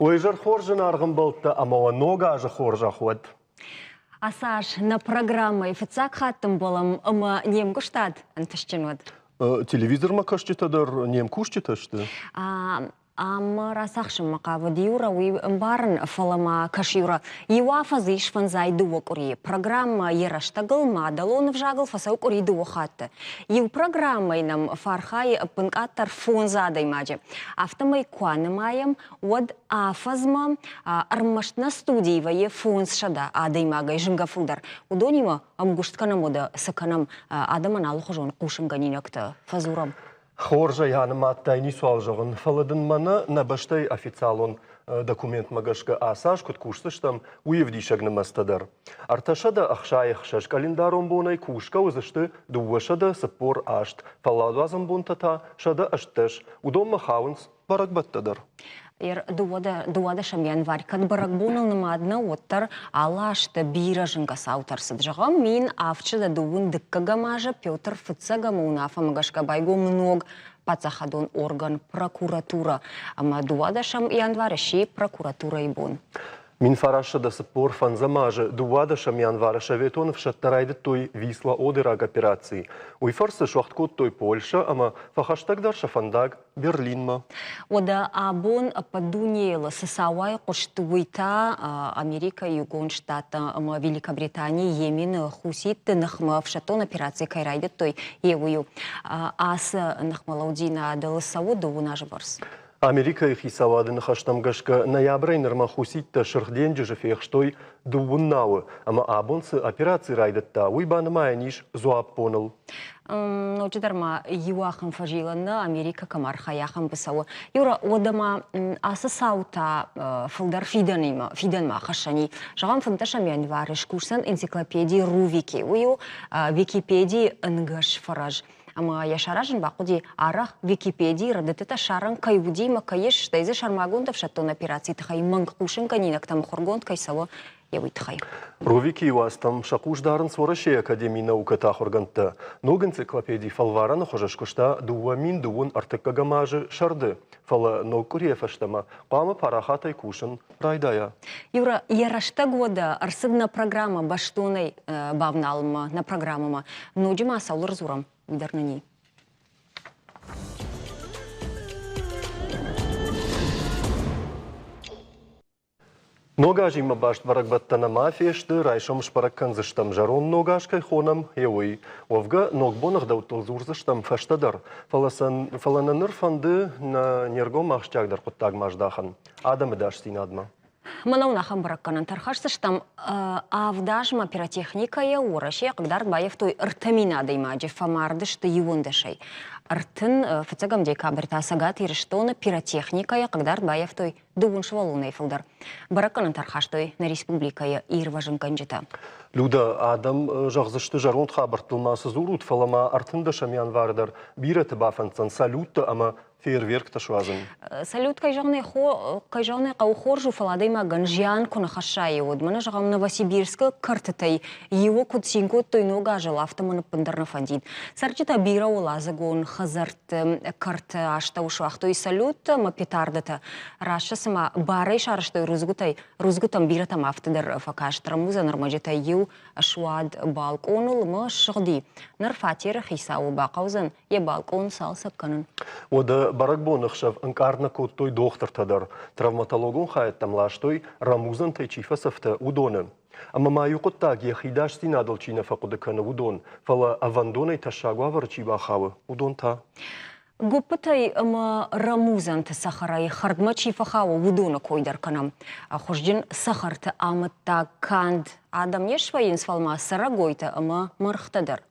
Уӕ изӕр хорз, зынаргъ ӕмбӕлттӕ ӕмӕ уӕ ног азы хорзӕх уӕд! Ацы аз нӕ программӕйы фыццаг хатт ӕмбӕлӕм ӕмӕ не мгуыстад ӕнтыстджын уӕд. Телевизормӕ кӕсджытӕ дӕр не мкусджытӕ сты? Ам рацахсынмӕ хъавыд Юра, уый ӕмбарын, фӕлӕ ма кӕс, Юра, иу афӕдз ис фӕндзай дыууӕ къуырийы. Программӕ йӕ рӕстӕгыл мадӕлон ӕвзагыл фӕцӕуы къуыри дыууӕ хатты. Иу программӕйы нӕм фӕархайы ӕппынкъаддӕр фондз адӕймаджы. Афтӕмӕй куы анымайӕм, уӕд афӕдзмӕ ӕрмӕст нӕ студийы вӕййы 500 адӕймагӕй зынгӕ фылдӕр. Уыдонимӕ ӕмгуыст кӕнӕм уӕдӕ цы кӕнӕм, адӕмӕн алыхуызон хъусынгӕнинӕгтӕ фӕдзурӕм. Хорз ӕй анымадтай, ницуал зӕгъын, фӕлӕ дын мӕнӕ нӕ бӕстӕйы официалон документмӕ гӕсгӕ ацы аз куыд кусдзыстӕм, уый ӕвдисӕг нымӕцтӕ дӕр. 366 къӕлиндарон бонӕй кусгӕ уыдзысты 248, фӕлладуадзӕн бонтӕ та 118, уыдонмӕ хауынц бӕрӕгбӕттӕ дӕр. Дыууадӕсӕм январь кӕд бӕрӕгбоныл нымад нӕу, уӕддӕр алы азты бирӕ зынгӕ цаутӕ ӕрцыд. Зӕгъӕм, 1702 дыккӕгӕм азы Петр Фыццӕгӕмы уынаффӕмӕ гӕсгӕ байгом ног паддзахадон орган прокуратурӕ ӕмӕ дыууадӕсӕм январы сси прокуратурӕйы бон. 1945 азы 12 январы советон ӕфсӕдтӕ райдыдтой Висла-Одераг операци. Уый фӕрцы суӕгъд кодтой Польшӕ ӕмӕ фӕхӕстӕгдӕр сӕ фӕндаг Берлинмӕ. Уӕдӕ абон ӕппӕт дунейыл цы цауӕй хъуыст, уый та Америкӕйы Иугонд Штаттӕ ӕмӕ Великобританийы Йемены хуситты ныхмӕ ӕфсӕддон операци кӕй райдыдтой, йе уый у. Ацы ныхмӕлӕуддзинадыл цӕуы дыууын азы бӕрц. Америкӕйы хицауады ныхӕстӕм гӕсгӕ, ноябрӕй нырмӕ хуситтӕ Сырх денджызы фехстой дыууын науы, ӕмӕ абон цы операци райдыдта, уый банымайӕн ис дзуаппоныл. Ноджыдӕр ма иу ахӕм фӕзилӕн нӕ Америкӕ кӕм архайы, ахӕм быцӕуы. Юра, уӕдӕ ма ацы цаутӕ фылдӕр фидӕнимӕ, фидӕнмӕ хӕссӕн и. Зӕгъӕм, фынддӕсӕм январы скусдзӕн энциклопеди Рувики. Уый у Википедийы ӕнгӕс фӕрӕз. Ӕмӕ йӕ саразын бахъуыди арӕх Википедийы рӕдыдтытӕ ссарын кӕй уыди ӕмӕ кӕй ис, стӕй дзы сӕрмагонд ӕфсӕддон операцийы тыххӕй мӕнг хъусынгӕнинӕгтӕ мыхуыргонд кӕй цӕуы, йӕ уый тыххӕй. Рувикийы уацтӕм сӕ хъус дарынц Уӕрӕсейы Академийы наукӕты ахуыргӕндтӕ. Ног энциклопеди фӕлварӕны хуызы скуыста 2000 ӕртыккӕгӕм азы сӕрды, фӕлӕ ног къуырийӕ фӕстӕмӕ хъуамӕ парахатӕй кусын райдайа. Юра, йӕ рӕстӕг уӕдӕ ӕрцыд нӕ программӕ бӕстонӕй бавналынмӕ, нӕ программӕмӕ. Ноджы ма цӕуыл ӕрдзурӕм, уый дӕр нын и. Ног азимӕ баст бӕрӕгбӕттӕ нӕма фесты, райсом сбӕрӕг кӕндзыстӕм зӕронд ног аз кӕй хонӕм, гъе уый. Уӕвгӕ, ногбоны ӕгъдӕуттыл дзурдзыстӕм фӕстӕдӕр, фӕлӕ, сӕ, фӕлӕ нӕ ныр фӕнды нӕ не ргом ахсджиагдӕр хъуыддагмӕ аздахын – адӕмы ӕдасдзинадмӕ. Мӕнӕ уын ахӕм бӕрӕггӕнӕнтӕ ӕрхӕсдзыстӕм. Авд азмӕ пиротехникӕйӕ Уӕрӕсейы хъыгдард баййӕфтой 3000 адӕймаджы, фӕмард сты иуӕндӕсӕй. Ӕртын фыццӕгӕм декабрь та Цӕгат Ирыстоны пиротехникӕйӕ хъыгдард баййӕфтой дыууын сывӕллонӕй фылдӕр. Бӕрӕггӕнӕнтӕ ӕрхастой нӕ республикӕйы ирвӕзынгӕнджытӕ. Люда, адӕм зӕгъдзысты зӕронд хабӕрттыл ма цы дзурут, фӕлӕ ма ӕртындӕсӕм январы дӕр бирӕты бафӕнддзӕн салюттӕ ӕмӕ фейерверктӕ суадзын. Салют, кӕй зӕгъын ӕй, кӕй зӕгъын ӕй хъӕуы, хорз у, фӕлӕ адӕймагӕн зиан куы нӕ хӕсса, уӕд мӕнӕ, зӕгъӕм, Новосибирскы кӕртытӕй иуы куыд цин кодтой ног азыл, афтӕ мӕн ӕппындӕр нӕ фӕндид. Цӕрджытӕ бирӕуӕладзыгон хӕдзӕртты кӕрты астӕу суагътой салюттӕ ӕмӕ петардӕтӕ. Раст сӕ цыма барӕй сарӕзтой рудзгуытӕй, рудзгуытӕм бирӕтӕм афтӕ дӕр фӕкаст. Рӕмудзӕн ӕрмӕджытӕй иу суад балкъоныл ӕмӕ ссыгъди. Ныр фатеры хицауы бахъӕудзӕн йӕ балкъон цалцӕг кӕнын. Уӕдӕ бӕрӕгбоны хсӕв ӕнкъард нӕ кодтой дохтыртӕ дӕр. Травматологон хайӕдтӕм ластой, рӕмудзӕнтӕй чи фӕцӕфтӕ, уыдоны. Ӕмӕ ма иу хъуыддаг йӕхи дасдзинадыл чи нӕ фӕхъуыды кӕны, уыдон, фӕлӕ ӕвӕндонӕй тӕссаг уавӕры чи бахауы, уыдон та. Гоппытӕй ӕмӕ рӕмудзӕнты цӕхӕрӕй хӕрдмӕ чи фӕхауы, уыдоны кой дӕр кӕнӕм. Хуызджын цӕхӕрты амӕттаг канд адӕм не свӕййынц, фӕлӕ ма цӕрӕгойтӕ ӕмӕ мӕргътӕ дӕр.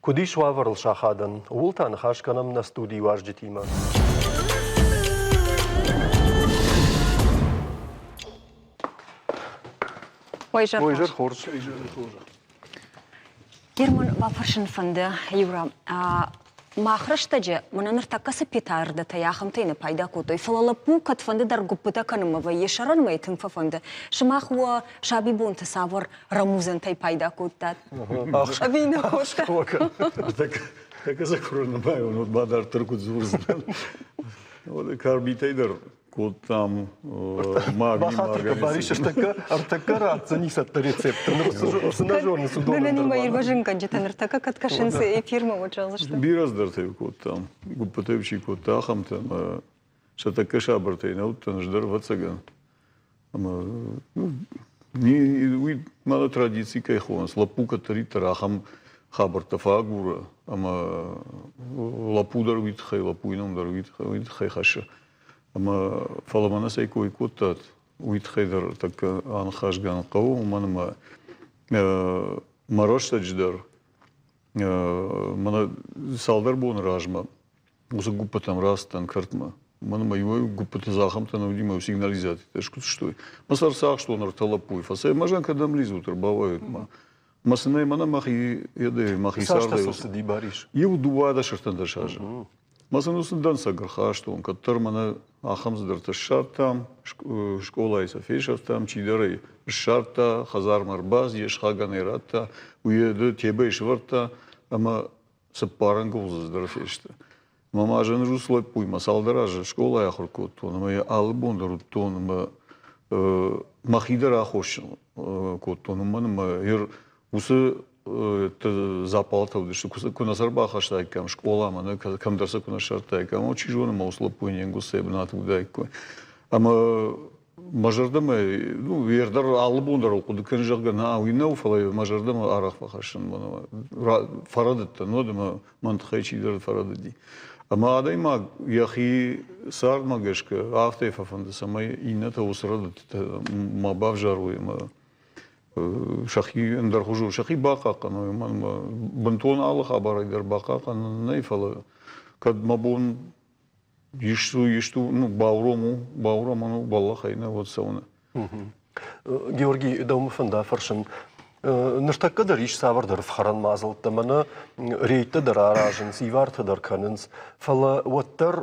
Куыд ис уавӕрыл сахадӕн, ууыл та ныхас кӕнӕм нӕ студийы уазджытимӕ. Ой, изӕр хорз. Герман, бафӕрсын фӕнды, Юра, мах рӕстӕджы мӕнӕ ныртӕккӕ цы петардӕтӕй ахӕмтӕй нӕ пайда кодтой, фӕлӕ лӕппу кӕдфӕнды дӕр гуыппытӕ кӕнынмӕ вӕййы, сӕрӕнмӕ йӕ тынг фӕфӕнды. Сымах уӕ сабибонты цавӕр рӕмудзӕнтӕй пайда кодтат? Ӕви нӕ кодтат? Тӕккӕ сӕ курын нымайон, уӕд ма дарддӕр куыд дзурдзынӕн. Карбитӕй дӕр. кодтам магний. Бахатыр Барис, ӕртӕккӕ ратдзӕни цӕттӕ рецепт. Цы нӕ зонынц, уыдонӕн дӕр. Мӕнӕ ирвӕзынгӕнджытӕ ныртӕккӕ кӕд кӕсынц эфирмӕ, уӕд зӕгъдзысты. Бирӕ цыдӕртӕ кодтам. Гуыппытӕ чи кодта, ахӕмтӕ ӕмӕ сӕ тӕккӕ сабыртӕй нӕ уыдтӕн ӕз дӕр, ӕвӕццӕгӕн. Ӕмӕ уый мӕнӕ традици кӕй хонынц, лӕппу кӕддӕриддӕр ахӕм хабӕрттӕ фӕагуры ӕмӕ лӕппу дӕр уый тыххӕй, лӕппуйы ном дӕр уый тыххӕй хӕссы. Ӕмӕ фӕлӕ мӕнӕ цӕй кой кодтат, уый тыххӕй дӕр тӕккӕ аныхасгӕнын хъӕуы, уымӕн ӕмӕ мӕ рӕстӕджы дӕр мӕнӕ цалдӕр боны размӕ уыцы гуыппытӕм рацыдтӕн кӕртмӕ. Мӕн ӕмӕ иуӕй гуыппыты дзахӕмтӕ нӕ уыди, мӕ сигнализацитӕ скуыстой. Мӕ сӕр цахстон ӕртӕ лӕппуйы фӕцӕй, мӕ зӕн кӕдӕм лидзут, ӕрбауайут ма. Мӕ цынӕй мӕнӕ мӕхи едӕй, мӕхи цардӕй. Цас цыди, Барис? Иу 12 азы. Мӕ сын уыцы дӕнцӕг ӕрхастон, кӕддӕр мӕнӕ ахӕм цыдӕртӕ ссардтам, скъолайы сӕ фесӕфтам, чидӕр ӕй ссардта, хӕдзармӕ ӕрбацыд, йе схагӕн ӕй радта, уый йӕ тебӕйы сӕвӕрдта ӕмӕ цыппар ӕнгуылдзы дӕр фесты. Мӕ ма зӕнрус лӕппуимӕ цалдӕр азы скъолайы ахуыр кодтон ӕмӕ йӕ алы бон дӕр уыдтон ӕмӕ мӕхи дӕр аххосджын кодтон, уымӕн ӕмӕ уыцы запалтӕ уыдысты, куы нӕ сӕ ӕрбахастаиккам скъоламӕ, нӕ кӕмдӕр сӕ куы нӕ ссардтаиккам, уӕд чи зоны, мӕ уыцы лӕппуйы не нгуылдзӕй бынаты уыдаиккой. Ӕмӕ мӕ зӕрдӕмӕ, ну, дӕр алы бон дӕр хъуыды кӕнын, зӕгъгӕ, нӕ, уый нӕу, фӕлӕ мӕ зӕрдӕмӕ арӕх фӕхӕссын, фӕрӕдыдтӕн, уӕд ӕмӕ мӕн тыххӕй чидӕр фӕрӕдыди. Ӕмӕ адӕймаг йӕхи цардмӕ гӕсгӕ афтӕ фӕфӕнды, цӕмӕй иннӕтӕ уыцы рӕдыдтытӕ ма бавзарой ӕмӕ сӕхи ӕндӕрхуызон сӕхи бахъахъхъӕной. Уымӕн ӕмӕ бынтон алы хабарӕй дӕр бахъахъхъӕнӕн нӕй, фӕлӕ кӕд мӕ бон исты, исты ну, бауром у, бауромӕн у бӕллӕхӕй нӕ уӕд цӕуыны. Георгий, дӕумӕ фӕнда фӕрсын. Ныртӕккӕ дӕр ис цавӕрдӕр ӕфхӕрӕн мадзӕлттӕ, мӕнӕ рейдтӕ дӕр аразынц, ивартӕ дӕр кӕнынц, фӕлӕ уӕддӕр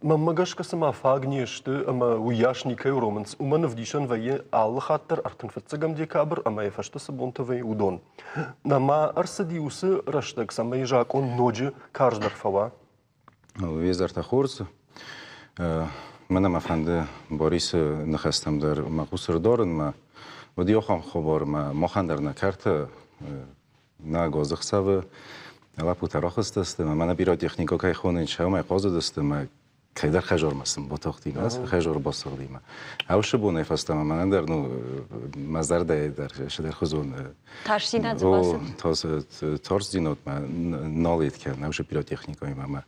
мӕнмӕ гӕсгӕ цыма фаг не сты ӕмӕ уыйас никӕй уромынц. Уымӕн ӕвдисӕн вӕййы алы хатт дӕр 35 декабрь ӕмӕ йӕ фӕстӕ цы бонтӕ вӕййы, уыдон. Нӕма ӕрцыди уыцы рӕстӕг, цӕмӕй закъон ноджы карздӕр фӕуа? Везартӕ хорз. Мӕнӕ мӕ фӕнды Борисы ныхӕстӕм дӕр мӕ хъус ӕрдарынмӕ. Уыди ахӕм хабар, мӕ махӕн дӕр нӕ кӕрты нӕ гозыхсӕвы лӕппутӕ рахызтысты, мӕ мӕнӕ пиротехникӕ кӕй хонынц, сӕумӕ хъазыдысты, мӕ кӕйдӕр хӕзормӕ сын батахтимӕ, хӕзор басыгъдимӕ. Ӕвсы бонӕй фӕстӕмӕ мӕнӕн дӕр, ну, мӕ зӕрдӕйы дӕр цыдӕрхуызон Тасдзинад дзы бацыд? Тарстдзинад мӕ нал ед кӕны, ӕвсы пиротехникӕимӕ мӕ.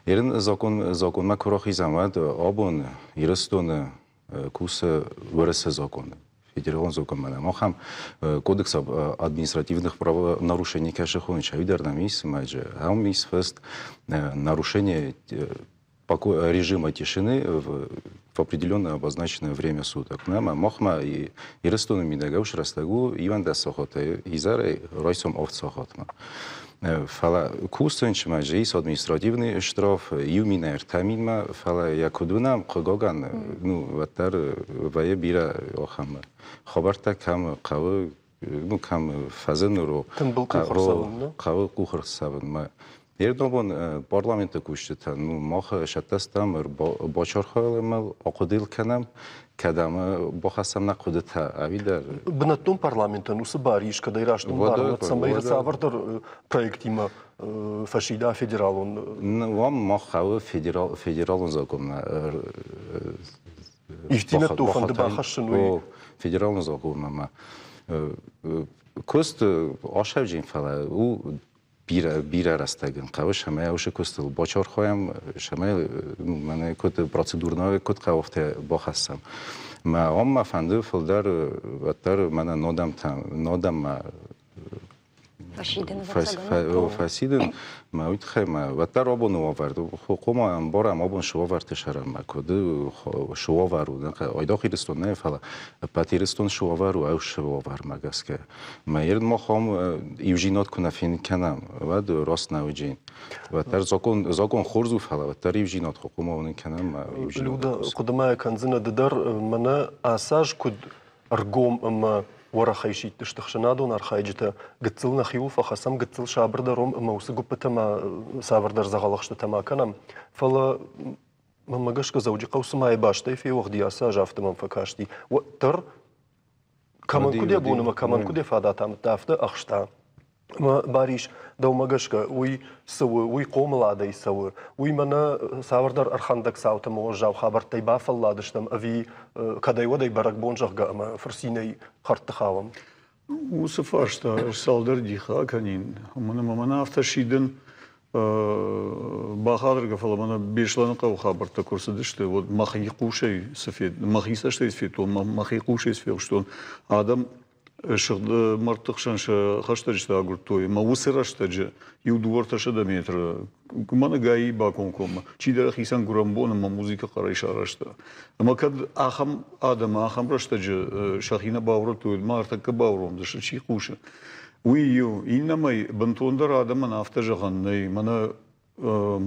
Ерын закон, законмӕ куы рахизӕм, уӕд абон Ирыстоны кусы Уӕрӕсе законы. Федералон законмӕ нӕм ахӕм кодекс об административных правонарушений кӕсы хоныча дӕр нӕм ис, ӕмӕ ам ис фыст нарушение режима тишины в определенное обозначенное время суток. Нӕ махмӕ Ирыстоны мидӕг ӕвс рӕстӕг у 11 сахатӕй изӕрӕй райсом 8 сахатмӕ. Фӕлӕ кусынчмӕ же ис административный штраф иу минӕ ӕртӕ минмӕ, фӕлӕ йӕ куыд уынӕм, хъыгагӕн, ну, уӕддӕр вӕййы бирӕ ахӕм хабӕрттӕ, кӕм хъӕуы, ну, кӕм фӕзыны Тымбыл къух ӕрцӕуын, хъӕуы къух ӕрцӕуынмӕ. Ердобон парламенты кусджытӕ, ну, мах сӕттӕ стӕм, бачархайӕм, ахъуыды кӕнӕм, кӕдӕм бахӕссӕм нӕ хъуыдытӕ, ӕви дӕр. Бынӕттон парламентӕн уыцы бар ис, кӕд ӕй раст ӕмбарын, цӕмӕй цавӕрдӕр проектимӕ фӕсида федералон. Уам мах хъӕуы федералон законмӕ. Ивддзинӕдтӕ фӕнды бахӕссын, уый. Федералон законмӕ ма куыст асӕвджын, фӕлӕ у бирӕ, бирӕ рӕстӕг ын хъӕуы, цӕмӕй уыцы куыстыл бачархайӕм, цӕмӕй мӕнӕ куыд процедурно куыд хъӕуы, афтӕ бахӕссӕм. Мӕ ам мӕ фӕнды фылдӕр уӕддӕр мӕнӕ нодӕмтӕ, нодӕммӕ фӕсидын, мӕ уый тыххӕй мӕ уӕддӕр абоны уавӕр, хъуамӕ ӕмбарӕм абон цы уавӕрты сӕрӕм, мӕ куыд цы уавӕр у, айдагъ Ирыстон нӕ, фӕлӕ ӕппӕт Ирыстон цы уавӕр у, ӕвсы уавӕрмӕ гӕсгӕ. Мӕ ирд махом иузинад куы нӕ фен кӕнӕм, уӕд раст нӕ уыджин. Уӕддӕр закон, закон хорз у, фӕлӕ уӕддӕр иузинад хъуамӕ уынын кӕнӕм. Люда, хъуыдымӕ кӕндзынӕ ды дӕр, мӕнӕ ацы аз куыд ӕргом ӕмӕ уӕрӕхӕй сидтысты ӕхсӕнадон архайджытӕ, гыццыл нӕхиуыл фӕхӕцӕм, гыццыл сабырдӕр ом ӕмӕ уыцы гуыппытӕ ма цавӕрдӕр дзӕгъӕлӕхстытӕ ма кӕнӕм. Фӕлӕ Мӕнмӕ гӕсгӕ Дзӕуджыхъӕу цыма йӕ бӕстӕй феуӕгъди ацы аз, афтӕ мӕм фӕкасти. Уӕддӕр кӕмӕн куыд йӕ бон ӕмӕ кӕмӕн куыд йӕ фадат амыдта, афтӕ ӕхста. Ӕмӕ Барис, дӕумӕ гӕсгӕ, уый цы у, уый хъомыладӕй цӕуы, уый мӕнӕ цавӕрдӕр ӕрхӕндӕг цаутӕ ӕмӕ уӕззау хабӕрттӕй бафӕлладыстӕм ӕви кӕдӕй-уӕдӕй бӕрӕгбон, зӕгъгӕ, ӕмӕ фырцинӕй хӕрдты хауӕм? Уыцы фарста ӕз цалдӕр дихы акӕнин. Уымӕн ӕмӕ мӕнӕ афтӕ сидын бахатыргӕ, фӕлӕ мӕнӕ Беслӕныхъӕуы хабӕрттӕ куы рцыдысты, уӕд мӕхи хъусӕй цы фед, мӕхи цӕстӕй цы федтон, мӕхи хъусӕй цы фехъуыстон, адӕм сыгъд мӕрдты хсӕн сӕ хӕстӕджытӕ агуырдтой ӕмӕ уыцы рӕстӕджы иу дыууӕртӕсӕдӕ метры мӕнӕ ГАИ бакомкоммӕ чидӕр хицӕн гуырӕнбон ӕмӕ музыкӕ хъӕрӕй сарӕзта. Ӕмӕ кӕд ахӕм адӕм ахӕм рӕстӕджы сӕхи нӕ баурӕдтой, ма ӕртӕккӕ бауромдзысты, чи хъусы. Уый иу. Иннӕмӕй, бынтондӕр адӕмӕн афтӕ зӕгъӕн нӕй, мӕнӕ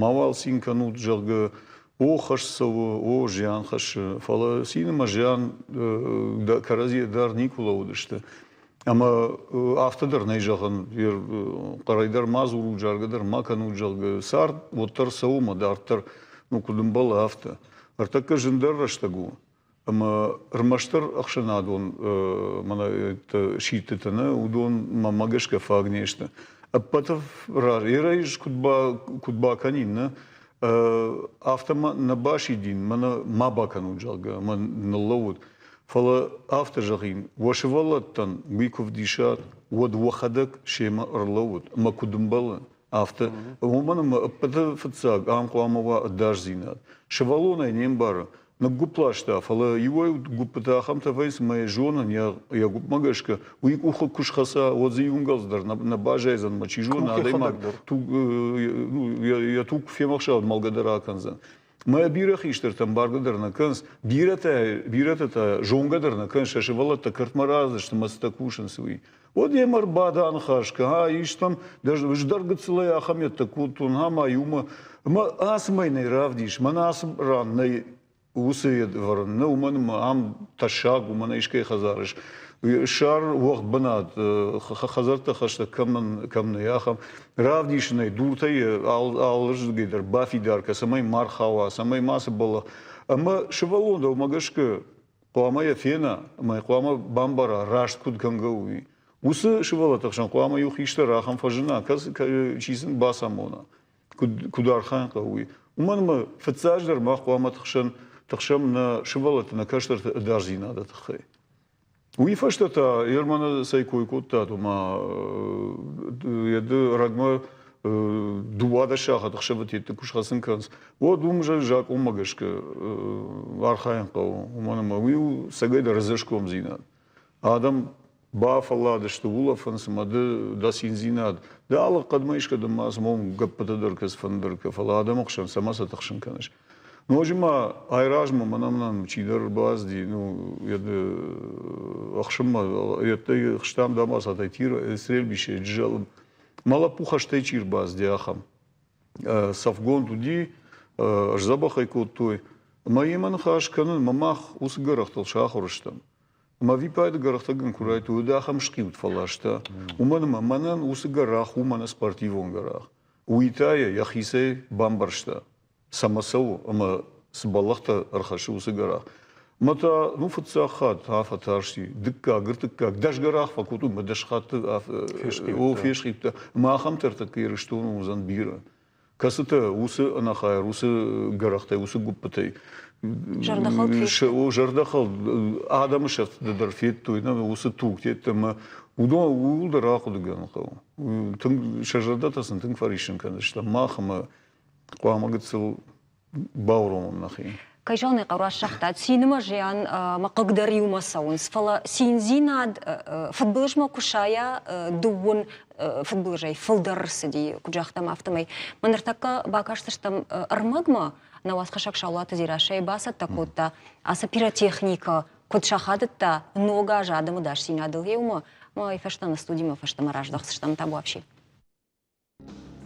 мауал цин кӕнут, зӕгъгӕ, о, хӕст цӕуы, о, зиан хӕссы, фӕлӕ цин ӕмӕ зиан кӕрӕдзийӕ дӕр никуы лӕууыдысты. Ӕмӕ афтӕ дӕр нӕй зӕгъӕн, хъӕрӕй дӕр ма дзурут, заргӕ дӕр ма кӕнут, зӕгъгӕ, цард уӕддӕр цӕуы ӕмӕ дарддӕр, ну, куыд ӕмбӕлы, афтӕ. Ӕртӕккӕ зындӕр рӕстӕг у, ӕмӕ ӕрмӕстдӕр ӕхсӕнадон мӕнӕ сидтытӕ нӕ, уыдон мӕнмӕ гӕсгӕ фаг не сты. Ӕппӕты раз, ерӕй куыд, ба, куыд бакӕнин, нӕ, афтӕ мӕ нӕ басидин, мӕнӕ ма бакӕнут, зӕгъгӕ, ӕмӕ ныллӕууыд. Фӕлӕ афтӕ зӕгъин, уӕ сывӕллӕттӕн уый куы вдисат, уӕд уӕхӕдӕг семӕ ӕрлӕуут ӕмӕ куыд ӕмбӕлы, афтӕ. Уымӕн ӕмӕ ӕппӕты фыццаг ам хъуамӕ уа ӕдасдзинад. Сывӕллон ӕй не мбары, ныггуыпп ласта, фӕлӕ иуӕй гуыппытӕ ахӕмтӕ вӕййынц, ӕмӕ йӕ зонын, йӕ гуыпмӕ гӕсгӕ, уый къухы куы схӕца, уӕд дзы иунгӕлдз дӕр нӕ баззайдзӕн, ӕмӕ чи зоны, адӕймаг туг, ну, йӕ туг куы фемӕхса, уӕд мӕлгӕ дӕр акӕндзӕн. Мӕ бирӕ хистӕртӕ ӕмбаргӕ дӕр нӕ кӕнынц, бирӕтӕ, бирӕтӕ та зонгӕ дӕр нӕ кӕнынц, сӕ сывӕллӕттӕ кӕртмӕ рацыдысты ӕмӕ цытӕ кусынц, уый. Уӕд йемӕ ӕрбада аныхас кӕн, а истӕм, ӕз дӕр гыццылӕй ахӕм йедтӕ кодтон, ӕмӕ иумӕ, ӕмӕ ацы мӕй нӕ равдис, мӕнӕ ацы ран нӕй уыцы ӕвӕрын, нӕ уымӕн ӕмӕ ам тӕссаг у, мӕнӕ искӕй хӕдзар ис. Ссар уӕгъд бынат, хӕдзӕрттӕ хӕстӕг кӕмӕн кӕм нӕй, ахӕм. Равдисынӕй дуртӕй алырдыгӕй дӕр бафидар кӕ, цӕмӕй ма рхауа, цӕмӕй мацы бӕллӕх. Ӕмӕ сывӕллон дӕумӕ гӕсгӕ хъуамӕ йӕ фена ӕмӕ хъуамӕ бамбара, раст куыд кӕнгӕ у, уый. Уыцы сывӕллӕтты хсӕн хъуамӕ иу хистӕр ахӕм фӕзына, чи сын бацамона, куыд, куыд архайын хъӕуы, уый. Уымӕн ӕмӕ фыццаджыдӕр мах хъуамӕ тыхсӕм, тыхсӕм нӕ сывӕллӕтты, нӕ кӕстӕрты ӕдасдзинады тыххӕй. Уый фӕстӕ та Ерманы цӕй кой кодтат, ома йӕ рӕгмӕ 12 сахаты ӕхсӕвы куы схӕцын кӕнынц, уӕд уым закъонмӕ гӕсгӕ архайын хъӕуы, уымӕн ӕмӕ уый у цӕгӕйдӕр ӕдзӕсгомдзинад. Адӕм бафӕлладысты, улӕфынц ӕмӕ ды дӕ циндзинад, ды алы хъӕдмӕ искӕдӕм ма цы мом гӕппытӕ дӕр кӕцыфӕнды дӕр, фӕлӕ адӕмы хсӕн цӕмӕ сӕ тыхсын кӕныс? Ноджы ма айразмӕ мӕнӕ мӕнӕн чидӕр ӕрбацыди, ну, ӕхсынмӕ, йедтӕй хстам дамбацатӕй тир, стрельбище, джызӕлы. Мӕ лӕппу хӕстӕй чи рбацыди, ахӕм. Цӕфгонд уыди, сдзӕбӕх ӕй кодтой. Ӕмӕ йемӕ ныхас кӕнын, ӕмӕ мах уыцы гӕрӕхтыл сахуыр стӕм. Ӕмӕ ӕвиппайды гӕрӕхтӕгӕн куы райдыдтой, уӕд ахӕм схъиуд фӕласта. Уымӕн ӕмӕ мӕнӕн уыцы гӕрах у мӕнӕ спортивон гӕрах. Уый та йӕ йӕхицӕй бамбӕрста. Цӕмӕ цӕуы ӕмӕ цы бӕллӕхтӕ ӕрхӕссы уыцы гӕрах. Ӕмӕ та ну фыццаг хатт фӕтарсти, дыккаг, ӕртыккаг, дӕс гӕрах фӕкодтой ӕмӕ 10 хатты о, фесхъиудта. Ӕмӕ ахӕмтӕ ӕртӕккӕ Ирыстоны уыдзӕн бирӕ. Кӕцытӕ уыцы ӕнӕхайыр, уыцы гӕрӕхтӕй, уыцы гуыппытӕй Зӕрдӕхӕлд фесты. О, зӕрдӕхӕлд адӕмы сӕфтыты дӕр федтой, нӕ, уыцы тугтеттӕ ӕмӕ уыдон ууыл дӕр ахъуыдыгӕнын хъӕуы. Тынг, сӕ зӕрдӕтӕ сын тынг фӕриссын кӕндзыстӕм мах ӕмӕ хъуамӕ гыццыл бауромӕм нӕхи. Кӕй зӕгъын ӕй хъӕуы, раст загъта, цины мӕ зиан мӕ хъыг дӕр иумӕ цӕуынц, фӕлӕ циндзинад фыдбылызмӕ куы сайа, дыууын фыдбылызӕй фылдӕр рцыди, куыд загътам, афтӕмӕй. Мӕ ныртӕккӕ бакастыстӕм ӕрмӕгмӕ, нӕ уацхӕссӕг Саулаты Дзерассӕйы бацӕттӕ кодта ацы пиротехникӕ куыд сахадыдта ног азы адӕмы дасдзинадыл иумӕ, ӕмӕ уый фӕстӕ нӕ студимӕ фӕстӕмӕ раздӕхдзыстӕм табуафси.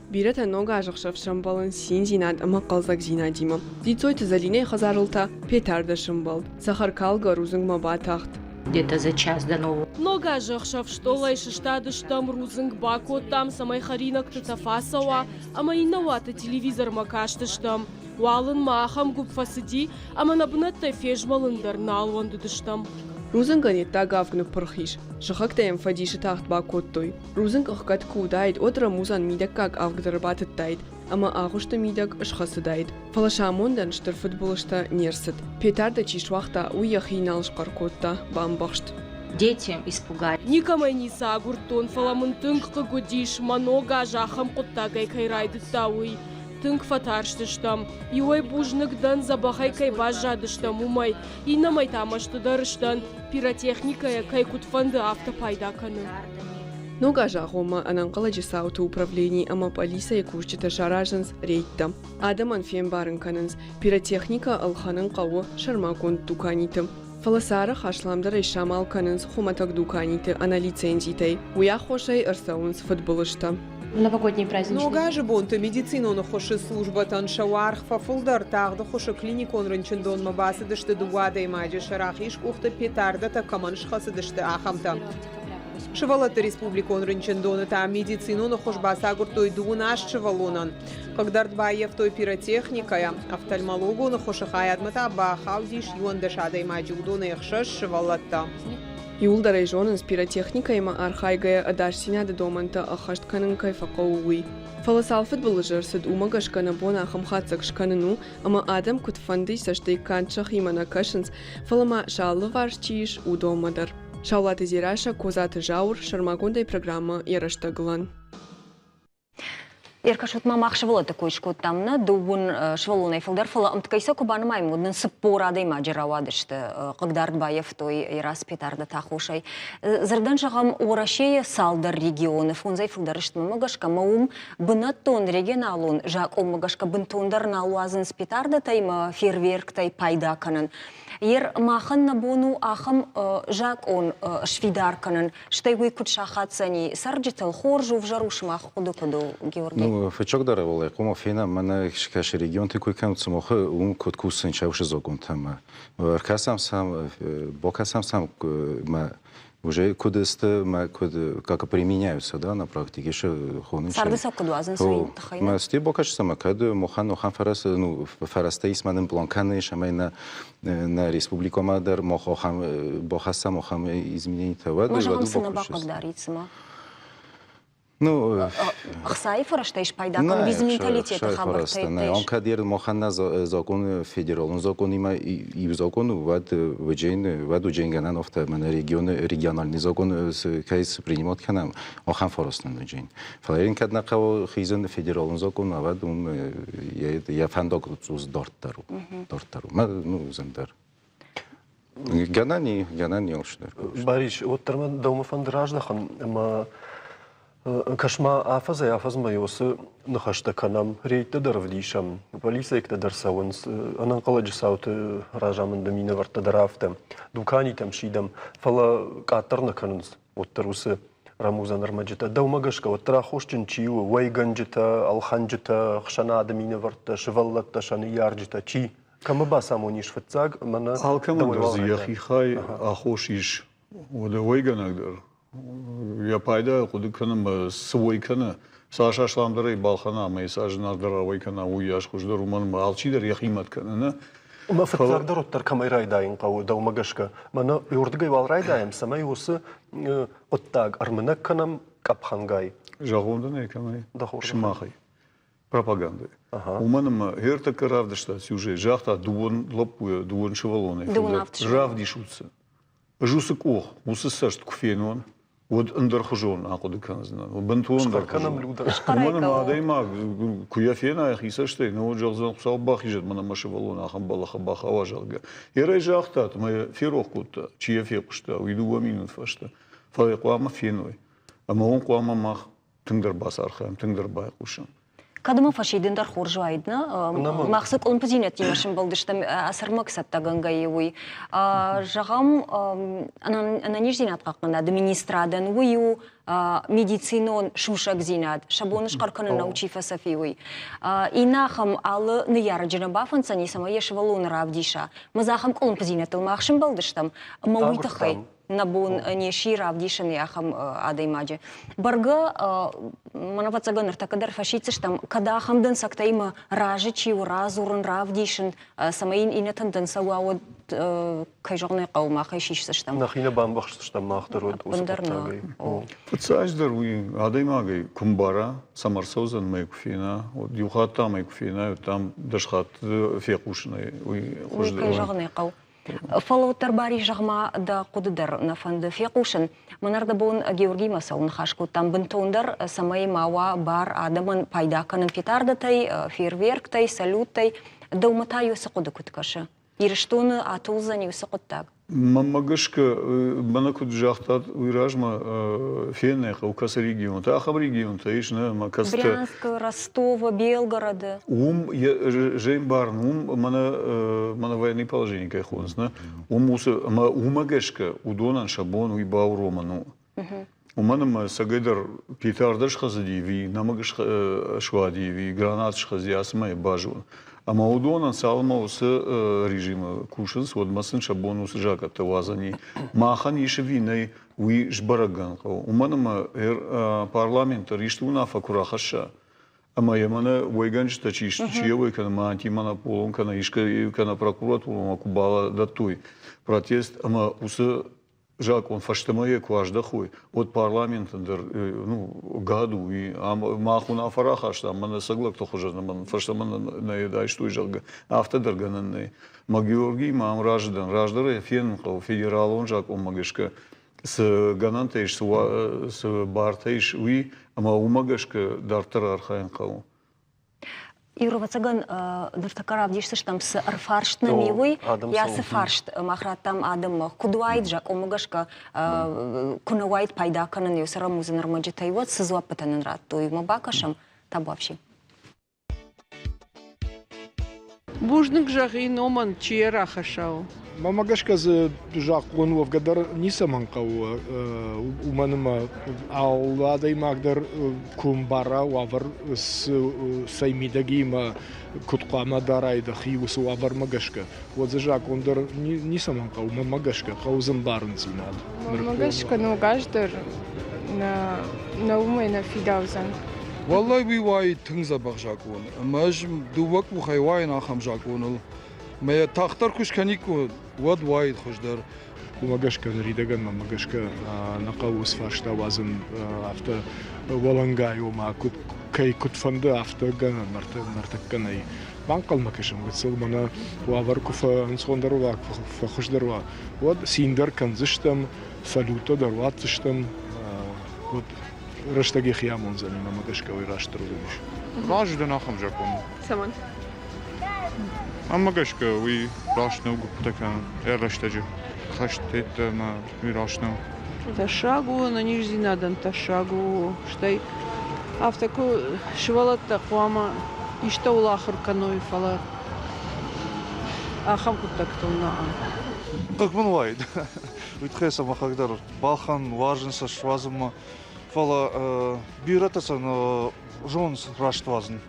Бирӕтӕ ног азы хсӕв сӕмбӕлынц циндзинад ӕмӕ хъӕлдзӕгдзинадимӕ. Дзиццойты Зӕлинӕйы хӕдзарыл та петардӕ сӕмбӕлд, цӕхӕркалгӕ рудзынгмӕ батахт. Где-то за час до нового. Ног азы ӕхсӕв стъолӕй сыстадыстӕм, рудзынг бакодтам, цӕмӕй хӕринӕгты тӕф ацӕуа, ӕмӕ иннӕ уаты телевизормӕ кастыстӕм. Уалынмӕ ахӕм гуыпп фӕцыди, ӕмӕ нӕ бынӕттӕй фезмӕлын дӕр нал уӕндыдыстӕм. Рудзынгӕн йе ддаг авг ныппырх ис. Сыхӕгтӕ йӕм фӕдисы тагъд бакодтой. Рудзынг ӕхгӕд куы уыдаид, уӕд рӕмудзӕн мидӕггаг авг дӕр батыдтаид ӕмӕ агъуысты мидӕг схӕцыдаид. Фӕлӕ сӕ амондӕн стыр фыдбылызтӕ не рцыд. Петардӕ чи суагъта, уый йӕхи нал схъӕр кодта, бамбӕхст. Дети испугались. Никӕмӕй ницы агуырдтон, фӕлӕ мын тынг хъыг уыдис, мӕ ног аз ахӕм хъуыддагӕй кӕй райдыдта, уый. Тынг фӕтарстыстӕм. Иуӕй бузныг дӕн, дзӕбӕхӕй кӕй баззадыстӕм, уымӕй, иннӕмӕй та мӕсты дӕр сдӕн, пиротехникӕйӕ кӕй куыд фӕнды, афтӕ пайда кӕны. Ног азы агъоммӕ ӕнӕнхъӕлӕджы цауты управлени ӕмӕ пъӕлицӕйы кусджытӕ саразынц рейдтӕ. Адӕмӕн фембарын кӕнынц, пиротехникӕ ӕлхӕнын хъӕуы сӕрмагонд дуканиты. Фӕлӕ сӕ арӕх асламдӕрӕй самал кӕнынц хуымӕтӕг дуканиты ӕнӕ лицензитӕй. Уый аххосӕй ӕрцӕуынц фыдбылызтӕ. Новогодний праздничный. Ног азы бонты медицинон ӕххуысы службӕтӕн сӕ уаргъ фӕфылдӕр. Тагъд ӕххуысы клиникон рынчындонмӕ бацыдысты дыууӕ адӕймаджы, сӕ рахиз къухты петардӕтӕ кӕмӕн схӕцыдысты, ахӕмтӕ. Сывӕллӕтты республикон рынчындоны та медицинон ӕххуыс бацагуырдтой дыууын аст сывӕллонӕн. Хъыгдард баййӕфтой пиротехникӕйӕ. Офтальмологон ӕххуысы хайадмӕ та бахаудис 11 адӕймаджы, уыдонӕй ӕхсӕз сывӕллӕттӕ. Иууылдӕр ӕй зонынц, пиротехникӕимӕ архайгӕйӕ ӕдасдзинады домӕнтӕ ӕххӕст кӕнын кӕй фӕхъӕуы, уый. Фӕлӕ цал фыдбылызы ӕрцыд, уымӕ гӕсгӕ нӕ бон ахӕм хатдзӕг скӕнын у, ӕмӕ адӕм куыдфӕндыйы цӕстӕй канд сӕхимӕ нӕ кӕсынц, фӕлӕ ма сӕ алыварс чи ис, уыдонмӕ дӕр. Саулаты Дзерассӕ, Козаты Зауыр, сӕрмагондӕй программӕ «Йӕ рӕстӕгыл-ӕн». Ӕркӕсут ма мах сывӕллӕтты кой скодтам нӕ дыууын сывӕллонӕй фылдӕр, фӕлӕ ӕмткӕй сӕ куы банымайӕм, уӕд нын 40 адӕймаджы рауадысты, хъыгдард баййӕфтой Ерас Петарды тахосӕй. Дзырдӕн зӕгъӕм, Уӕрӕсейы цалдӕр регионы фондзӕй фылдӕр сты мӕнмӕ гӕсгӕ, ӕмӕ уым бынӕттон регионалон закъонмӕ гӕсгӕ бынтондӕр нал уадзынц петардӕтӕй ӕмӕ фейерверктӕй пайда кӕнын. Ер махӕн нӕ бон у ахӕм закъон сфидар кӕнын, стӕй уый куыд сахаддзӕни цӕрджытыл, хорз у, ӕвзӕр у, сымах хъуыды куыд у, Георги? Ну, фыццагдӕр уал хъуамӕ фенӕм, мӕнӕ кӕсы регионты куы кӕнут сымахы, уым куыд кусынц чаушы законтӕмӕ. Ӕркӕсӕм сӕм, бакӕсӕм сӕм, мӕ уже куыд сты, мӕ куыд как применяются, да, на практике, еще хонын. Царды сӕ куыд уадзынц, уый тыххӕй. Мӕ сте бакӕсӕм, кӕд мохӕн охӕн фӕрӕз, ну, фӕрӕзтӕ ис мӕнӕн план кӕныс, ӕмӕ нӕ нӕ республикӕмӕ дӕр мах ахӕм бахӕссӕм ахӕм измененийтӕ, уӕд Ма зӕгъӕм, цы нӕ бахъыгдарид цымӕ? Ну, ӕхцайы фӕрӕзтӕй спайда кӕнын визменталитеты хабӕрттӕй. Нӕ, он кӕд махӕн нӕ закон федералон законимӕ иу закон у, уӕд уыджен, уӕд уыджен гӕнӕн афтӕ мӕнӕ регионы региональный закон кӕй принимать кӕнӕм, ахӕм фӕрӕзтӕн уыджен. Фӕлӕ йын кӕд нӕ хъӕуы хизын федералон закон, уӕд уым йӕ фӕндаг цъус дарддӕр у. Дарддӕр у. Мӕ, ну, зындӕр. Гӕнӕн и, гӕнӕн и алчидӕр. Барис, уӕддӕр мӕ дӕумӕ фӕнды раздӕхын ӕмӕ кӕс-ма, афӕдзӕй-афӕдзмӕ уыцы ныхӕстӕ кӕнӕм, рейдтӕ дӕр ӕвдисӕм, полицейӕгтӕ дӕр цӕуынц, ӕнӕнхъӕлӕджы цауты разамынды минӕвӕрттӕ дӕр афтӕ, дуканитӕм сидӕм, фӕлӕ къаддӕр нӕ кӕнынц уӕддӕр уыцы рӕмудзӕн ӕрмӕджытӕ. Дӕумӕ гӕсгӕ, уӕддӕр аххосджын чи у, уӕйгӕнджытӕ, ӕлхӕнджытӕ, ӕхсӕнады минӕвӕрттӕ, сывӕллӕттӕ, сӕ ныййарджытӕ, чи? Кӕмӕ бацамонис фыццаг мӕнӕ Алкӕмӕн дӕр дзы йӕхи хай аххос ис. Уӕдӕ уӕйгӕнӕг дӕр йӕ пайдайыл хъуыды кӕны ӕмӕ цы уӕй кӕны, цас асламдӕрӕй балхӕна ӕмӕ йӕ цас зынаргъдӕр ауӕй кӕна, уыйас хуыздӕр, уымӕн ӕмӕ алчидӕр йӕхи мӕт кӕны, нӕ? Мӕ фыццагдӕр уӕддӕр кӕмӕй райдайын хъӕуы, дӕумӕ гӕсгӕ? Мӕнӕ уырдыгӕй уал райдайӕм, цӕмӕй уыцы хъуыддаг ӕрмынӕг кӕнӕм къӕпхӕнгай. Зӕгъон дын ӕй кӕмӕй? Сымахӕй. Пропагандӕ. Уымӕн ӕмӕ ӕртӕккӕ равдыста сюжет, загъта дыууын лӕппуйӕ, дыууын сывӕллонӕй фылдӕр. Равдисут сӕ. Ӕз уыцы къух, уыцы цӕст куы фенон, уӕд ӕндӕрхуызон ахъуыды кӕндзынӕн. Бынтон ӕндӕрхуызон. Уымӕн ӕмӕ адӕймаг, куы йӕ фена йӕхи цӕстӕй, нӕ уӕд зӕгъдзӕн, Хуыцау бахизӕд мӕн ӕмӕ сывӕллон ахӕм бӕллӕхы бахауа, зӕгъгӕ. Ерӕй загъта, ӕмӕ йӕ ферох кодта, чи йӕ фехъуыста, уый дыууӕ минут фӕстӕ. Фӕлӕ йӕ хъуамӕ феной. Ӕмӕ уым хъуамӕ мах тынгдӕр бацархайӕм, тынгдӕр байхъусӕм. Кӕд ма фӕсидын дӕр хорз уаид, нӕ? Мах цы къуылымпыдзинӕдтимӕ сӕмбӕлдыстӕм ӕрмӕг цӕттӕгӕнгӕйы, уый. Зӕгъӕм, ӕнӕниздзинад хъахъхъӕнынады министрадӕн уый у медицинон сусӕгдзинад, сӕ бон схъӕр кӕнын нӕу, чи фӕцӕфи, уый. Иннӕ ахӕм алы ныййарӕджы нӕ бафӕнддзӕни, цӕмӕй йӕ сывӕллоны равдиса. Мӕ ахӕм къуылымпыдзинӕдтыл мах сӕмбӕлдыстӕм, ӕмӕ уый тыххӕй. Нӕ бон не сси равдисын ахӕм адӕймаджы. Бӕргӕ, мӕн ӕвӕццӕгӕн ныртӕккӕ дӕр фӕсиддзыстӕм, кӕд ахӕм дӕнцӕгтӕй мӕ разы чи у радзурын, равдисын, цӕмӕй йын иннӕтӕн дӕнцӕг уа, уӕд кӕй зӕгъын ӕй хъӕуы, махӕй сисдзыстӕм. Нӕхи нӕ бамбӕхсдзыстӕм мах дӕр уӕд уыцы хъуыддагӕй. Фыццаджыдӕр уый адӕймагӕй куы мбара, цӕмӕ ӕрцӕудзӕн мӕ куы фена, уӕд иу хатт дам ӕй куы фена, уӕд дам 10 хатты фехъусынӕй уый хуыздӕр. Кӕй зӕгъын ӕй хъӕуы. Фӕлӕ уӕддӕр Барис, зӕгъ-ма, дӕ хъуыды дӕр нӕ фӕнды фехъусын. Мӕнӕрдӕбон Георгимӕ цӕуыл ныхас кодтам бынтондӕр, цӕмӕй ма уа бар адӕмӕн пайда кӕнын петардӕтӕй, фейерверктӕй, салюттӕй. Дӕумӕ та уыцы хъуыды куыд кӕсы? Ирыстоны атулдзӕни уыцы хъуыддаг? Мӕнмӕ гӕсгӕ, мӕнӕ куыд загътат, уый размӕ фенӕ хъӕуы кӕцы регионтӕ, ахӕм регионтӕ ис, нӕ, ӕмӕ кӕцытӕ... Брянскы, Ростовы, Белгороды. Уым, зӕмбарын, уым мӕнӕ, мӕнӕ военный положение кӕй хонынц, нӕ, уым уыцы, ӕмӕ уымӕ гӕсгӕ уыдонӕн сӕ бон уый бауромын у. Уымӕн ӕмӕ ӕцӕгӕйдӕр петарда схӕцыди ӕви нӕмыг суади ӕви гранат схӕцыди, ацы мӕй базон. Ӕмӕ уыдонӕн цалынмӕ уыцы режимы кусынц, уӕдмӕ сын сӕ бон уыцы закъӕттӕ уадзӕн и. Махӕн ис ӕви нӕй, уый сбӕрӕггӕн хъӕуы. Уымӕн ӕмӕ парламент дӕр исты уынаффӕ куы рахӕсса, ӕмӕ йӕ мӕнӕ уӕйгӕнджытӕ чи чи йӕ уӕй кӕны, ма антимонополон кӕнӕ искӕй кӕнӕ прокуратурӕмӕ куы балӕдӕттой протест ӕмӕ уыцы закъон фӕстӕмӕ йӕ куы аздӕхой, уӕд парламентӕн дӕр ну, гад у. Мах уынаффӕ рахастам, мӕнӕ ӕцӕг лӕгты хуызӕн ӕмӕ фӕстӕмӕ нӕ айстой, зӕгъгӕ, афтӕ дӕр гӕнӕн нӕй. Мӕ Георгий ма ам разы дӕн. Раздӕр ӕй фенын хъӕуы федералон закъонмӕ гӕсгӕ цы гӕнӕнтӕ ис, цы бартӕ ис, уый, ӕмӕ уымӕ гӕсгӕ дарддӕр архайын хъӕуы. Ӕвӕццӕгӕн, ныртӕккӕ равдисдзыстӕм, цы ӕрфарст нӕм и, уый. Йӕ цы фарст мах радтам адӕммӕ. Куыд уаид закъонмӕ гӕсгӕ, куы нӕ уаид пайда кӕнын еу сӕрӕмудзын ӕрмӕджытӕй, уӕд цы дзуӕппытӕ нын радтой, уымӕ бакӕсӕм. Табуафси. Бузныг зӕгъин номӕн, чи йӕ рахӕссау. Мӕнмӕ гӕсгӕ дзы закъон уӕвгӕ дӕр ницӕмӕн хъӕуы, уымӕн ӕмӕ алы адӕймаг дӕр куы ӕмбара уавӕр цӕй мидӕг и ӕмӕ куыд хъуамӕ дарай дӕхи уыцы уавӕрмӕ гӕсгӕ, уӕд дзы закъон дӕр ницӕмӕн хъӕуы, мӕнмӕ гӕсгӕ хъӕуы дзы ӕмбарындзинад. Мӕнмӕ гӕсгӕ ног аз дӕр нӕ уымӕй нӕ фидаудзӕн. Уӕллӕй, уый уаид тынг дзӕбӕх закъон. Ӕмӕ ӕз дыууӕ къухӕй уаин ахӕм закъоныл. Мӕ йӕ тагъддӕр куы скӕниккой, уӕд уаид хуыздӕр. Уымӕ гӕсгӕ ныридӕгӕн мӕнмӕ гӕсгӕ нӕ хъӕуы уыцы фарста уадзын афтӕ уӕлӕнгай, ома куыд кӕй куыд фӕнды, афтӕ гӕнӕн ныртӕккӕ нӕй. Банхъӕлмӕ кӕсӕм гыццыл, мӕнӕ уавӕр куы фӕӕнцондӕр уа, куы фӕхуыздӕр уа, уӕд цин дӕр кӕндзыстӕм, салюттӕ дӕр уадздзыстӕм, уӕд рӕстӕг йӕхи амондзӕни, мӕнмӕ гӕсгӕ уый растдӕр уыдзӕнис. Разы дӕн ахӕм закъоныл. Цӕмӕн? Амӕ гӕсгӕ уый раст нӕу гуыппытӕ кӕнын йӕ рӕстӕджы хӕст ӕмӕ уый раст нӕу. Тӕссаг у, ӕнӕниздзинадӕн тӕссаг у, стӕй афтӕ куы сывӕллӕттӕ хъуамӕ истӕуыл ахуыр кӕной, фӕлӕ ахӕм хъуыддӕгтыл нӕ. Хъыг мын уаид. Уый тыххӕй сӕ мӕхӕдӕг дӕр балхӕн, уарзын сӕ суадзынмӕ. Фӕлӕ бирӕтӕ сӕ зонынц раст уадзын.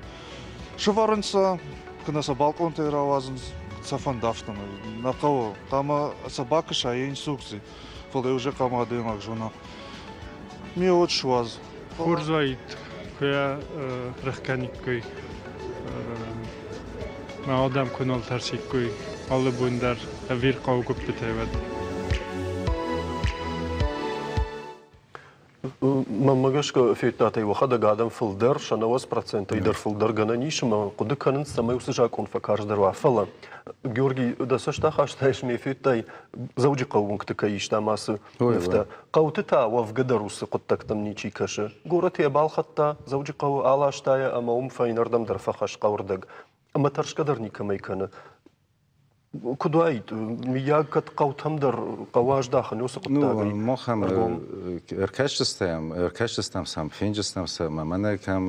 Сӕвӕрынц сӕ, кӕнӕ сӕ балкъонтӕй рауадзынц, сӕ фӕнд афтӕмӕй. Нӕ хъӕуы, хъуамӕ сӕ бакӕса йӕ инструкци, фӕлӕ уже хъуамӕ адӕймаг зона. Ме уод суадз. Хорз уаид, куы йӕ рӕхгӕниккой, мӕ адӕм куы нал тӕрсиккой алы бон дӕр ӕвирхъау гуыппытӕй, уӕд. Мӕнмӕ гӕсгӕ федтат ӕй уӕхӕдӕг адӕм фылдӕр, сӕ 90 процентӕй дӕр фылдӕр гӕнӕн ис ӕмӕ хъуыды кӕнынц, цӕмӕй уыцы закъон фӕкарздӕр уа. Фӕлӕ, Георгий, дӕ цӕст ахастаис ме федтай Дзӕуджыхъӕуы уынгты кӕй истам ацы нывтӕ. Хъӕуты та уӕвгӕ дӕр уыцы хъуыддӕгтӕм ничи кӕсы. Горӕты йӕ балхӕдта, Дзӕуджыхъӕуы аласта йӕ ӕмӕ уым фӕйнӕрдӕм дӕр фӕхӕсс хъӕуырдӕг. Ӕмӕ тӕрсгӕ дӕр никӕмӕй кӕны. Куыд уаид, мыййаг, кӕд хъӕутӕм дӕр хъӕуы аздахын уыцы хъуыддагӕй? Ну, махӕн ӕркӕсдзыстӕм, ӕркӕсдзыстӕм сӕм, фенджыстӕм сӕ, мӕнӕ кӕм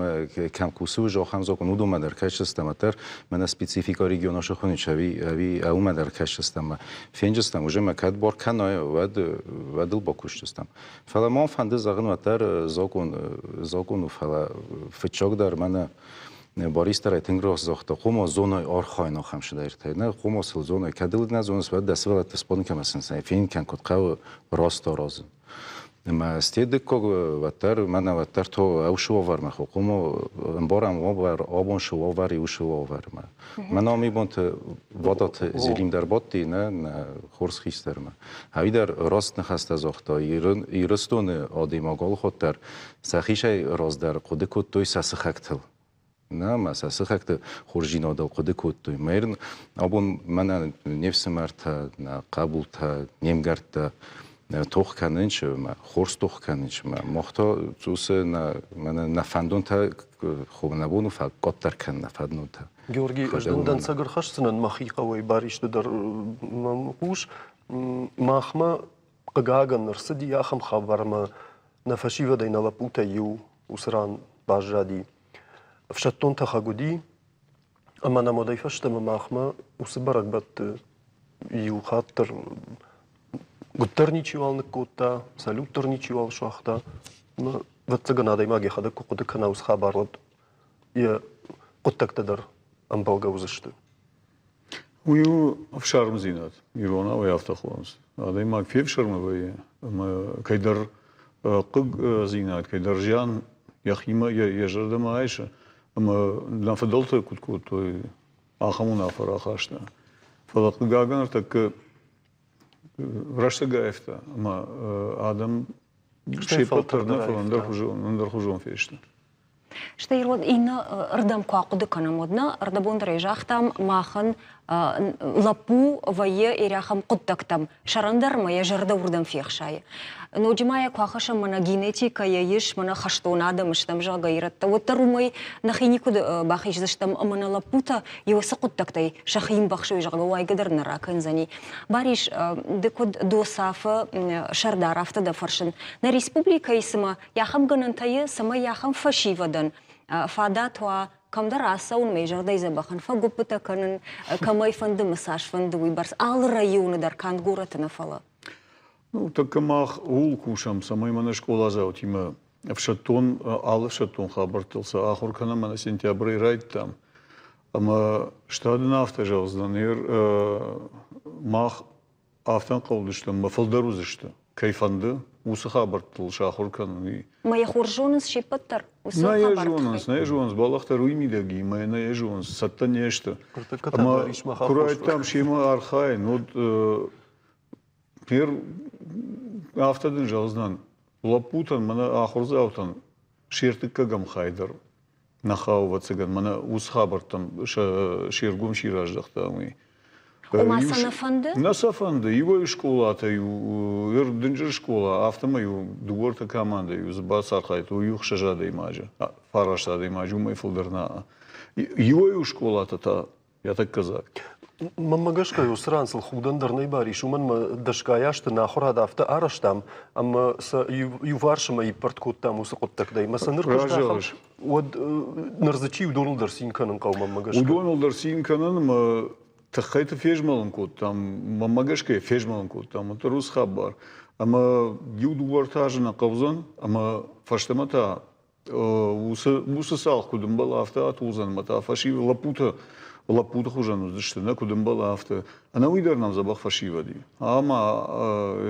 кӕм кусы уый ахӕм закъон, уыдонмӕ дӕр кӕсдзыстӕм, ӕддӕр мӕнӕ специфика региона сыхуынич ӕви ӕви уымӕ дӕр кӕсдзыстӕм. Фенджыстӕм, уже мӕ кӕд бар кӕной, уӕд уӕд ыл бакусдзыстӕм. Фӕлӕ мӕн фӕнды зӕгъын, уӕддӕр закъон закъон у, фӕлӕ фыццагдӕр мӕнӕ. Барис дӕр ӕй тынг раст загъта, хъуамӕ зоной архайын ахӕм цыдӕртӕй. Нӕ, хъуамӕ сыл зоной, кӕд ыл нӕ зоныс, уӕд дӕ сывӕллӕтты сбадын кӕм сын фенын кӕн, куыд хъӕуы раст аразын. Ӕмӕ сте дыккаг уӕддӕр, мӕнӕ уӕддӕр то ӕусы уавӕрмӕ хъуамӕ ӕмбарӕм уавӕр, абон шы уавӕр и уышы уавӕрмӕ. Мӕн ам ибонты Вадаты Зелим дӕр бадти, нӕ, нӕ хорз хистӕрмӕ. Ӕви дӕр раст ныхӕстӕ загъта, Ирыстоны адӕймаг алыхатт дӕр сӕхицӕй раздӕр хъуыды кодтой сӕ сыхӕгтыл. Нӕ, ӕмӕ сӕ сыхӕгты хорздзинадыл хъуыды кодтой. Мӕ абон мӕнӕ не фсымӕртӕ, нӕ хъӕбултӕ, не мгӕрттӕ тох кӕнынц ӕмӕ хорз тох кӕнынц ӕмӕ мах та цусы нӕ мӕнӕ нӕ фӕндонтӕ нӕ бон у фӕкъаддӕр кӕнын нӕ фӕндонтӕ. Георгий, ӕз дын дӕнцӕг ӕрхӕсдзынӕн мӕхи хъӕуӕй баристы дӕр мӕм хъус. Махмӕ хъыгагӕн ӕрцыди ахӕм хабар ӕмӕ нӕ фӕсивӕдӕй нӕ лӕппутӕй иу уыцы ран баззади. Ӕфсӕддон тӕхӕг уыди, ӕмӕ нӕм уӕдӕй фӕстӕмӕ махмӕ уыцы бӕрӕгбӕтты иу хатт дӕр гуыддӕр ничиуал ныккодта, салют дӕр ничиуал суагъта. Ӕмӕ, ӕвӕццӕгӕн, адӕймаг йӕхӕдӕг куы хъуыды кӕна уыцы хабар, уӕд йӕ хъуыддӕгтӕ дӕр ӕмбӕлгӕ уыдзысты. Уый у ӕфсармдзинад, иронау ӕй афтӕ хонынц. Адӕймаг фефсӕрмы вӕййы ӕмӕ кӕйдӕр хъыгдзинад, кӕйдӕр зиан йӕхимӕ, йӕ зӕрдӕмӕ айсы ӕмӕ нӕ фыдӕлтӕ куыд кодтой, ахӕм уынаффӕ рахаста. Фӕлӕ хъыгагӕн ӕртӕккӕ рӕстӕг аивта ӕмӕ адӕм се ппӕт дӕр нӕ, фӕлӕ ӕндӕрхуызон фесты. Стӕй уӕд иннӕ рдӕм куы ахъуыды кӕнӕм, уӕд нӕ ӕрдӕбон дӕр ӕй загътам, махӕн лӕппу вӕййы ирӕхӕм хъуыддӕгтӕм, сӕрӕндӕр ӕмӕ йӕ зӕрдӕ уырдӕм фехсайы. Ноджы ма йӕ куы ахӕссӕм, мӕнӕ генетикӕйӕ ис, мӕнӕ хӕстон адӕм стӕм, зӕгъгӕ, ирӕттӕ, уӕддӕр уымӕй нӕхи никуыд бахиздзыстӕм ӕмӕ нӕ лӕппутӕ иу цы хъуыддӕгтӕй сӕхи ӕмбӕхсой, зӕгъгӕ, уайгӕ дӕр нӕ ракӕндзӕни. Барис, ды куыд ДОСАФ-ы сӕрдар, афтӕ дӕ фӕрсын, нӕ республикӕйы цымӕ Ахӕм гӕнӕнтӕ и, цӕмӕй ахӕм фӕсивӕдӕн фадат уа кӕмдӕр ацӕуын, мӕ зӕрдӕйы дзӕбӕхӕн фӕгуыппытӕ кӕнын, кӕмӕй фӕнды мӕ цас фӕнды, уыйбӕрц алы районы дӕр, канд горӕты нӕ, фӕлӕ. Ну, тӕккӕ мах ууыл кусӕм, цӕмӕй мӕнӕ скъоладзаутимӕ ӕфсӕддон, алы ӕфсӕддон хабӕрттыл сӕ ахуыр кӕнӕм ӕмӕ сентябрӕй райдыдтам. Ӕмӕ стӕй дын афтӕ зӕгъдзынӕн, мах афтӕ ӕнхъӕлдыстӕм, мӕ фылдӕр уыдзысты, кӕй фӕнды, уыцы хабӕрттыл сахуыр кӕнын. Уый. Мӕ йӕ хорз зонынц се ппӕт дӕр? Уыцы нӕ йӕ зонынц, нӕ йӕ зонынц, бӕллӕх дӕр уый мидӕг и, мӕ нӕ йӕ зонынц, цӕттӕ не сты. Ӕмӕ куы райдыдтам семӕ архайын, уӕд ныр афтӕ дын зӕгъдзынӕн, лӕппутӕн, мӕнӕ ахуырдзаутӕн се ртыккӕгӕм хай дӕр нӕ хауы, ӕвӕццӕгӕн, мӕнӕ уыцы хабӕрттӕм се ргом чи раздӕхта, уый. Ома сӕ нӕ фӕнды? Нӕ сӕ фӕнды. Иуӕй скъолатӕ-иу, дынджыр скъола, афтӕмӕй-иу дыууӕ-ӕртӕ командӕ-иу дзы бацархайдтой иу ӕхсӕз адӕймаджы, фараст адӕймаджы, уымӕй фылдӕр нӕ. Иуӕй-иу скъолатӕ та йӕ тӕккӕ дзаг. Мӕнмӕ гӕсгӕ, уыцы ран сыл худӕн дӕр нӕй бар ис, уымӕн ӕмӕ дӕсгай азты нӕ ахуырад афтӕ арӕзтам, ӕмӕ сӕ иуварс ӕмӕ иппӕрд кодтам уыцы хъуыддӕгтӕй. Ӕмӕ сӕ ныр куы здахӕм, уӕд ныр дзы чи уыдоныл дӕр цин кӕнын хъӕуы, мӕнмӕ гӕсгӕ. Уыдоныл дӕр цин кӕнын ӕмӕ тыххӕйты фезмӕлын кодтам, мӕнмӕ гӕсгӕ фезмӕлын кодтам, уӕддӕр уыцы хабар. Ӕмӕ иу дыууӕ-ӕртӕ азы нӕ хъӕудзӕн, ӕмӕ фӕстӕмӕ та уыцы цалх куыд ӕмбӕлы, афтӕ атулдзӕн ӕмӕ та фӕсивӕд лӕппутӕ лӕппуты хуызӕн уыдзысты, нӕ куыд ӕмбӕлы, афтӕ. Ӕнӕуый дӕр нӕм дзӕбӕх фӕсивӕд и. Ӕмӕ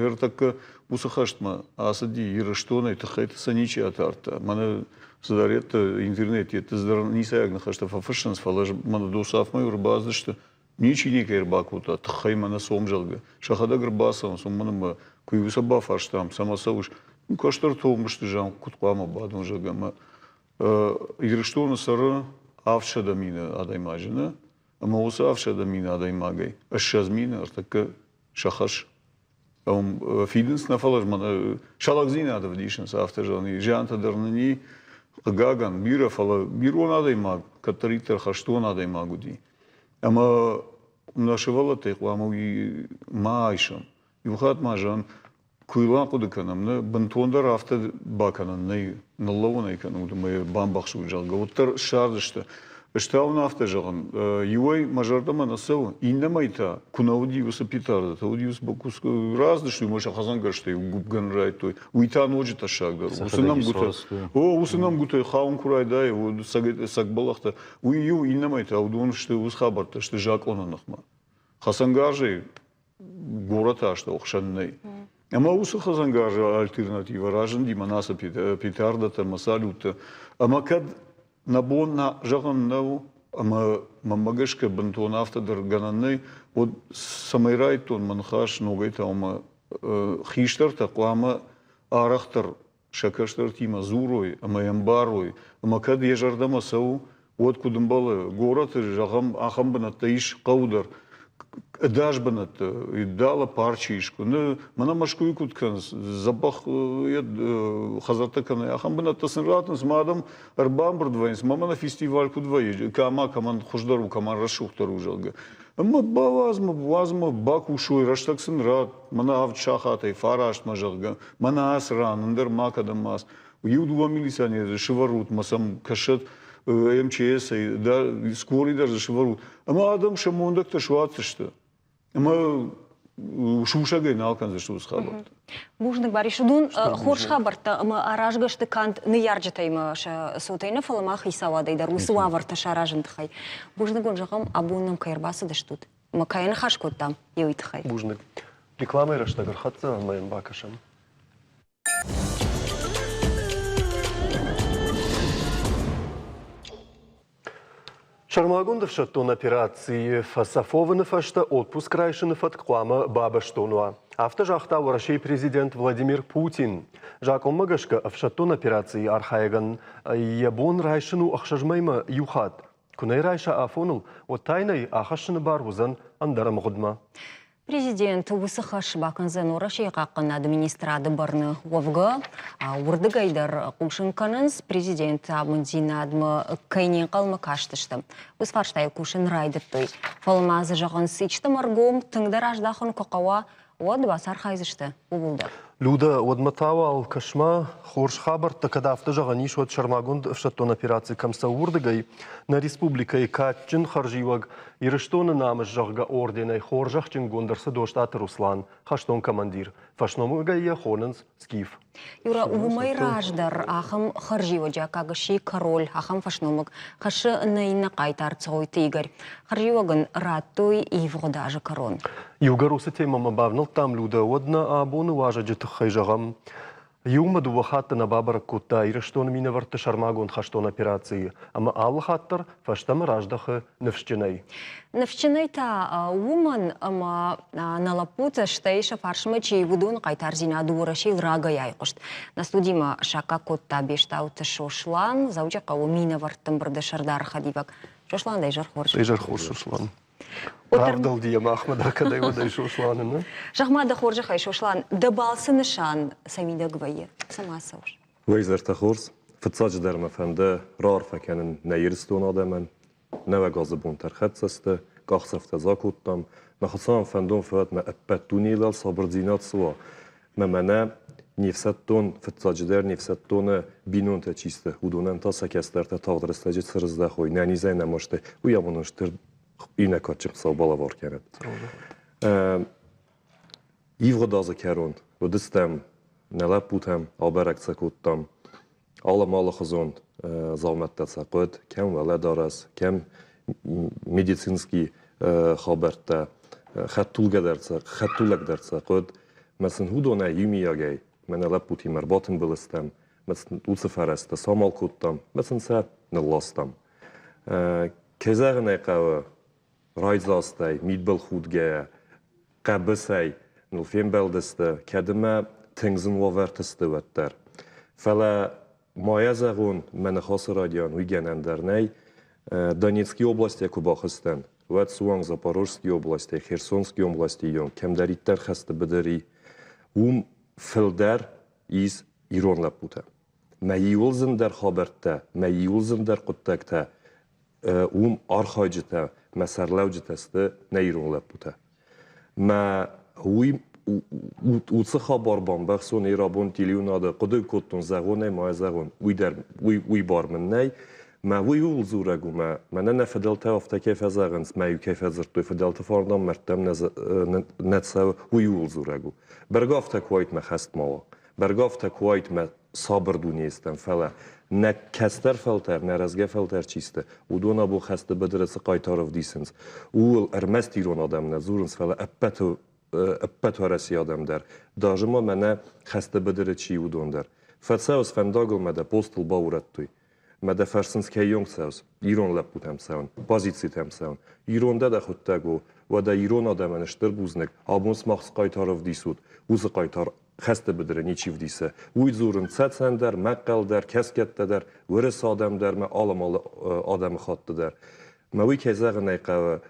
ӕртӕккӕ уыцы хӕстмӕ ацыди Ирыстонӕй, тыххӕйты сӕ ничи атардта. Мӕнӕ цыдӕриддӕр интернет цыдӕр ницӕйаг ныхӕстӕ фӕфыссынц, фӕлӕ мӕнӕ досафмӕ ӕрбацыдысты, ничи никӕй ӕрбакодта, тыххӕй мӕнӕ цом, зӕгъгӕ. Сӕхӕдӕг ӕрбацӕуынц, уымӕн ӕмӕ куы-иу сӕ бафарстам, цӕмӕ цӕуыс, кӕстӕртӕ уым сты, зӕгъ, куыд хъуамӕ бадон, зӕгъгӕ, ӕмӕ Ирыстоны цӕры 700 мины адӕймаджы, нӕ? Ӕмӕ уыцы 700 мины адӕймагӕй 20 мины ӕртӕккӕ сӕ хӕс фидынц нӕ, фӕлӕ сӕ лӕгдзинад ӕвдисынц, афтӕ зӕгъын. Зиантӕ дӕр нын и, хъыгагӕн, бирӕ, фӕлӕ ирон адӕймаг кӕддӕриддӕр хӕстон адӕймаг уыди. Ӕмӕ нӕ сывӕллӕттӕй хъуамӕ уый ма айсӕм. Иу хатт ма зӕгъын, куы йыл ахъуыды кӕнӕм, нӕ бынтондӕр афтӕ бакӕнӕн нӕй, ныллӕууын ӕй кӕнут ӕмӕ йӕ бамбӕхсут, зӕгъгӕ, уӕддӕр ссардзысты. Ӕз та уын афтӕ зӕгъын, иуӕй мӕ зӕрдӕмӕ нӕ цӕуы, иннӕмӕй та, куы нӕ уыди уыцы петардӕтӕ, уыди уыцы раздысты, уымӕ сӕ хӕцӕнгӕрзтӕй гуыпгӕн райдтой, уый та ноджы тӕссагдӕр. Уыцы нӕмгуытӕ, о, уыцы нӕмгуытӕй хауын куы райдайы, уӕд цӕг бӕлӕгътӕ, уый иу, иннӕмӕй та уыдон сты, уыцы хабӕрттӕ сты закъоны ныхмӕ. Хӕцӕнгарзӕй горӕты астӕу хсӕн нӕй. Ӕмӕ уыцы хӕцӕнгарзы альтернативӕ разынди мӕнӕ ацы петардӕтӕ ӕмӕ салюттӕ. Ӕмӕ кӕд нӕ бон зӕгъын нӕу, ӕмӕ мӕнмӕ гӕсгӕ бынтон афтӕ дӕр гӕнӕн нӕй, уӕд цӕмӕй райдтон мӕ ныхас ногӕй та ӕмӕ хистӕртӕ хъуамӕ арӕхдӕр сӕ кӕстӕртимӕ дзурой ӕмӕ йӕ ӕмбарой, ӕмӕ кӕд йӕ зӕрдӕмӕ цӕуы, уӕд куыд ӕмбӕлы, горӕты, зӕгъӕм, ахӕм бынӕттӕ ис хъӕуы дӕр, ӕдас бынӕттӕ, дӕлӕ парчы искуы. Ныр мӕнӕ Мӕскуыйы куыд кӕнынц, дзӕбӕх хӕдзӕрттӕ кӕнӕ ахӕм бынӕттӕ сын раттынц, ӕмӕ адӕм ӕрбамбырд вӕййынц, мӕ мӕнӕ фестиваль куыд вӕййы, кӕмӕ кӕмӕн хуыздӕр у, кӕмӕн рӕсугъддӕр у, зӕгъгӕ. Ӕмӕ бауадз мӕ, уадз мӕ, бакусой, рӕстӕг сын ратт, мӕнӕ авд сахатӕй фарастмӕ, зӕгъгӕ, мӕнӕ ацы ран, ӕндӕр ма кӕдӕм ма Иу-дыууӕ милиционеры сывӕрут мӕ сӕм кӕсӕд МЧС-ӕй, скорый дӕр дзы сывӕрут. Ӕмӕ адӕм сӕ мондӕгтӕ суадздзысты. Ӕмӕ сусӕгӕй нал кӕндзысты уыцы хабӕрттӕ. Бузныг, Барис. Уыдон хорз хабӕрттӕ ӕмӕ аразгӕ сты канд ныййарджытӕй ӕмӕ сӕ цотӕй нӕ, фӕлӕ ма хицауадӕй дӕр уыцы уавӕртӕ саразын тыххӕй. Бузныг уын зӕгъӕм, абон нӕм кӕй ӕрбацыдыстут ӕмӕ кӕй ныхас кодтам, уый тыххӕй. Бузныг. Рекламӕйы рӕстӕг ӕрхӕццӕ ӕмӕ йӕм бакӕсӕм. Сӕрмагонд ӕфсӕддон операцийы фӕцӕфовыны фӕстӕ отпуск райсыны фӕтк хъуамӕ бабӕстон уа. Афтӕ загъта Уӕрӕсейы президент Владимир Путин. Закъонмӕ гӕсгӕ ӕфсӕддон операцийы архайӕгӕн йӕ бон райсын у ӕхсӕз мӕймӕ иу хатт. Куы нӕ райса афоныл, уӕд та йын ӕй ахӕссыны бар уыдзӕн ӕндӕр ӕмгъуыдмӕ. Президент уыцы хӕс бакӕндзӕн Уӕрӕсейы хъахъхъӕнынады министрады бӕрны. Уӕвгӕ, уырдыгӕй дӕр хъусын кӕнынц, президенты амынддзинадмӕ кӕй не нхъӕлмӕ кастысты. Уыцы фарстайыл кусын райдыдтой. Фӕлӕ ма дзы зӕгъынц, исты ӕргом тынгдӕр аздахын куы хъӕуа, уӕд бацархайдзысты ууыл дӕр. Люда, уӕдмӕ та уал кӕс-ма, хорз хабӕрттӕ кӕд афтӕ зӕгъӕн ис, уӕд сӕрмагонд ӕфсӕддон операци кӕм цӕуы, уырдыгӕй нӕ республикӕйы кадджын хӕрзиуӕг Ирыстоны намыс, зӕгъгӕ, орденӕй хорзӕхджынгонд ӕрцыд Остъаты Руслан, хӕстон командир. Фӕсномыгӕй йӕ хонынц Скиф. Юра, уымӕй раздӕр ахӕм хӕрзиуӕджы аккаг сси король, ахӕм фӕсномыг хӕссы нӕ иннӕ хъайтар Цгъойты Игорь. Хӕрзиуӕг ын радтой ивгъуыд азы кӕрон. Иугӕр уыцы темӕмӕ бавнӕлдтам, Людӕ, уӕд нӕ абоны уазӕджы тыххӕй зӕгъӕм. Иумӕ дыууӕ хатты нӕ бабӕрӕг кодта Ирыстоны минӕвӕртты сӕрмагонд хӕстон операцийы ӕмӕ алы хатт дӕр фӕстӕмӕ раздӕхы ныфсджынӕй. Ныфсджынӕй та уымӕн, ӕмӕ нӕ лӕппутӕ, стӕй сӕ фарсмӕ чи, уыдоны хъайтардзинад Уӕрӕсейыл рагӕй айхъуыст. Нӕ студимӕ саккаг кодта Бестауты Сослан, Дзӕуджыхъӕуы минӕвӕртты ӕмбырды сӕрдары хӕдивӕг. Сослан, дӕ изӕр хорз. Изӕр хорз, Сослан. Равдӕлди йӕ махмӕ дӕр кӕдӕй уӕдӕй Сосланы, нӕ? Зӕгъ-ма дӕ хорзӕхӕй, Сослан, дӕ балцы нысан цы мидӕг вӕййы? Цӕмӕ цӕуыс? Уый изӕртӕ хорз. Фыццаджыдӕр мӕ фӕнды раарфӕ кӕнын нӕ Ирыстоны адӕмӕн. Нӕуӕг азы бонтӕ ӕрхӕццӕ сты, къахдзӕфтӕ дзы акодтам. Мӕ Хуыцауӕн фӕндон фӕуӕд мӕ ӕппӕт дунейыл дӕр сабырдзинад цы уа. Мӕ мӕнӕ не фсӕддон, фыццаджыдӕр не фсӕддоны бинонтӕ чи сты, уыдонӕн та сӕ кӕстӕртӕ тагъд рӕстӕджы цы рыздӕхой, нӕнизӕй нӕ мастӕй, уый абон стыр иннӕ кадджын Хуыцау балӕвар кӕнӕд. Ивгъуыд азы кӕрон уыдыстӕм нӕ лӕппутӕм, абӕрӕг сӕ кодтам. Алы-малыхуызон дзаумӕттӕ сӕ хъуыд, кӕм уӕлӕдарӕс, кӕм медицинский хабӕрттӕ, хӕдтулгӕ дӕр сӕ, хӕдтулӕг дӕр сӕ хъуыд. Мӕ сын уыдонӕй иумийагӕй мӕнӕ лӕппутимӕ ӕрбатымбыл стӕм, мӕ сын уыцы фӕрӕзтӕ самал кодтам, мӕ сын сӕ нылластам. Кӕй зӕгъын ӕй хъӕуы, райдзастӕй, мидбылхудгӕйӕ, хъӕбысӕй ныл фембӕлдысты, кӕд ӕмӕ тынг зын уавӕрты сты, уӕддӕр. Фӕлӕ ма йӕ зӕгъон, мӕ ныхасы радиан уый гӕнӕн дӕр нӕй. Донецкий областӕй куы бахызтӕн, уӕд суанг Запорожский областӕй, Херсонский областӕй онг кӕмдӕриддӕр хӕсты быдыр и, уым фылдӕр ис ирон лӕппутӕ. Мӕ иуыл зындӕр хабӕрттӕ, мӕ иуыл зындӕр хъуыддӕгтӕ уым архайджытӕ мӕ сӕрлӕуджытӕ сты нӕ ирон лӕппутӕ. Мӕ уый уыцы хабар бамбӕхсон ирабон телеуынады хъуыды кодтон, зӕгъон ӕй, ма зӕгъон, уый дӕр уый, уый бар мын нӕй. Мӕ уый ууыл дзурӕг у, мӕ мӕнӕ нӕ фыдӕлтӕ афтӕ кӕй фӕзӕгъынц, мӕ-иу кӕй фӕдзырдтой, фыдӕлты фарнау мӕрдтӕм нӕ цӕуы, уый ууыл дзурӕг у. Бӕргӕ афтӕ куы уаид, мӕ хӕст ма уа. Бӕргӕ афтӕ куы уаид, мӕ сабыр дунейы стӕм, фӕлӕ нӕ кӕстӕр фӕлтӕр, нӕ рӕзгӕ фӕлтӕр чи сты, уыдон абон хӕсты быдыры цы хъайтар ӕвдисынц, ууыл ӕрмӕст ирон адӕм нӕ дзурынц, фӕлӕ ӕппӕты ӕппӕт Уӕрӕсейы адӕм дӕр, даже ма мӕнӕ хӕсты быдыры чи, уыдон дӕр. Фӕцӕуыс фӕндагыл мӕ дӕ постыл баурӕдтой. Мӕ дӕ фӕрсынц, кӕйонг цӕуыс? Ирон лӕппутӕм цӕуын, позицитӕм цӕуын. Ирон дӕ дӕхуыдтӕг у, уӕдӕ ирон адӕмӕн стыр бузныг, абон сымах цы хъайтар ӕвдисут, уыцы хъайтар хӕсты быдыры ничи вдисы. Уый дзурын цӕцӕн дӕр, мӕхъхъӕл дӕр, кӕсгӕттӕ дӕр, уырысы адӕм дӕр мӕ алы адӕмыхатты дӕр. Мӕ уый, кӕй зӕгъын ӕй хъӕуы,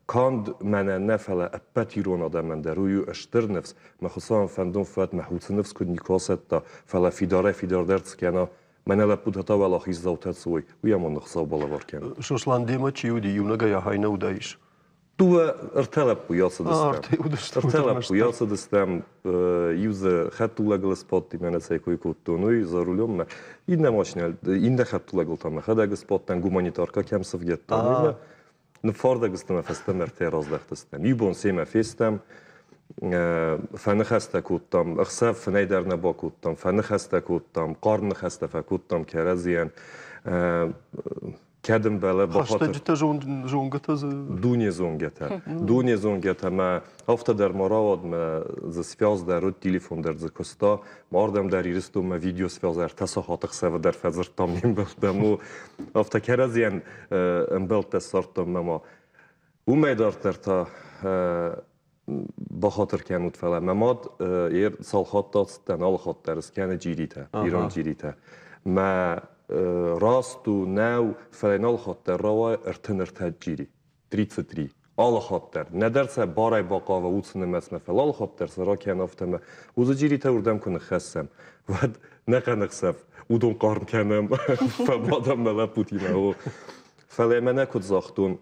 канд мӕнӕн нӕ, фӕлӕ ӕппӕт ирон адӕмӕн дӕр уый у стыр ныфс. Мӕ Хуыцауӕн фӕндон фӕуӕд, мӕ уыцы ныфс куыд никуы асӕтта, фӕлӕ фидарӕй-фидардӕр цы кӕна, мӕнӕ лӕппутӕ та уӕлахиздзаутӕ цы уой, уый амонд Хуыцау балӕвар кӕнӕд. Сослан, демӕ чи уыди, иунӕгӕй ахӕй нӕ уыдаис? Дыууӕ, ӕртӕ лӕппуйы ацыдыстӕм. Ӕртӕ лӕппуйы ацыдыстӕм. Иу дзы хӕдтулӕгыл сбадти, мӕнӕ цӕй кой кодтон, уый за рулем Иннӕ машинӕ, иннӕ хӕдтулӕгыл та мӕхӕдӕг сбадтӕн, гуманитарка кӕм сывгӕдтам, уымӕ. Ныффардӕг стӕм ӕмӕ фӕстӕмӕ ӕртӕ раздӕхтыстӕм. Иу бон семӕ фестӕм, фӕныхӕстӕ кодтам, ӕхсӕв фынӕй дӕр нӕ бакодтам, фӕныхӕстӕ кодтам, хъарм ныхӕстӕ фӕкодтам кӕрӕдзийӕн. Кӕд ӕмбӕлы Хӕстӕджытӕ зонгӕтӕ дзы? Дуне зонгӕтӕ. Дуне зонгӕтӕ мӕ афтӕ дӕр ма рауад, мӕ дзы связь дӕр уыд, телефон дӕр дзы куыста. Ма ардӕм дӕр Ирыстонмӕ видеосвязь ӕртӕ сахаты хсӕвы дӕр фӕдзырдтам не мбӕлттӕм. Афтӕ кӕрӕдзийӕн ӕмбӕлттӕ ссардтам мӕ ма. Уымӕй дарддӕр та бахатыр кӕнут, фӕлӕ мӕ мад ер цал хатт ацыдтӕн, алы хатт дӕр скӕны джиритӕ, ирон джиритӕ. Мӕ раст у, нӕу, фӕлӕ нал хатт дӕр рауайы 33 джири, 33. Алы хатт дӕр. Нӕдӕр сӕ барӕй бахъава уыцы нымӕцмӕ, фӕлӕ алы хатт дӕр сӕ ракӕн афтӕмӕ. Уыцы джиритӕ уырдӕм куы ныххӕссӕм, уӕд нӕ хъӕнӕхсӕв уыдон хъарм кӕнӕм, фӕбадӕм мӕ лӕппутимӕ. Фӕлӕ мӕнӕ куыд загътон,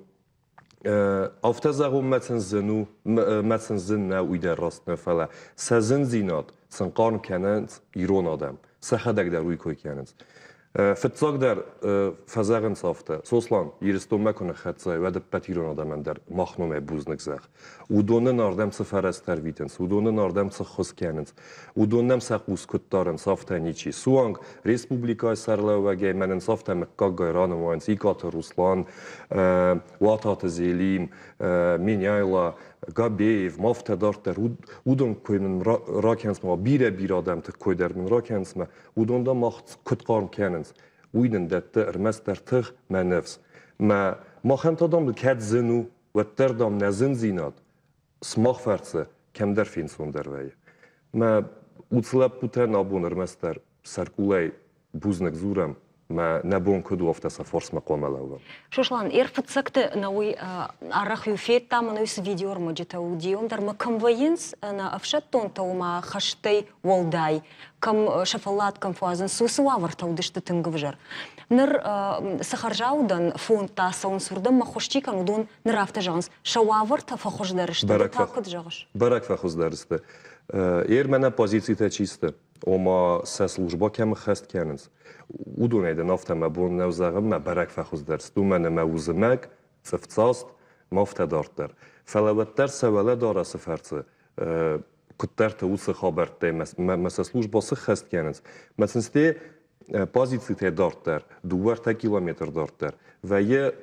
Афтӕ зӕгъон мӕ сын зын у, мӕ сын зын нӕ уый дӕр раст нӕ, фӕлӕ сӕ зындзинад сын хъарм кӕнынц ирон адӕм, сӕхӕдӕг дӕр уый кой кӕнынц. Фыццагдӕр фӕзӕгъынц афтӕ, Сослан, Ирыстонмӕ куы ныххӕццӕ, уӕд ӕппӕт ирон адӕмӕн дӕр мах номӕй бузныг зӕгъ. Уыдон нын ардӕм цы фӕрӕзтӕ ӕрвитынц, уыдон нын ардӕм цы ххуыс кӕнынц, уыдон нӕм сӕ хъус куыд дарынц, афтӕ ничи. Суанг республикӕйы сӕргълӕууӕгӕй мӕнӕн афтӕ мыггаггай ранымайынц Икъаты Руслан, Уататы Зелим, Меняйло, Габеев, ма афтӕ дарддӕр. Уыдон кой мын ракӕнынц, ма бирӕ-бирӕ адӕмты кой дӕр мын ракӕнынц, мӕ уыдон дӕр мах куыд хъарм кӕнынц, уый нын дӕтты ӕрмӕстдӕр тых мӕ ныфс. Мӕ махӕн та, дам, кӕд зын у, уӕддӕр, дам, нӕ зындзинад сымах фӕрцы кӕмдӕр фенцондӕр вӕййы. Мӕ уыцы лӕппутӕн абон ӕрмӕстдӕр сӕркъулӕй бузныг дзурӕм, мӕ нӕ бон куыд у, афтӕ сӕ фарсмӕ хъуамӕ лӕууӕм. Сослан, ӕрфыццӕгты нӕ уый арӕх-иу федтам, ӕнӕ цы видеоӕрмӕджытӕ уыди, уым дӕр ма кӕм вӕййынц нӕ ӕфсӕддонтӕ, ома хӕстӕй уӕлдай, кӕм сӕ фӕллад кӕм фӕуадзынц, уыцы уавӕртӕ уыдысты тынг ӕвзӕр. Ныр цы хӕрзаудӕн фондтӕ цӕуынц, уырдӕм ма хуыз чи кӕны, уыдон ныр афтӕ зӕгъынц, сӕ уавӕртӕ фӕхуыздӕр сты. Ды та куыд зӕгъыс? Бӕрӕг фӕхуыздӕр сты. Ермӕнӕ позицитӕ чи сты, ома сӕ службӕ кӕм ӕххӕст кӕнынц, уыдонӕй дын афтӕ мӕ бон нӕу зӕгъын, мӕ бӕрӕг фӕхуыздӕр сты, уымӕн ӕмӕ узымӕг, цъыфдзаст, ма афтӕ дарддӕр. Фӕлӕ уӕддӕр сӕ уӕлӕдарӕсы фӕрцы куыддӕрты уыцы хабӕрттӕй мӕ сӕ службӕ сыххӕст кӕнынц. Мӕ сын сте позицитӕй дарддӕр, дыууӕ-ӕртӕ километр дарддӕр вӕййы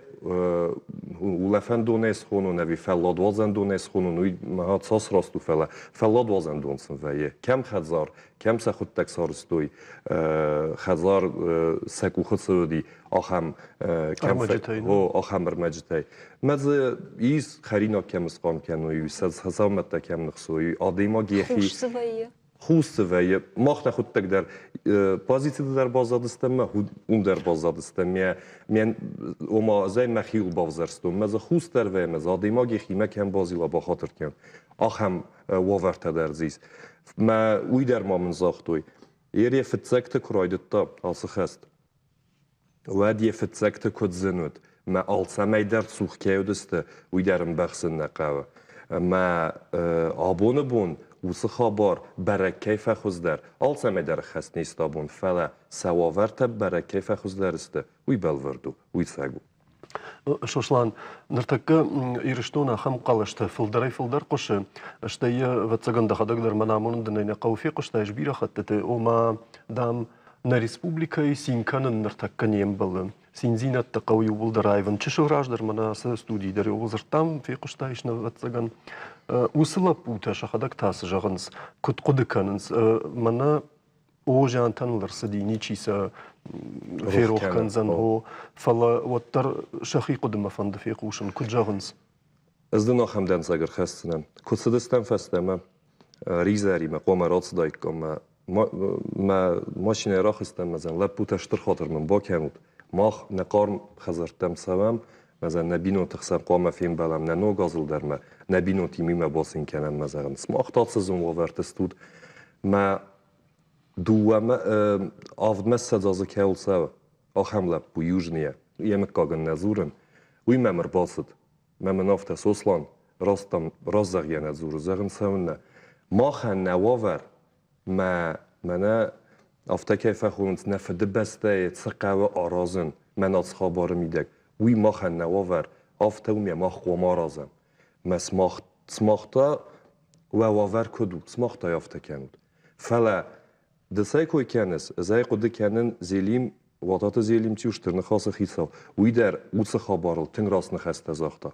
улӕфӕндонӕй схонон ӕви фӕлладуадзӕндонӕй схонон, уый мӕ цас раст у, фӕлӕ фӕлладуадзӕндон сын вӕййы. Кӕм хӕдзар, кӕм сӕхуыдтӕг сарӕзтой, хӕдзар сӕ къухы цы уыди, ахӕм кӕм ахӕм ӕрмӕджытӕй. Мӕ дзы ис хӕринаг кӕм схъарм кӕной, сӕ дзаумӕттӕ кӕм ныхсой, адӕймаг йӕхи Хус дзы вӕййы? Хус дзы вӕййы. Мах нӕхуыдтӕг дӕр позициты дӕр баззадыстӕм, мӕ уым дӕр баззадыстӕм. Мӕ, мӕ, ома, ӕз ӕй мӕхиуыл бавзӕрстон. Мӕ дзы хус дӕр вӕййы, мӕ дзы адӕймаг йӕхимӕ кӕм базила, бахатыр кӕн. Ахӕм уавӕртӕ дӕр дзы ис. Мӕ уый дӕр ма мын загътой. Ер йӕ фыццӕгты куы райдыдта ацы хӕст, уӕд йӕ фыццӕгты куыд зын уыд, мӕ алцӕмӕй дӕр цух кӕй уыдысты, уый дӕр ӕмбӕхсын нӕ хъӕуы. Мӕ абоны бон уыцы хабар бӕрӕг кӕй фӕхуыздӕр, алцӕмӕй дӕр ӕххӕст не сты абон, фӕлӕ сӕ уавӕртӕ бӕрӕг кӕй фӕхуыздӕр сты, уый бӕлвырд у, уый цӕг у. Сослан, ныртӕккӕ Ирыстон ахӕм хъӕлӕстӕ фылдӕрӕй-фылдӕр хъуысы, стӕй йӕ, ӕвӕццӕгӕн, дӕхӕдӕг дӕр мӕн амонын дын ӕй нӕ хъӕуы фехъуыстаис бирӕ хӕттыты, ома, дам, нӕ республикӕйы цин кӕнын ныртӕккӕ не мбӕлы. Циндзинӕдтӕ хъӕуы иууылдӕр аивын. Чысыл раздӕр мӕнӕ ацы студийы дӕр иууыл дзырдтам, фехъуыстаис нӕ, ӕвӕццӕгӕн. Уыцы лӕппутӕ сӕхӕдӕг та цы зӕгъынц, куыд хъуыды кӕнынц? Мӕнӕ О, зиантӕн ыл ӕрцыди, ничи сӕ ферох кӕндзӕн, о, фӕлӕ уӕддӕр сӕхи хъуыдымӕ фӕнды фехъусын, куыд зӕгъынц? Ӕз дын ахӕм дӕнцӕг ӕрхӕсдзынӕн. Куы цыдыстӕм фӕстӕмӕ Ризӕримӕ, хъуамӕ рацыдаиккам мӕ мӕ машинӕйӕ рахызтӕн мӕ зӕн лӕппутӕ стыр хатыр мын бакӕнут. Мах нӕ хъарм хӕдзӕрттӕм цӕуӕм, мӕ зӕн нӕ бинонты хсӕн хъуамӕ фембӕлӕм нӕ ног азыл дӕр мӕ нӕ бинонтимӕ бацин кӕнӕм мӕ зӕгъын. Сымах та цы зын уавӕрты стут, мӕ дыууӕмӕ авдмӕ 20 азы кӕуыл цӕуы, ахӕм лӕппу Южныйӕ, йӕ мыггаг ын нӕ дзурын, уый мӕм ӕрбацыд. Мӕ мын афтӕ, Сослан, раст дӕм раст зӕгъгӕ нӕ дзуры, зӕгъын цӕуыннӕ. Махӕн нӕ уавӕр, мӕ мӕнӕ афтӕ кӕй фӕхонынц, нӕ фыдыбӕстӕйы цы хъӕуы аразын, мӕн ацы хабары мидӕг, уый махӕн нӕ уавӕр, афтӕ у мӕ мах хъуамӕ аразӕм. Мӕ сымах, сымах та уӕ уавӕр куыд у, сымах та афтӕ кӕнут. Фӕлӕ ды цӕй кой кӕныс, ӕз ӕй хъуыды кӕнын, Зелим, Уататы Зелим циу стыр ныхасы хицау, уый дӕр уыцы хабарыл тынг раст ныхӕстӕ загъта.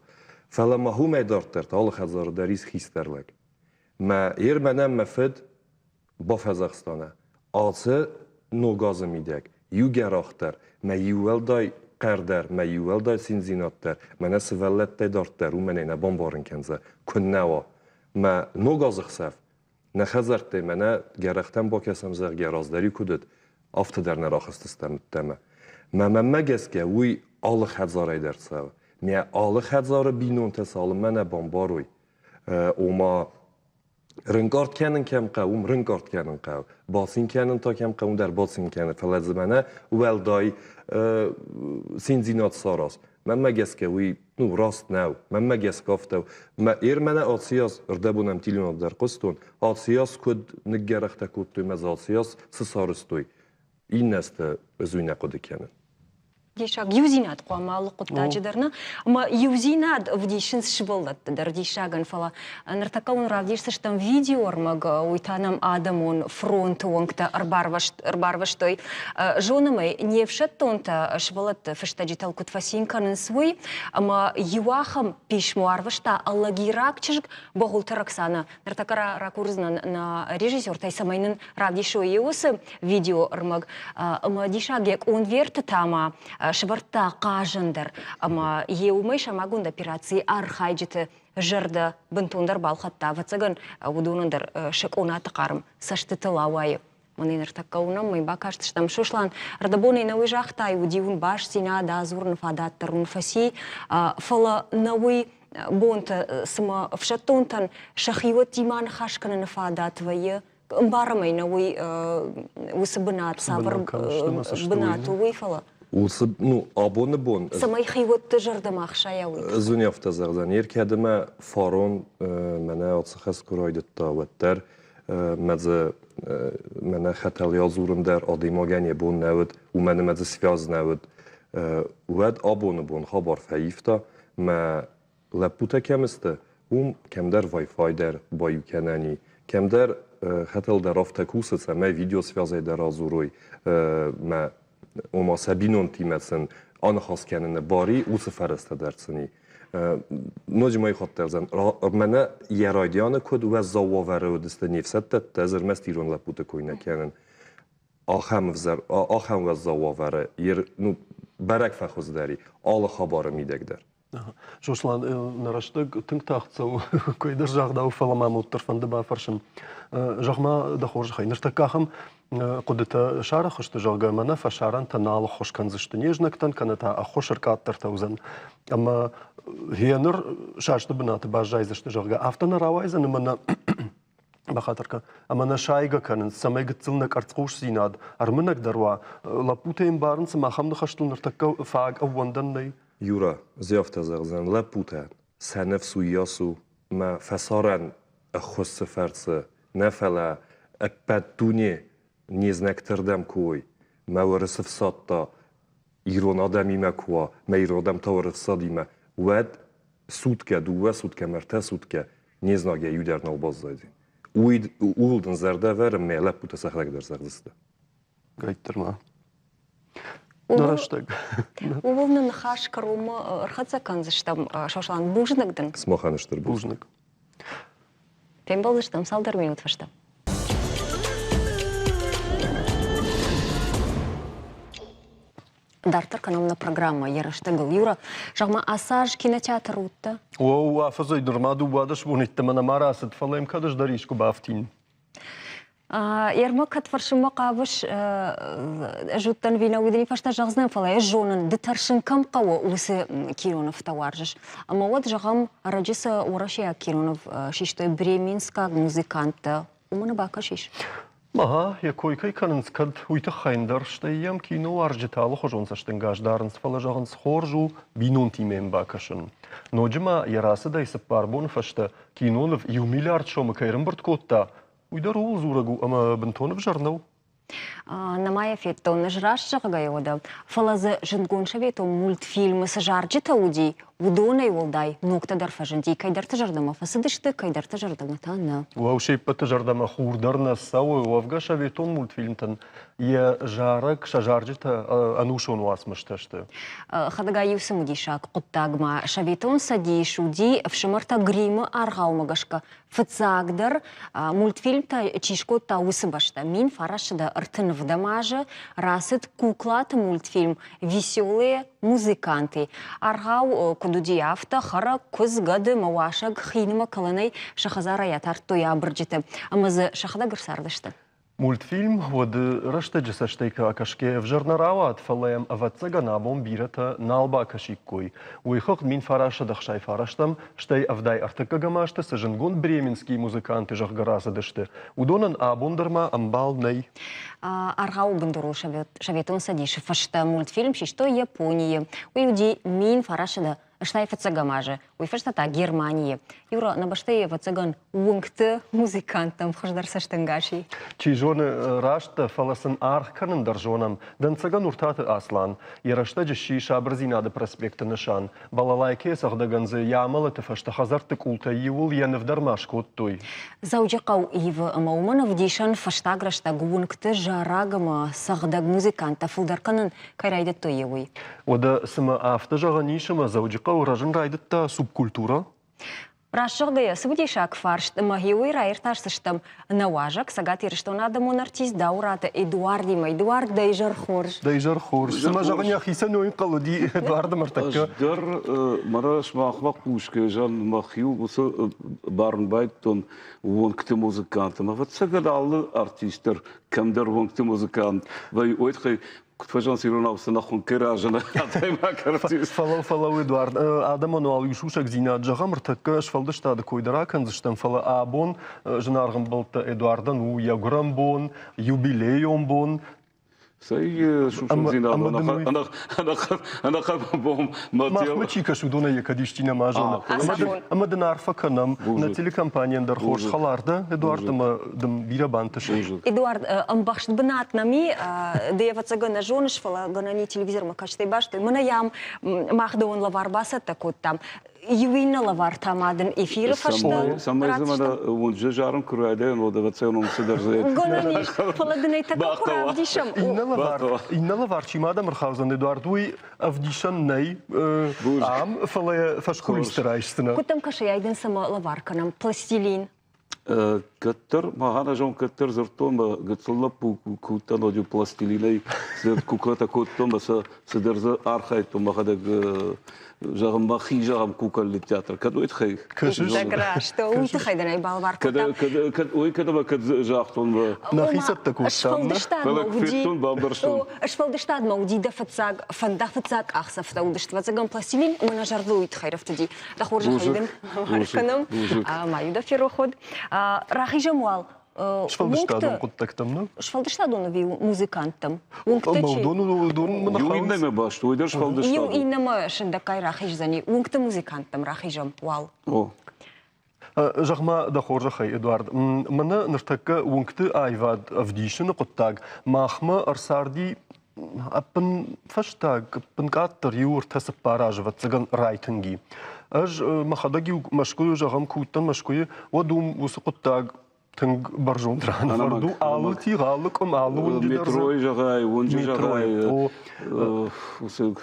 Фӕлӕ ма уымӕй дарддӕр та алы хӕдзары дӕр ис хистӕр лӕг. Мӕ ер мӕнӕн мӕ фыд бафӕдзӕхста нӕ, ацы ног азы мидӕг иу гӕрах дӕр, мӕ иу уӕлдай хъӕр дӕр, мӕ иу уӕлдай циндзинад дӕр мӕнӕ сывӕллӕттӕй дарддӕр уымӕн ӕй нӕ бамбарын кӕндзӕ, куыннӕ уа. Мӕ ног азы хсӕв нӕ хӕдзӕрттӕй мӕнӕ гӕрӕхтӕм бакӕсӕм, зӕгъгӕ, раздӕр-иу куыд уыд, афтӕ дӕр нӕ рахызтыстӕм ӕддӕмӕ. Мӕ мӕнмӕ гӕсгӕ, уый алы хӕдзарӕй дӕр цӕуы. Мӕ алы хӕдзары бинонтӕ цалынмӕ нӕ бамбарой, ома рынкъард кӕнын кӕм хъӕуы, уым рынкъард кӕнын хъӕуы, бацин кӕнын та кӕм хъӕуы, уым дӕр бацин кӕнын, фӕлӕ дзы мӕнӕ уӕлдай циндзинад сараз. Мӕнмӕ гӕсгӕ уый ну, раст нӕу. Мӕнмӕ гӕсгӕ афтӕ у. Мӕ эр мӕнӕ аци аз ӕрдӕбон ӕм телеуынад дӕр хъуыстон, аци аз куыд ныггӕрӕхтӕ кодтой мӕ дзы аци аз цы сарӕзтой, иннӕ азтӕ ӕз уый нӕ хъуыды кӕнын. Диссаг иудзинад хъуамӕ алы хъуыддаджы дӕр нӕ ӕмӕ иудзинад ӕвдисынц сывӕллӕтты дӕр диссагӕн, фӕлӕ ныртӕккӕ уын равдисдзыстӕм видеоӕрмӕг, уый та нӕм адӕмон фронты уӕнгтӕ ӕрбарвыстой. Зонӕм ӕй, не фсӕддонтӕ сывӕллӕтты фыстӕджытыл куыд фӕцин кӕнынц, уый. Ӕмӕ иу ахӕм писмо арвыста алагираг чызг Бӕгъуылты Роксана. Ныртӕккӕ ракурдзынӕн нӕ режиссертӕй, цӕмӕй нын равдисой уыцы видеоӕрмӕг. Ӕмӕ диссаг йӕ къонверты та ма сӕвӕрдта хъазӕн дӕр. Ӕмӕ йе уымӕй сӕрмагонд операцийы архайджыты зӕрдӕ бынтондӕр балхӕдта. Ӕвӕццӕгӕн, уыдонӕн дӕр сӕ къонаты хъарм цӕстытыл ауайы. Мӕнӕ ныртӕккӕ уынӕм, мы бакастыстӕм. Сослан, ӕрдӕбонӕй нӕ уый загътай, уыди уын бастдзинад, адзурыны фадат дӕр уын фӕци, фӕлӕ нӕ уый бонты цыма ӕфсӕддонтӕн сӕхиуӕттимӕ ныхас кӕныны фадат вӕййы, ӕмбарӕм ӕй нӕ уый уыцы бынат цавӕр бынат у, уый, фӕлӕ уыцы ну абоны бон цӕмӕй хиуӕтты зӕрдӕмӕ ӕхсайа уый ӕз уын афтӕ зӕгъдзӕн еркӕдымӕ фарон мӕнӕ ацы хӕс куы райдыдта уӕддӕр мӕ дзы мӕнӕ хӕтӕлйа дзурын дӕр адӕймагӕн йӕ бон нӕ уыд уымӕн ӕмӕ дзы связь нӕ уыд уӕд абоны бон хабар фӕивта мӕ лӕппутӕ кӕм сты, уым кӕмдӕр Wi-Fi дӕр баиу кӕнӕн и, кӕмдӕр хӕтӕл дӕр афтӕ кусы, цӕмӕй видеосвязӕй дӕр адзурой мӕ ома сӕ бинонтимӕ сын аныхас кӕныны бар и, уыцы фӕрӕзтӕ дӕр сын и. Ноджы ма иу хатт дӕр мӕнӕ йӕ райдианы куыд уӕззау уавӕры уыдысты не фсӕддӕттӕ, ӕз ӕрмӕст ирон лӕппуты кой нӕ кӕнын, ахӕм ӕвзӕр, ахӕм уӕззау уавӕры ну, бӕрӕг фӕхуыздӕр и алы хабары мидӕг дӕр. Сослан, нӕ рӕстӕг тынг тагъд цӕуы, кӕйдӕр загъдау, фӕлӕ мӕм уӕддӕр фӕнды бафӕрсын. Зӕгъ-ма, дӕ хорзӕхӕй, ныртӕккӕ ахӕм хъуыдытӕ сарӕх сты, зӕгъгӕ, мӕнӕ фӕсарӕнтӕ нал ӕххуыс кӕндзысты не знӕгтӕн, кӕнӕ та ӕххуыс ӕркъаддӕртӕ уыдзӕн. Ӕмӕ гъеныр састы бынаты баззайдзысты, зӕгъгӕ, афтӕ нӕ рауайдзӕн ӕмӕ нӕ бахатыр кӕн, ӕмӕ нӕ сайгӕ кӕнынц, цӕмӕй гыццыл нӕ къӕрцхъусдзинад ӕрмынӕгдӕр уа. Лӕппутӕ ӕмбарынц, ӕмӕ ахӕм ныхӕстыл ныртӕккӕ фаг ӕууӕндӕн нӕй. Юра, ӕз афтӕ зӕгъдзӕн, лӕппутӕ, сӕ ныфс уыйас у, мӕ фӕсарӕн ӕххуысы фӕрцы. нӕ фӕлӕ ӕппӕт дуне не знӕгты рдӕм куы уой, мӕ уырысы фсад та ирон адӕмимӕ куы уа, мӕ ирон адӕм та уырысы фсадимӕ, уӕд суткӕ, дыууӕ суткӕ ӕмӕ ӕртӕ суткӕ не знаг йӕ иу дӕр нал баззайдзӕн. Уый ууыл дын зӕрдӕ ӕвӕрын, мӕ лӕппутӕ сӕхӕдӕг дӕр зӕгъдзысты. Гайттыр ма. Нӕ рӕстӕг. Ууыл нӕ ныхас кӕронмӕ ӕрхӕццӕ кӕндзыстӕм. Сослан, бузныг дын. Сымахӕн стыр бузныг. Фембӕлдзыстӕм цалдӕр минут фӕстӕ. Дарддӕр кӕнӕм нӕ программӕ йӕ рӕстӕгыл. Юра, зӕгъ-ма, ацы аз кинотеатр уыдтӕ? О, афӕдзӕй нырма 12 боны йеддӕмӕ нӕма рацыд, фӕлӕ йӕм кӕд ӕз дӕр искуы бафтин. Ерма, кӕд фӕрсынмӕ хъавыс, ӕз уыдтӕн вина уыдони фӕстӕ зӕгъдзынӕн, фӕлӕ ӕз зонын, ды тӕрсын кӕм хъӕуы, уыцы кинонывтӕ уарзыс. Ӕмӕ уӕд, зӕгъӕм, ӕрӕджы цы уӕрӕсейаг киноныв систой бременскаг музыканттӕ, уымӕ нӕ бакӕсис? Ага, йӕ кой кӕй кӕнынц, кӕд уый тыххӕй ӕндӕр, стӕй йӕм киноуарзджытӕ алыхуызон цӕстӕнгас дарынц, фӕлӕ зӕгъынц, хорз у бинонтимӕ йӕм бакӕсын. Ноджы ма йӕ рацыдӕй цыппар боны фӕстӕ киноныв иу миллиард сомы кӕй ӕрӕмбырд кодта, уый дӕр ууыл дзурӕг у, ӕмӕ бынтон ӕвзӕр нӕу. Нӕма йӕ федтон, ӕз раст зӕгъгӕ уӕдӕ, фӕлӕ дзы зындгонд советон мультфильмы цы зарджытӕ уыди, уыдонӕй уӕлдай ногтӕ дӕр фӕзынди. Кӕйдӕрты зӕрдӕмӕ фӕцыдысты, кӕйдӕрты зӕрдӕмӕ та нӕ. Уӕу, се ппӕты зӕрдӕмӕ хур дӕр нӕ цӕуы. Уӕвгӕ советон мультфильмтӕн йӕ зарӕг, сӕ зарджытӕ ӕнусон уацмыстӕ сты. Хӕдӕгай иу цымыдисаг хъуыддагмӕ Советон Цӕдис уыди ӕфсымӕртӕ Гримы аргъаумӕ гӕсгӕ Фыццагдӕр мультфильмтӕ чи скодта, уыцы бӕстӕ 1935 азы рацыд куклаты мультфильм «Веселые музыканты». Аргъау куыд уыди, афтӕ хӕрӕг, куыдз, гӕды мӕ уасӕг хинмӕ кӕлӕнӕй сӕ хӕдзарӕй атардтой абырджыты ӕмӕ дзы сӕхӕдӕг ӕрцардысты. Мультфильм уӕды рӕстӕджы цӕстӕй акӕсгӕ ӕвзӕр нӕ рауад, фӕлӕ йӕм, ӕвӕццӕгӕн, абон бирӕтӕ нал бакӕсиккой. Уый хыгъд 1969 стӕй 73 азты цы зындгонд бременские музыканты зӕгъгӕ рацыдысты, уыдонӕн абон дӕр ма ӕмбал нӕй. Аргъауы бындурыл Советон Цӕдисы фӕстӕ мультфильм систой Японийы. Уый уыди 1900 Стӕй фыццӕгӕм азы, уый фӕстӕ та Германийы. Юра, нӕ бӕстӕйы, ӕвӕццӕгӕн, уынгты музыканттӕм хуыздӕр цӕстӕнгас и. Чи зоны, раст дӕ, фӕлӕ сын аргъ кӕнын дӕр зонӕм. Дӕнцӕгӕн Уртаты Аслан йӕ рӕстӕджы сси Сабырдзинады проспекты нысан. Балалайкӕйы цӕгъдӕгӕн дзы йӕ амӕлӕты фӕстӕ хӕдзӕртты къултӕй иуыл йӕ ныв дӕр ма скодтой. Дзӕуджыхъӕу ивы ӕмӕ уымӕн ӕвдисӕн фӕстаг рӕстӕг уынгты зарӕг ӕмӕ цӕгъдӕг музыканттӕ фылдӕр кӕнын кӕй райдыдтой, йе уый. Уӕдӕ цымӕ афтӕ зӕгъӕн ис, ӕмӕ Дзӕуджыхъӕуы рӕзын райдыдта субкультурӕ? Раст зӕгъгӕйӕ, цымыдисаг фарст ӕмӕ уый раиртасдзыстӕм нӕ уазӕг Цӕгат Ирыстоны адӕмон артист Дауыраты Эдуардимӕ. Эдуард, дӕ изӕр хорз. Дӕ изӕр хорз. Цымӕ зӕгъын йӕхицӕн ӕнхъӕл уыди Эдуарды мӕртӕккӕ? Ӕз дӕр мӕнӕ сымахмӕ хъусгӕ зӕгъын мӕхиу уыцы бӕрн байдтон уонгты музыкант ӕмӕ ӕвӕццӕгӕн алы артист дӕр кӕмдӕр уонгты музыкант вӕййы, уой тыххӕй куыд фӕзӕгъынц иронау, цы нӕ хуынкъы разыны адӕймаг артист. Фӕлӕ, фӕлӕ, Эдуард, адӕмӕн уал иу сусӕгдзинад зӕгъӕм, ӕртӕккӕ сфӕлдыстады кой дӕр акӕндзыстӕм, фӕлӕ абон зынаргъ ӕмбӕлттӕ Эдуардӕн у йӕ гуырӕн бон, юбилейон бон. Цӕй сусӕгдзинад ӕнӕхъӕн бон Махмӕ чи кӕсы, уыдонӕй йӕ кӕд исчи нӕма зоны. Ӕмӕ дын арфӕ кӕнӕм. Нӕ телекомпанийӕн дӕр хорз хӕлар дӕ, Эдуард, ӕмӕ дын бирӕ бантысы. Эдуард, ӕмбӕхст бынат нӕм и, ды ӕвӕццӕгӕн нӕ зоныс, фӕлӕ гӕнӕн и телевизормӕ кастӕй бастой. Мӕнӕ йӕм мах дӕуӕн лӕвар бацӕттӕ кодтам. Иу иннӕ лӕвар та ма дын эфиры фӕстӕ Цӕмӕй дзы мӕнӕ уынджы зарын куы райдайон, уӕд ӕвӕццӕгӕн уым цыдӕр дзы Гӕнӕн ис, фӕлӕ дын ӕй тӕккӕ куы равдисӕм. Иннӕ лӕвар, иннӕ лӕвар чи ма дӕм ӕрхаудзӕн, Эдуард, уый ӕвдисӕн нӕй ам, фӕлӕ фӕскулисты райсдзынӕ. Куыд дӕм кӕсы, ай дын цӕмӕ лӕвар кӕнӕм? Пластилин. Кӕддӕр, махӕн ӕз кӕддӕр дзырдтон, мӕ гыццыл лӕппу куы уыдтӕн, уӕд-иу пластилинӕй цыдӕр куклатӕ кодтон ӕмӕ сӕ цыдӕр дзы архайдтон мӕхӕдӕг, зӕгъын, мӕхи, зӕгъӕм, кукольный театр. Кӕд уый тыххӕй? Иттӕг раст, уый тыххӕй дӕр ӕй балвар кодтам. Кӕд, уый кӕд ӕмӕ кӕд загътон, Нӕхи цӕттӕ кодтам. Фӕлӕ федтон, бамбӕрстон. Сфӕлдыстадмӕ уыди дӕ фыццаг фӕнд, дӕ фыццаг къахдзӕфтӕ уыдысты, ӕвӕццӕгӕн, пластилин ӕмӕ нӕ зӕрдыл уый тыххӕй рӕфтыди. Дӕ хорзӕхӕй дын кӕнӕм, ма-иу дӕ ферох уӕд. Рахизӕм уал Сфӕлдыстадон хъуыддӕгтӕм, нӕ? Сфӕлдыстадон ӕви музыканттӕм? Уынгты чи? Иу иннӕмӕ баст, уый дӕр сфӕлдыстадон. Иу иннӕмӕ сындӕггай рахиздзӕни. Уынгты музыканттӕм рахизӕм уал. О. Зӕгъ-ма, дӕ хорзӕхӕй, Эдуард, мӕнӕ ныртӕккӕ уынгты аивад ӕвдисыны хъуыддаг махмӕ ӕрцарди ӕппынфӕстаг, ӕппынкъаддӕр иу ӕртӕ-цыппар азы, ӕвӕццӕгӕн, райтынг и. Ӕз мӕхӕдӕг-иу Мӕскуыйы, зӕгъӕм, куы уыдтӕн Мӕскуыйы, уӕд уым уыцы хъуыддаг тынг бӕрзонд ран ӕвӕрд у. Алы тигъ, алы къуым, алы уынджы дӕр. Метройы зӕгъай, уынджы зӕгъай, уыцы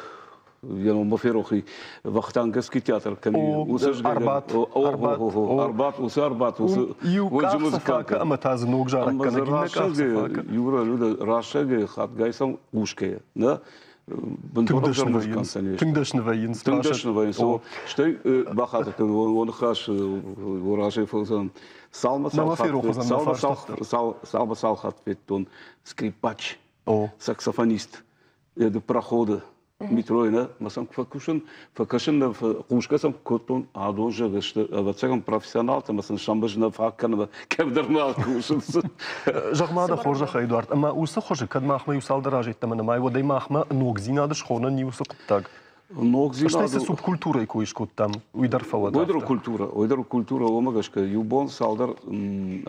йӕ ном ма ферох и, Вахтанговский театр кӕм и, уыцы Арбат. Арбат. Арбат, уыцы Арбат, уыцы иу къахдзӕф ӕмӕ та дзы ног зарӕггӕнӕг иннӕ къахдзӕф. Юра, Люда, рӕсӕгӕй хатгай сӕм хъусгӕйӕ, нӕ? Тынг дӕсны вӕййынц. Тынг дӕсны вӕййынц. Тынг дӕсны вӕййынц. Стӕй бахатыр кӕн, уӕ ныхас уӕ разӕй фӕуыдзӕн. Цалмӕ цал хатт федтон скрипач, саксофонист, проходы метройы нӕ мӕ сӕм фӕкусын, фӕкӕсын нӕ хъусгӕ сӕм кодтон, адон зӕгъ сты, ӕвӕццӕгӕн, профессионалтӕ ӕмӕ сын сӕмбыз нӕ фаг кӕны, кӕмдӕр нал кусынц. Зӕгъ-ма дӕ хорзӕхӕй, Эдуард, ӕмӕ уыцы хуызы кӕд махмӕ иу цалдӕр азы йеддӕмӕ нымайы, уӕд ӕй махмӕ ногдзинад схонӕн и уыцы хъуыддаг? Ногдзинад. Стӕй цы субкультурӕйы кой скодтам, уый дӕр фӕуӕд. Уый дӕр культурӕ, уый дӕр культурӕ, уымӕ гӕсгӕ иу бон цалдӕр,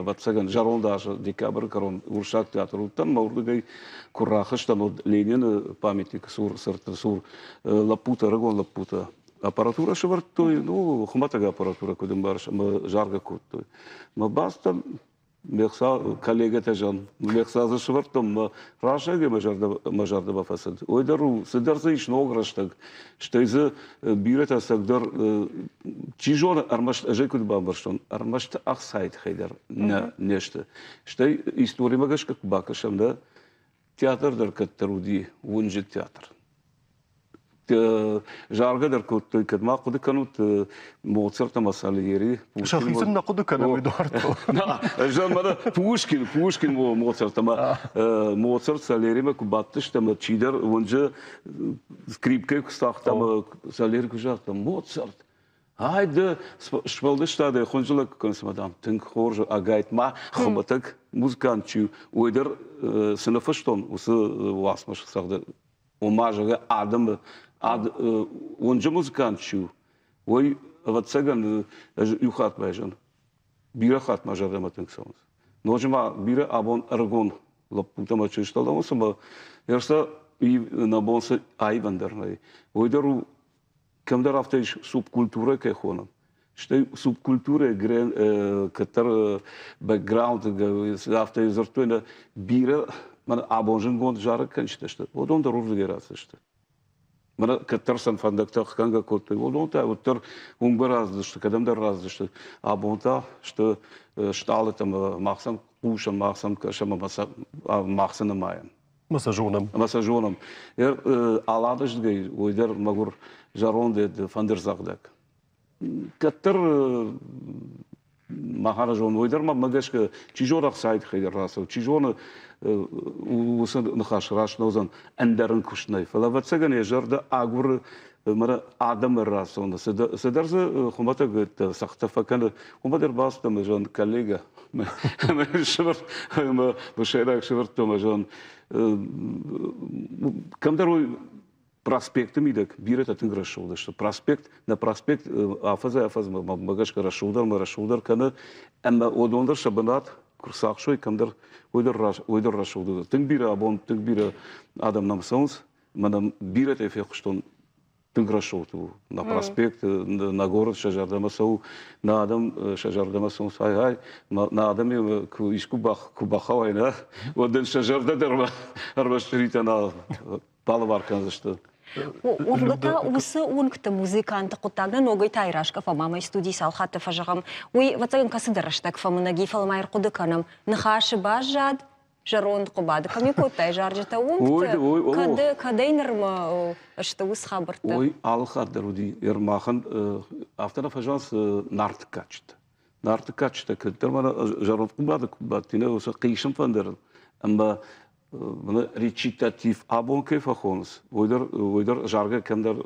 ӕвӕццӕгӕн, зӕронд азы декабры кӕрон Уырыссаг театр уыдтӕн, мӕ уырдыгӕй куы рахызтӕн, уӕд Ленины памятникы цур, цырты цур лӕппутӕ, ӕрыгон лӕппутӕ аппаратурӕ сӕвӕрдтой, ну, хуымӕтӕг аппаратурӕ, куыд ӕмбарыс, ӕмӕ заргӕ кодтой. Мӕ бацыдтӕн ме хца коллегӕтӕ зӕн, ме хца дзы сӕвӕрдтон, мӕ раззагӕй мӕ зӕрдӕмӕ фӕцыд. Ой дӕр у, цыдӕр дзы ис ног рӕстӕг, стӕй дзы бирӕтӕ цӕгдӕр, чи зоны, ӕрмӕст ӕз ӕй куыд бамбӕрстон, ӕрмӕст ӕхцайы тыххӕй дӕр нӕ не сты. Стӕй историмӕ гӕсгӕ куы бакӕсӕм, нӕ театр дӕр кӕддӕр уыди уынджы театр. Заргӕ дӕр кодтой, кӕд ма хъуыды кӕнут Моцарт ӕмӕ Сальери. Сӕхицӕн нӕ хъуыды кӕнӕм Эдуард. Пушкин, Пушкин Моцарт ӕмӕ Моцарт Сальеримӕ куы бадтысты ӕмӕ чидӕр уынджы скрипкӕйы куы цагъта ӕмӕ Сальери куы загъта, Моцарт, ай ды сфӕлдыстадӕй хуынджылӕг куы кӕныс ӕмӕ, дам, тынг хорз, ӕгайтма хуымӕтӕг музыкант чи у, уый дӕр цы ныффыстон, уыцы уацмыс цӕгъды. Ома, зӕгъгӕ, адӕмы уынджы музыкант чи у, уый, ӕвӕццӕгӕн, ӕз иу хатт байзӕн. Бирӕ хатт мӕ зӕрдӕмӕ тынг цӕуынц. Ноджы ма бирӕ абон ӕрыгон лӕппутӕ ӕмӕ чызджытӕ лӕууынц ӕмӕ ерсӕ нӕ бон цы аивӕн дӕр нӕй. Уый дӕр у кӕмдӕр афтӕ ис субкультурӕ кӕй хонӕм. Стӕй субкультурӕ кӕддӕр бэкграунд афтӕ дзырдтой, нӕ бирӕ мӕнӕ абон зындгонд зарӕггӕнджытӕ сты, уыдон дӕр уырдыгӕй рацыдысты. Мӕнӕ кӕддӕр сӕм фӕндӕгтӕ хгӕнгӕ кодтой, уыдон та уӕддӕр уынгмӕ рацыдысты, кӕдӕмдӕр рацыдысты. Абон та сты стъалытӕ ӕмӕ мах сӕм хъусӕм, мах сӕм кӕсӕм ӕмӕ сӕ мах сӕ нымайӕм. Ӕмӕ сӕ зонӕм. Ӕмӕ сӕ зонӕм. Аладыздгӕй уый дӕр мӕгуыр зӕронд фӕндырдзӕгъдӕг. Кӕддӕр махаразон, уый дӕр мӕнмӕ гӕсгӕ, чи зоны ӕхцайы тыххӕй дӕр рацӕуы, чи зоны уыцы ныхас раст нӕ уыдзӕн, ӕндӕр ын куыст нӕй. Фӕлӕ ӕвӕццӕгӕн йӕ зӕрдӕ агуры мӕнӕ адӕмы рацӕуыны. Цыдӕр дзы хуымӕтӕг цӕхтӕ фӕкӕны. Уымӕ дӕр бацыдтӕн ӕмӕ зӕгъын, коллегӕ, мӕ сӕйраг сӕвӕрдтон ӕмӕ зӕгъын, кӕмдӕр уый проспекты мидӕг бирӕтӕ тынг рӕсугъд сты. Проспект, нӕ проспект афӕдзӕй-афӕдзмӕ мӕ гӕсгӕ рӕсугъдӕрмӕ рӕсугъддӕр кӕны, ӕмӕ уыдон дӕр сӕ бынат куы рцахсой кӕмдӕр, уый дӕр, уый дӕр рӕсугъд уыдзӕн. Тынг бирӕ абон, тынг бирӕ адӕм нӕм цӕуынц, мӕнӕ бирӕтӕй фехъуыстон, тынг рӕсугъд у нӕ проспект, нӕ город сӕ зӕрдӕмӕ цӕуы, нӕ адӕм сӕ зӕрдӕмӕ цӕуынц, ай-гъай, нӕ адӕм куы искуы куы бахауай, нӕ, уӕд дын сӕ зӕрдӕ дӕр ӕрмӕст ритӕ нал балӕвар кӕндзысты. Уӕвгӕ та уыцы уынгты музыканты хъуыддаг нӕ ногӕй та раскъӕфӕм ӕмӕ студийы цал хатты фӕзӕгъӕм, уый, ӕвӕццӕгӕн, кӕцыдӕр рӕстӕг фӕмынӕг и, фӕлӕ ма ӕрхъуыды кӕнӕм, ныхасы баззад зӕронд Хъуыбады. Кӕм кодтай зарджытӕ уынгты, кӕдӕй нырмӕ сты уыцы хабӕрттӕ? Ой, алы хатт дӕр уыди. Ермахӕн афтӕ нӕ фӕзӕгъынц Нарты кадджытӕ. Нарты кадджытӕ кӕддӕр мӕнӕ зӕронд Хъуыбады куы бадти, нӕ уыцы хъисын фӕндырыл ӕмӕ речитатив абон кӕй фӕхонынц, уый дӕр, уый дӕр заргӕ кӕмдӕр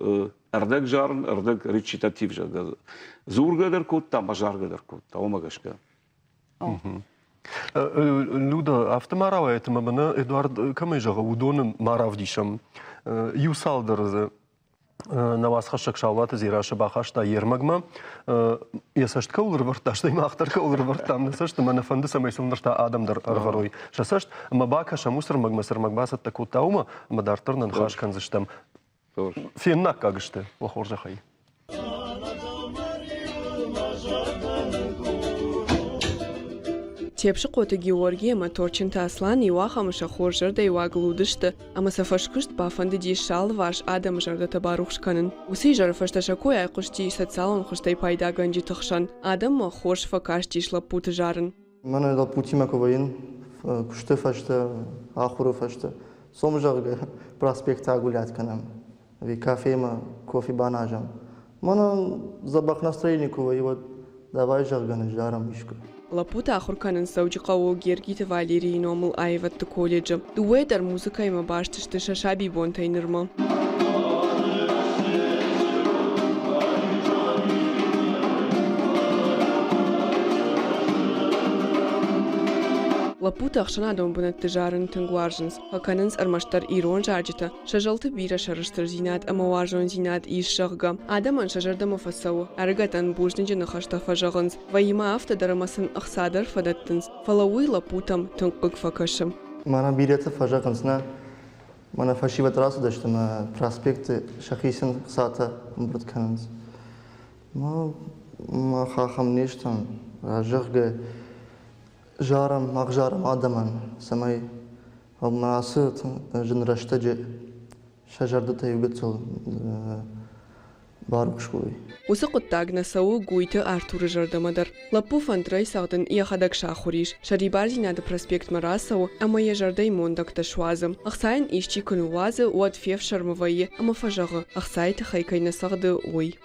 ӕрдӕг зарын, ӕрдӕг речитатив, зӕгъгӕ. Дзургӕ дӕр кодта ӕмӕ заргӕ дӕр кодта, уымӕ гӕсгӕ. Люда, афтӕ ма рауайӕт ӕмӕ мӕнӕ Эдуард кӕмӕй зӕгъы, уыдоны ма равдисӕм. Иу цалдӕр дзы. Нӕ уацхӕссӕг Саулаты Дзерассӕ бахаста йе рмӕгмӕ. Йӕ цӕст кӕуыл ӕрывӕрдта, стӕй мах дӕр кӕуыл ӕрывӕрдтам нӕ цӕст, ӕмӕ нӕ фӕнды, цӕмӕй сыл ныр та адӕм дӕр ӕрывӕрой сӕ цӕст. Ӕмӕ бакӕсӕм уыцы ӕрмӕгмӕ, цы ӕрмӕг бацӕттӕ кодта, уымӕ, ӕмӕ дарддӕр нӕ ныхас кӕндзыстӕм. Феннаккаг сты, уӕ хорзӕхӕй. Тепсыхъоты Георги ӕмӕ Торчынты Аслан иуахӕмы сӕ хорз зӕрдӕйы уагыл уыдысты ӕмӕ сӕ фӕскуыст бафӕндыдис сӕ алыварс адӕмы зӕрдӕтӕ барухс кӕнын. Уыцы изӕры фӕстӕ сӕ кой айхъуысти социалон хуызтӕй пайдагӕнджыты хсӕн. Адӕммӕ хорз фӕкастис лӕппуты зарын. Мӕнӕ лӕппутимӕ куы вӕййын куысты фӕстӕ, ахуыры фӕстӕ, сом, зӕгъгӕ, проспекты агулят кӕнӕм ӕви кафемӕ кофе баназӕм. Мӕнӕн дзӕбӕх настроени куы вӕййы, уӕд давай, зӕгъгӕ, ныззарӕм искуы. Лӕппутӕ ахуыр кӕнынц Дзӕуджыхъӕуы Гергиты Валерийы номыл аивӕдты колледжы. Дыууӕ дӕр музыкӕимӕ баст сты сӕ сабибонтӕй нырмӕ. Лӕппутӕ ӕхсӕнадон бынӕтты зарын тынг уарзынц, фӕкӕнынц ӕрмӕстдӕр ирон зарджытӕ, сӕ зӕлты бирӕ сӕрыстырдзинад ӕмӕ уарзондзинад ис, зӕгъгӕ. Адӕмӕн сӕ зӕрдӕмӕ фӕцӕуы, ӕрыгӕттӕн бузныджы ныхӕстӕ фӕзӕгъынц, вӕййы ма афтӕ дӕр ӕмӕ сын ӕхца дӕр фӕдӕттынц, фӕлӕ уый лӕппутӕм тынг хъыг фӕкӕсы. Мӕнӕ бирӕтӕ фӕзӕгъынц, нӕ, мӕнӕ фӕсивӕд рацыдысты мӕ проспекты сӕхицӕн хцатӕ ӕмбырд кӕнынц. Мах ахӕм не стӕм, зӕгъгӕ, зарӕм, мах зарӕм адӕмӕн, цӕмӕй мӕ ацы зын рӕстӕджы сӕ зӕрдӕтӕ иу гыццыл барухс уой. Уыцы хъуыддаг нӕ цӕуы Гуйты Артуры зӕрдӕмӕ дӕр. Лӕппу фӕндырӕй цӕгъдын йӕхӕдӕг сахуыр ис, Сӕрибардзинады проспектмӕ рацӕуы ӕмӕ йӕ зӕрдӕйы мондӕгтӕ суадзы. Ӕхца йын исчи куы ныууадзы, уӕд фефсӕрмы вӕййы ӕмӕ фӕзӕгъы, ӕхцайы тыххӕй кӕй нӕ цӕгъды, уый.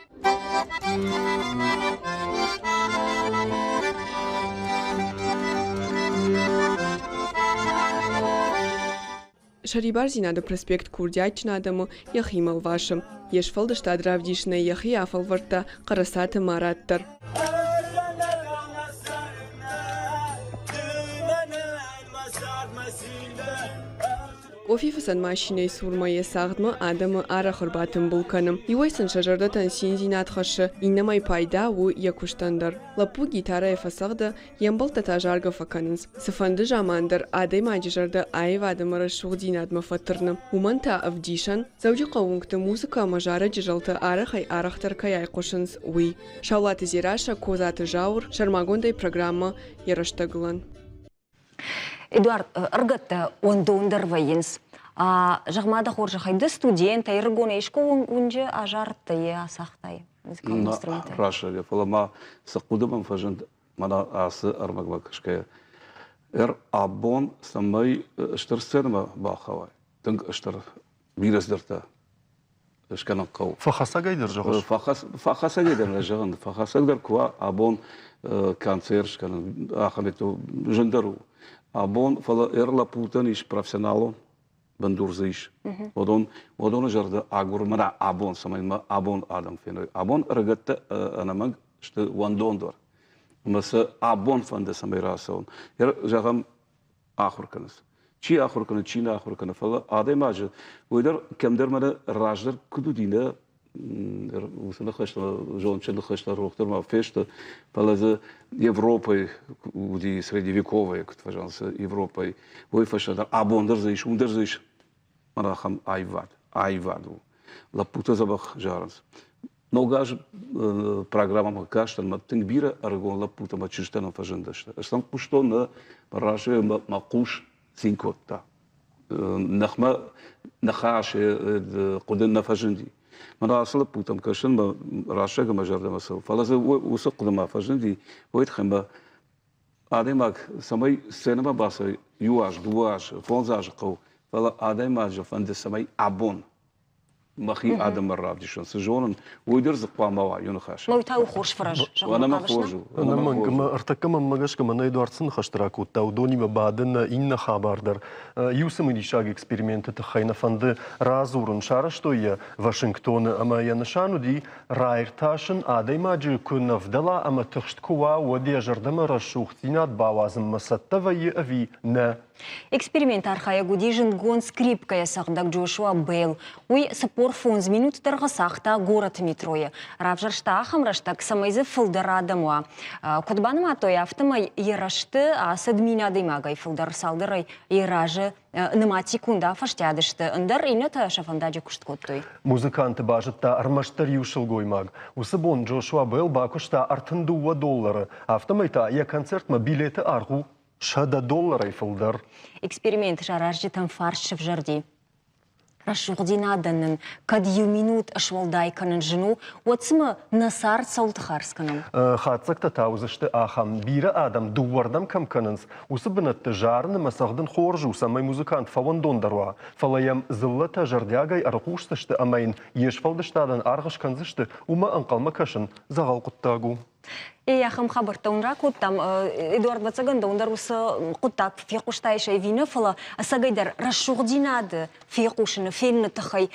Сӕрибардзинады проспект курдиатджын адӕмы йӕхимӕ лвасы. Йе сфӕлдыстад равдисынӕй йӕхи афӕлвӕрдта Хъӕрӕцаты Марат дӕр. Къофифыцӕн машинӕйы цурмӕ йӕ цагъдмӕ адӕмы арӕх ӕрбатымбыл кӕны. Иуӕй сын сӕ зӕрдӕтӕн циндзинад хӕссы, иннӕмӕй пайда у йӕ куыстӕн дӕр. Лӕппу гитарӕйӕ фӕцӕгъды, йе мбӕлттӕ та заргӕ фӕкӕнынц. Цыфӕнды заман дӕр адӕймаджы зӕрдӕ аивад ӕмӕ рӕсугъддзинадмӕ фӕтырны. Уымӕн та ӕвдисӕн, Дзӕуджыхъӕуы уынгты музыкӕ ӕмӕ зарӕджы зӕлтӕ арӕхӕй-арӕхдӕр кӕй айхъуысынц, уый. Саулаты Дзерассӕ, Козаты Зауыр, сӕрмагондӕй программӕ Йӕ рӕстӕгылӕн. Эдуард, ӕрыгӕттӕ уӕндондӕр вӕййынц. Зӕгъ-ма дӕ хорзӕхӕй, ды студент, ӕрыгонӕй искуы уынджы азардтӕ йе ацагътай музыкалон инструментӕй? Расагӕ, фӕлӕ ма цы хъуыды мӕм фӕзынд мӕнӕ ацы ӕрмӕгмӕ кӕсгӕйӕ. Абон цӕмӕй стыр сценӕмӕ бахауай, тынг стыр бирӕ цыдӕртӕ скӕнын хъӕуы. Фӕхӕцӕгӕй дӕр зӕгъыс? Фӕхӕцӕгӕй дӕр нӕ зӕгъын. Фӕхӕцӕг дӕр куы уа, абон концерт скӕнын ахӕм зындӕр у. Абон, фӕлӕ ӕрлӕппутӕн ис профессионалон бындур дзы ис. Уыдон, уыдоны зӕрдӕ агуры мӕнӕ абон, цӕмӕй мӕ абон адӕм феной. Абон ӕрыгӕттӕ ӕнӕмӕнг сты уӕндондӕр. Ӕмӕ сӕ абон фӕнды, цӕмӕй рацӕуын. Зӕгъӕм, ахуыр кӕнынц. Чи ахуыр кӕны, чи нӕ ахуыр кӕны, фӕлӕ адӕймаджы уый дӕр кӕмдӕр мӕнӕ раздӕр куыд уыди, нӕ уыцы ныхӕстӕ, зондджын ныхӕстӕ рох дӕр ма фесты, фӕлӕ дзы Европӕйы уыди средневековая, куыд фӕзӕгъынц, Европӕйы, уый фӕстӕ дӕр абон дӕр дзы ис, уым дӕр дзы ис мӕнӕ ахӕм аивад, аивад у. Лӕппутӕ дзӕбӕх зарынц. Ног аз программӕмӕ кастӕн, мӕ тынг бирӕ ӕрыгон лӕппутӕ мӕ чызджытӕ нӕм фӕзындысты. Ӕз сӕм хъуыстон, нӕ мӕ разы мӕ хъус цин кодта. Ныхмӕ ныхасы хъуыды нӕ фӕзынди. Мӕн ацы лӕппутӕм кӕсын, мӕ рӕстӕг мӕ зӕрдӕмӕ цӕуы. Фӕлӕ дзы уыцы хъуыды ма фӕзынди, уый тыххӕй мӕ адӕймаг цӕмӕй сценӕмӕ бацӕуа иу аз, дыууӕ азы, фондз азы хъӕуы, фӕлӕ адӕймаджы фӕнды, цӕмӕй абон мӕхи адӕммӕ равдисон, цы зонын, уый дӕр дзы хъуамӕ уа иу ныхас. Уый та у хорз фӕрӕз. Ӕнӕмӕнг хорз у. Ӕнӕмӕнг. Ӕмӕ ӕртӕккӕ мӕнмӕ гӕсгӕ мӕнӕ Эдуард цы ныхӕстӕ ракодта, уыдонимӕ бады нӕ иннӕ хабар дӕр. Иу цымыдисаг эксперименты тыххӕй нӕ фӕнды радзурын. Сарӕзтой йӕ Вашингтоны ӕмӕ йӕ нысан уыди раиртасын, адӕймаджы куы нӕ вдӕла ӕмӕ тыхст куы уа, уӕд йӕ зӕрдӕмӕ рӕсугъддзинад бауадзынмӕ цӕттӕ вӕййы ӕви нӕ. Эксперименты архайӕг уыди зындгонд скрипкӕйӕ цӕгъдӕг Джошуа Белл. Уый 40 45 минуты дӕргъы цагъта горӕты метройы. Равзӕрста ахӕм рӕстӕг, цӕмӕй дзы фылдӕр адӕм уа. Куыд банымадтой, афтӕмӕй йӕ рӕзты ацыд 1000 адӕймагӕй фылдӕр, цалдӕрӕй йӕ разы нымад секунд афӕстиат сты, ӕндӕр иннӕтӕ сӕ фӕндаджы куыст кодтой. Музыканты базыдта ӕрмӕстдӕр иу сылгоймаг. Уыцы бон Джошуа Белл бакуыста 32 доллары, афтӕмӕй та йӕ концертмӕ билеты аргъ у 100 долларӕй фылдӕр. Эксперимент саразджытӕм фарст сывзӕрди. Рӕсугъддзинадӕн нын кӕд иу минут суӕлдай кӕнын зын у, уӕд цымӕ нӕ цард цӕуылты хардз кӕнӕм? Хатдзӕгтӕ та уыдзысты ахӕм. Бирӕ адӕм дыууӕрдӕм кӕм кӕнынц, уыцы бынӕтты зарын ӕмӕ цӕгъдын хорз у, цӕмӕй музыкант фӕуӕндондӕр уа, фӕлӕ йӕм дзыллӕтӕ зӕрдиагӕй ӕрхъусдзысты ӕмӕ йын йе сфӕлдыстадӕн аргъ скӕндзысты, уымӕ ӕнхъӕлмӕ кӕсын дзӕгъӕл хъуыддаг у. Ахӕм хабӕрттӕ уын ракодтам. Эдуард ӕвӕццӕгӕн, дӕуӕн дӕр уыцы хъуыддаг фехъуыстаис ӕви нӕ, фӕлӕ ӕцӕгӕйдӕр рӕсугъддзинады фехъусыны, феныны тыххӕй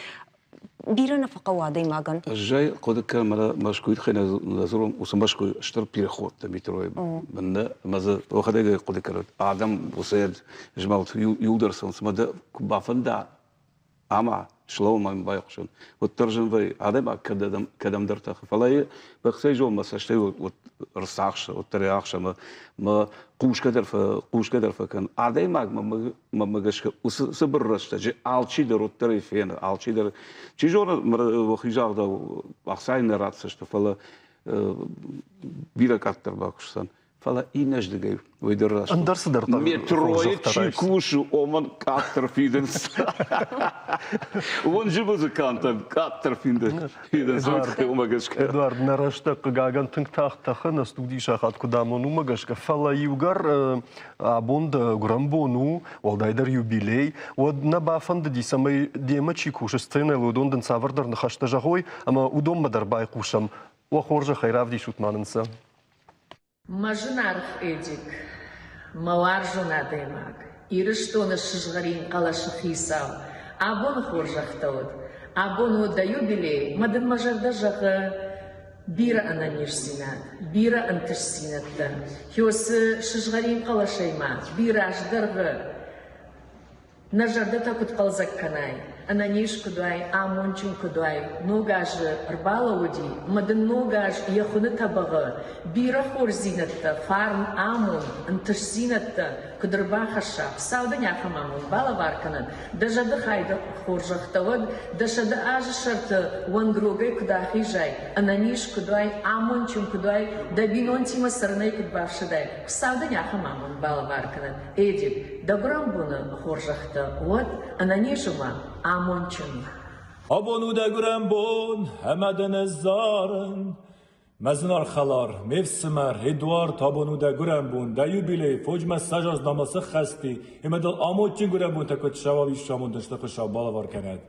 бирӕ нӕ фӕхъӕуы адӕймагӕн. Ӕз хъуыды кӕнын, мӕнӕ Мӕскуыйы тыххӕй нӕ дзурон, уыцы Мӕскуы стыр переходтӕ метройы бынны, ӕмӕ дзы уӕхӕдӕг хъуыды кӕнут, адӕм уыцы змӕлд иуылдӕр цӕуынц, ӕмӕ дӕ куы бафӕнда ӕмӕ слӕууын мӕм байхъусын, уӕддӕр зын вӕййы, адӕймаг кӕдӕмдӕр тӕхы. Фӕлӕ бӕхцӕй зон мӕ цӕстӕй ӕрцахсы, уӕддӕр ӕй ахсы ӕмӕ мӕ хъусгӕ дӕр фӕкӕн. Адӕймаг мӕмӕ гӕсгӕ уыцы цыбыр рӕстӕджы алчидӕр уӕддӕр ӕй фены, алчидӕр. Чи зоны, уӕхи загъдау, ӕхцайы нӕ ратдзысты, фӕлӕ бирӕ къаддӕр бакусдзӕн. Фӕлӕ иннӕздыгӕй уый дӕр раст. Ӕндӕр цыдӕр Метройы чи кусы, омӕн къаддӕр фидынц. Уынджы музыкантӕн къаддӕр фидынц. Уымӕ гӕсгӕ. Эдуард, нӕ рӕстӕг, хъыгагӕн, тынг тагъд тӕхы, нӕ студийы сахат куыд амоны, уымӕ гӕсгӕ. Фӕлӕ иугӕр абон дӕ гуырӕнбон у, уӕлдайдӕр юбилей, уӕд нӕ бафӕндыди, цӕмӕй демӕ чи кусы сценӕйыл, уыдон дын цавӕрдӕр ныхӕстӕ зӕгъой, ӕмӕ уыдонмӕ дӕр байхъусӕм. Уӕ хорзӕхӕй, равдисут ма нын сӕ. Мӕ зынаргъ Эдик, мӕ уарзон адӕймаг, Ирыстоны сызгъӕрин хъӕлӕсы хицау, абоны хорзӕхтӕ уӕд. Абон у дӕ юбилей, мӕ дын мӕ зӕрдӕ зӕгъы бирӕ ӕнӕниздзинад, бирӕ ӕнтыстдзинӕдтӕ. Хёсы сызгъӕрин хъӕлӕсӕй ма бирӕ азы дӕргъы Нӕ зӕрдӕтӕ куыд хъӕлдзӕг кӕнай, ӕнӕниз куыд уай, амондджын куыд уай, ног азы ӕрбалӕууыди ӕмӕ дын ног аз йӕ хуыны тӕбӕгъы бирӕ хорздзинӕдтӕ, фарн, амонд, ӕнтыстдзинӕдтӕ куыд ӕрбахӕсса, Хуыцау дын ахӕм амонд балӕвар кӕнӕд, дӕ зӕрдыхай дӕ хорзӕхтӕ уӕд, дӕ 100 азы сӕрты уӕнгрогӕй куыд ахизай, ӕнӕниз куыд уай, амондджын куыд уай, дӕ бинонтимӕ цӕрынӕй куыд бафсӕдай, Хуыцау дын ахӕм амонд балӕвар кӕнӕд. Эдик, дӕ гуырӕнбоны хорзӕхтӕ уӕд, ӕнӕниз ӕмӕ амондджын. Абон у дӕ гуырӕнбон, ӕмӕ дын ӕз зарын. Мӕ зынаргъ хӕлар, ме фсымӕр Эдуард, абон у дӕ гуырӕнбон, дӕ юбилей, фоджмӕ сӕзаз намысы хӕсти, ӕмӕ дыл амондджын гуырӕнбонтӕ куыд сӕуа, уый самондӕн стыр Хуыцау балӕвар кӕнӕд.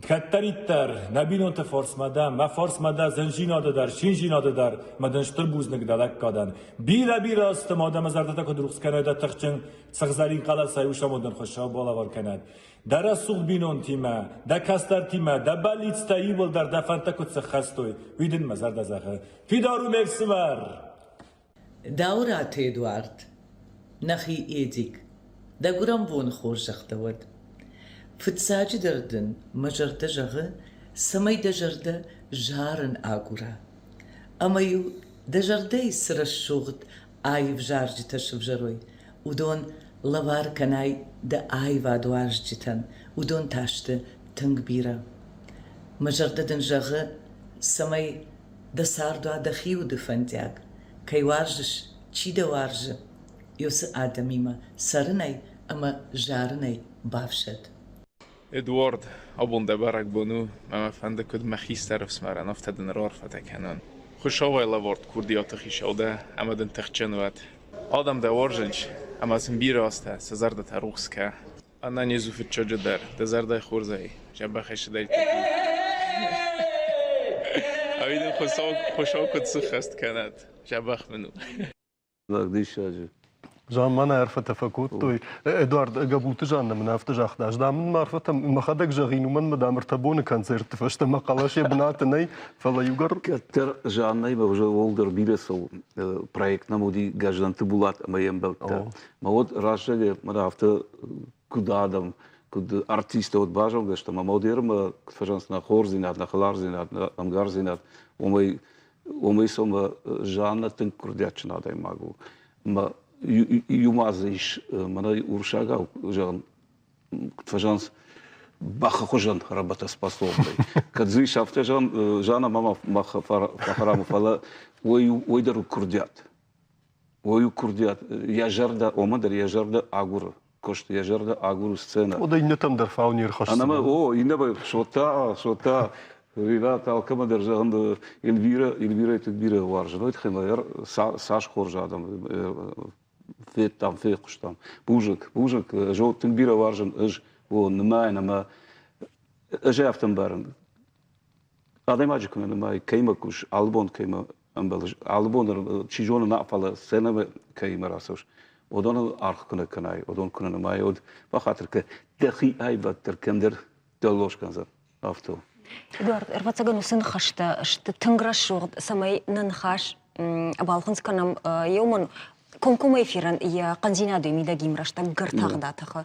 Кӕддӕриддӕр нӕ бинонты фарсмӕ дӕ, мӕ фарсмӕ дӕ зынзинады дӕр, шинзинады дӕр, мӕ дын стыр бузныг дӕ лӕггадӕн. Бирӕ-бирӕ азты ма дӕ мӕ зӕрдӕтӕ куыд рухс кӕной дӕ тыхджын сыгъзӕрин хъӕлӕсӕй усамондӕн Хуыцау балӕвар кӕнӕд. Дӕ рӕсугъд бинонтимӕ, дӕ кӕстӕртимӕ, дӕ бӕллицтӕ иууылдӕр дӕ фӕндтӕ куыд сыххӕстой, уый дын мӕ зӕрдӕ зӕгъы. Фидар у ме фсымӕр! Дауыраты Эдуард, нӕхи Эдик, дӕ гуырӕнбоны хорзӕх дӕ уӕд. Фыццаджыдӕр дын мӕ зӕрдӕ зӕгъы, цӕмӕй дӕ зӕрдӕ зарын агура. Ӕмӕ-иу дӕ зӕрдӕйы цы рӕсугъд аив зарджытӕ сывзӕрой, уыдон лӕвар кӕнай дӕ аивадуарзджытӕн, уыдон та сты тынг бирӕ. Мӕ зӕрдӕ дын зӕгъы, цӕмӕй дӕ цард уа дӕхи уды фӕндиаг, кӕй уарзыс, чи дӕ уарзы, уыцы адӕмимӕ цӕрынӕй ӕмӕ зарынӕй бафсӕд. Эдуард, абон дӕ бӕрӕгбон у, ӕмӕ мӕ фӕнды, куыд мӕ хистӕр ӕфсымӕрӕн, афтӕ дын раарфӕтӕ кӕнон. Хуыцауӕй лӕвӕрд курдиаты хицау дӕ ӕмӕ дын тыхджын уӕд. Адӕм дӕ уарзынц, ӕмӕ сын бирӕ азтӕ сӕ зӕрдӕтӕ рухс кӕ. Ӕнӕниз у фыццаджы дӕр, дӕ зӕрдӕ хорзӕй, дзӕбӕхӕй цыдӕриддӕр. Ӕви дын Хуыцау, Хуыцау куыд сыххӕст кӕнӕд, дзӕбӕх мын у. Диссаджы. Заммана арфӕтӕ фӕкодтой. Эдуард Габуты Жанна мын афтӕ загъта, ӕз дам мын арфӕтӕ мӕхӕдӕг зӕгъин, уымӕн мӕ дам ӕртӕ боны концертты фӕстӕ мӕ хъӕлӕс йӕ бынаты нӕй, фӕлӕ иугӕр... Кӕддӕр Жаннаимӕ уже уӕлдӕр бирӕ цӕуы проект нӕм уыди Гӕздӕнты Булат ӕмӕ йе мбӕлттӕ. Мӕ уӕд раззаджы мӕнӕ афтӕ куыд адӕм. Куыд артисттӕ уыд базонгӕ стӕм ӕмӕ уыд куыд фӕзӕгъынц, нӕ хорздзинад, нӕ хӕлардзинад, нӕ ӕмгардзинад, уымӕй уымӕй сомӕ Жанна тынг курдиатджын адӕймаг у. Ӕмӕ иумӕ дзы ис, мӕнӕ уырыссагау зӕгъын, куыд фӕзӕгъынц, бӕхы хуызӕн работоспособный. Кӕд дзы ис афтӕ зӕгъын, Жанна ма мах фӕхӕрам, фӕлӕ уый дӕр у курдиат. Уый у курдиат. Йӕ зӕрдӕ, омӕ дӕр йӕ зӕрдӕ агуры куыст, йӕ зӕрдӕ агуры сценӕ. Уӕдӕ иннӕтӕм дӕр фау не рхӕсдзынӕ. Ӕнӕмӕ, о, иннӕ сота, сота, Ренат алкӕмӕ дӕр зӕгъын, Эльвира, Эльвирӕйы тынг бирӕ уарзын. Уый тыххӕй цас хорз адӕм федтам, фехъуыстам. Бузныг, бузныг, ӕз тынг бирӕ уарзын ӕз, о, нымайын ӕмӕ ӕз афтӕ ӕмбарын. Адӕймаджы куы нӕ нымайы, кӕимӕ кус, алы бон кӕимӕ ӕмбӕлыс, алы бон дӕр, чи зоны, нӕ, фӕлӕ сценӕмӕ кӕимӕ рацӕуыс, уыдоныл аргъ куы нӕ кӕнай, уыдон куы нӕ нымайай, уӕд бахатыр кӕн, дӕхи аивад дӕр кӕмдӕр дӕллоз кӕндзӕн. Афтӕ у. Эдуард, ӕрвӕццӕгӕн уыцы ныхӕстӕ сты тынг рӕсугъд, цӕмӕй нӕ ныхас балхынцъ кӕнӕм еумӕн комкоммӕ эфирӕн йӕ хъӕндзинады мидӕг им рӕстӕг гӕртагъд атӕхы.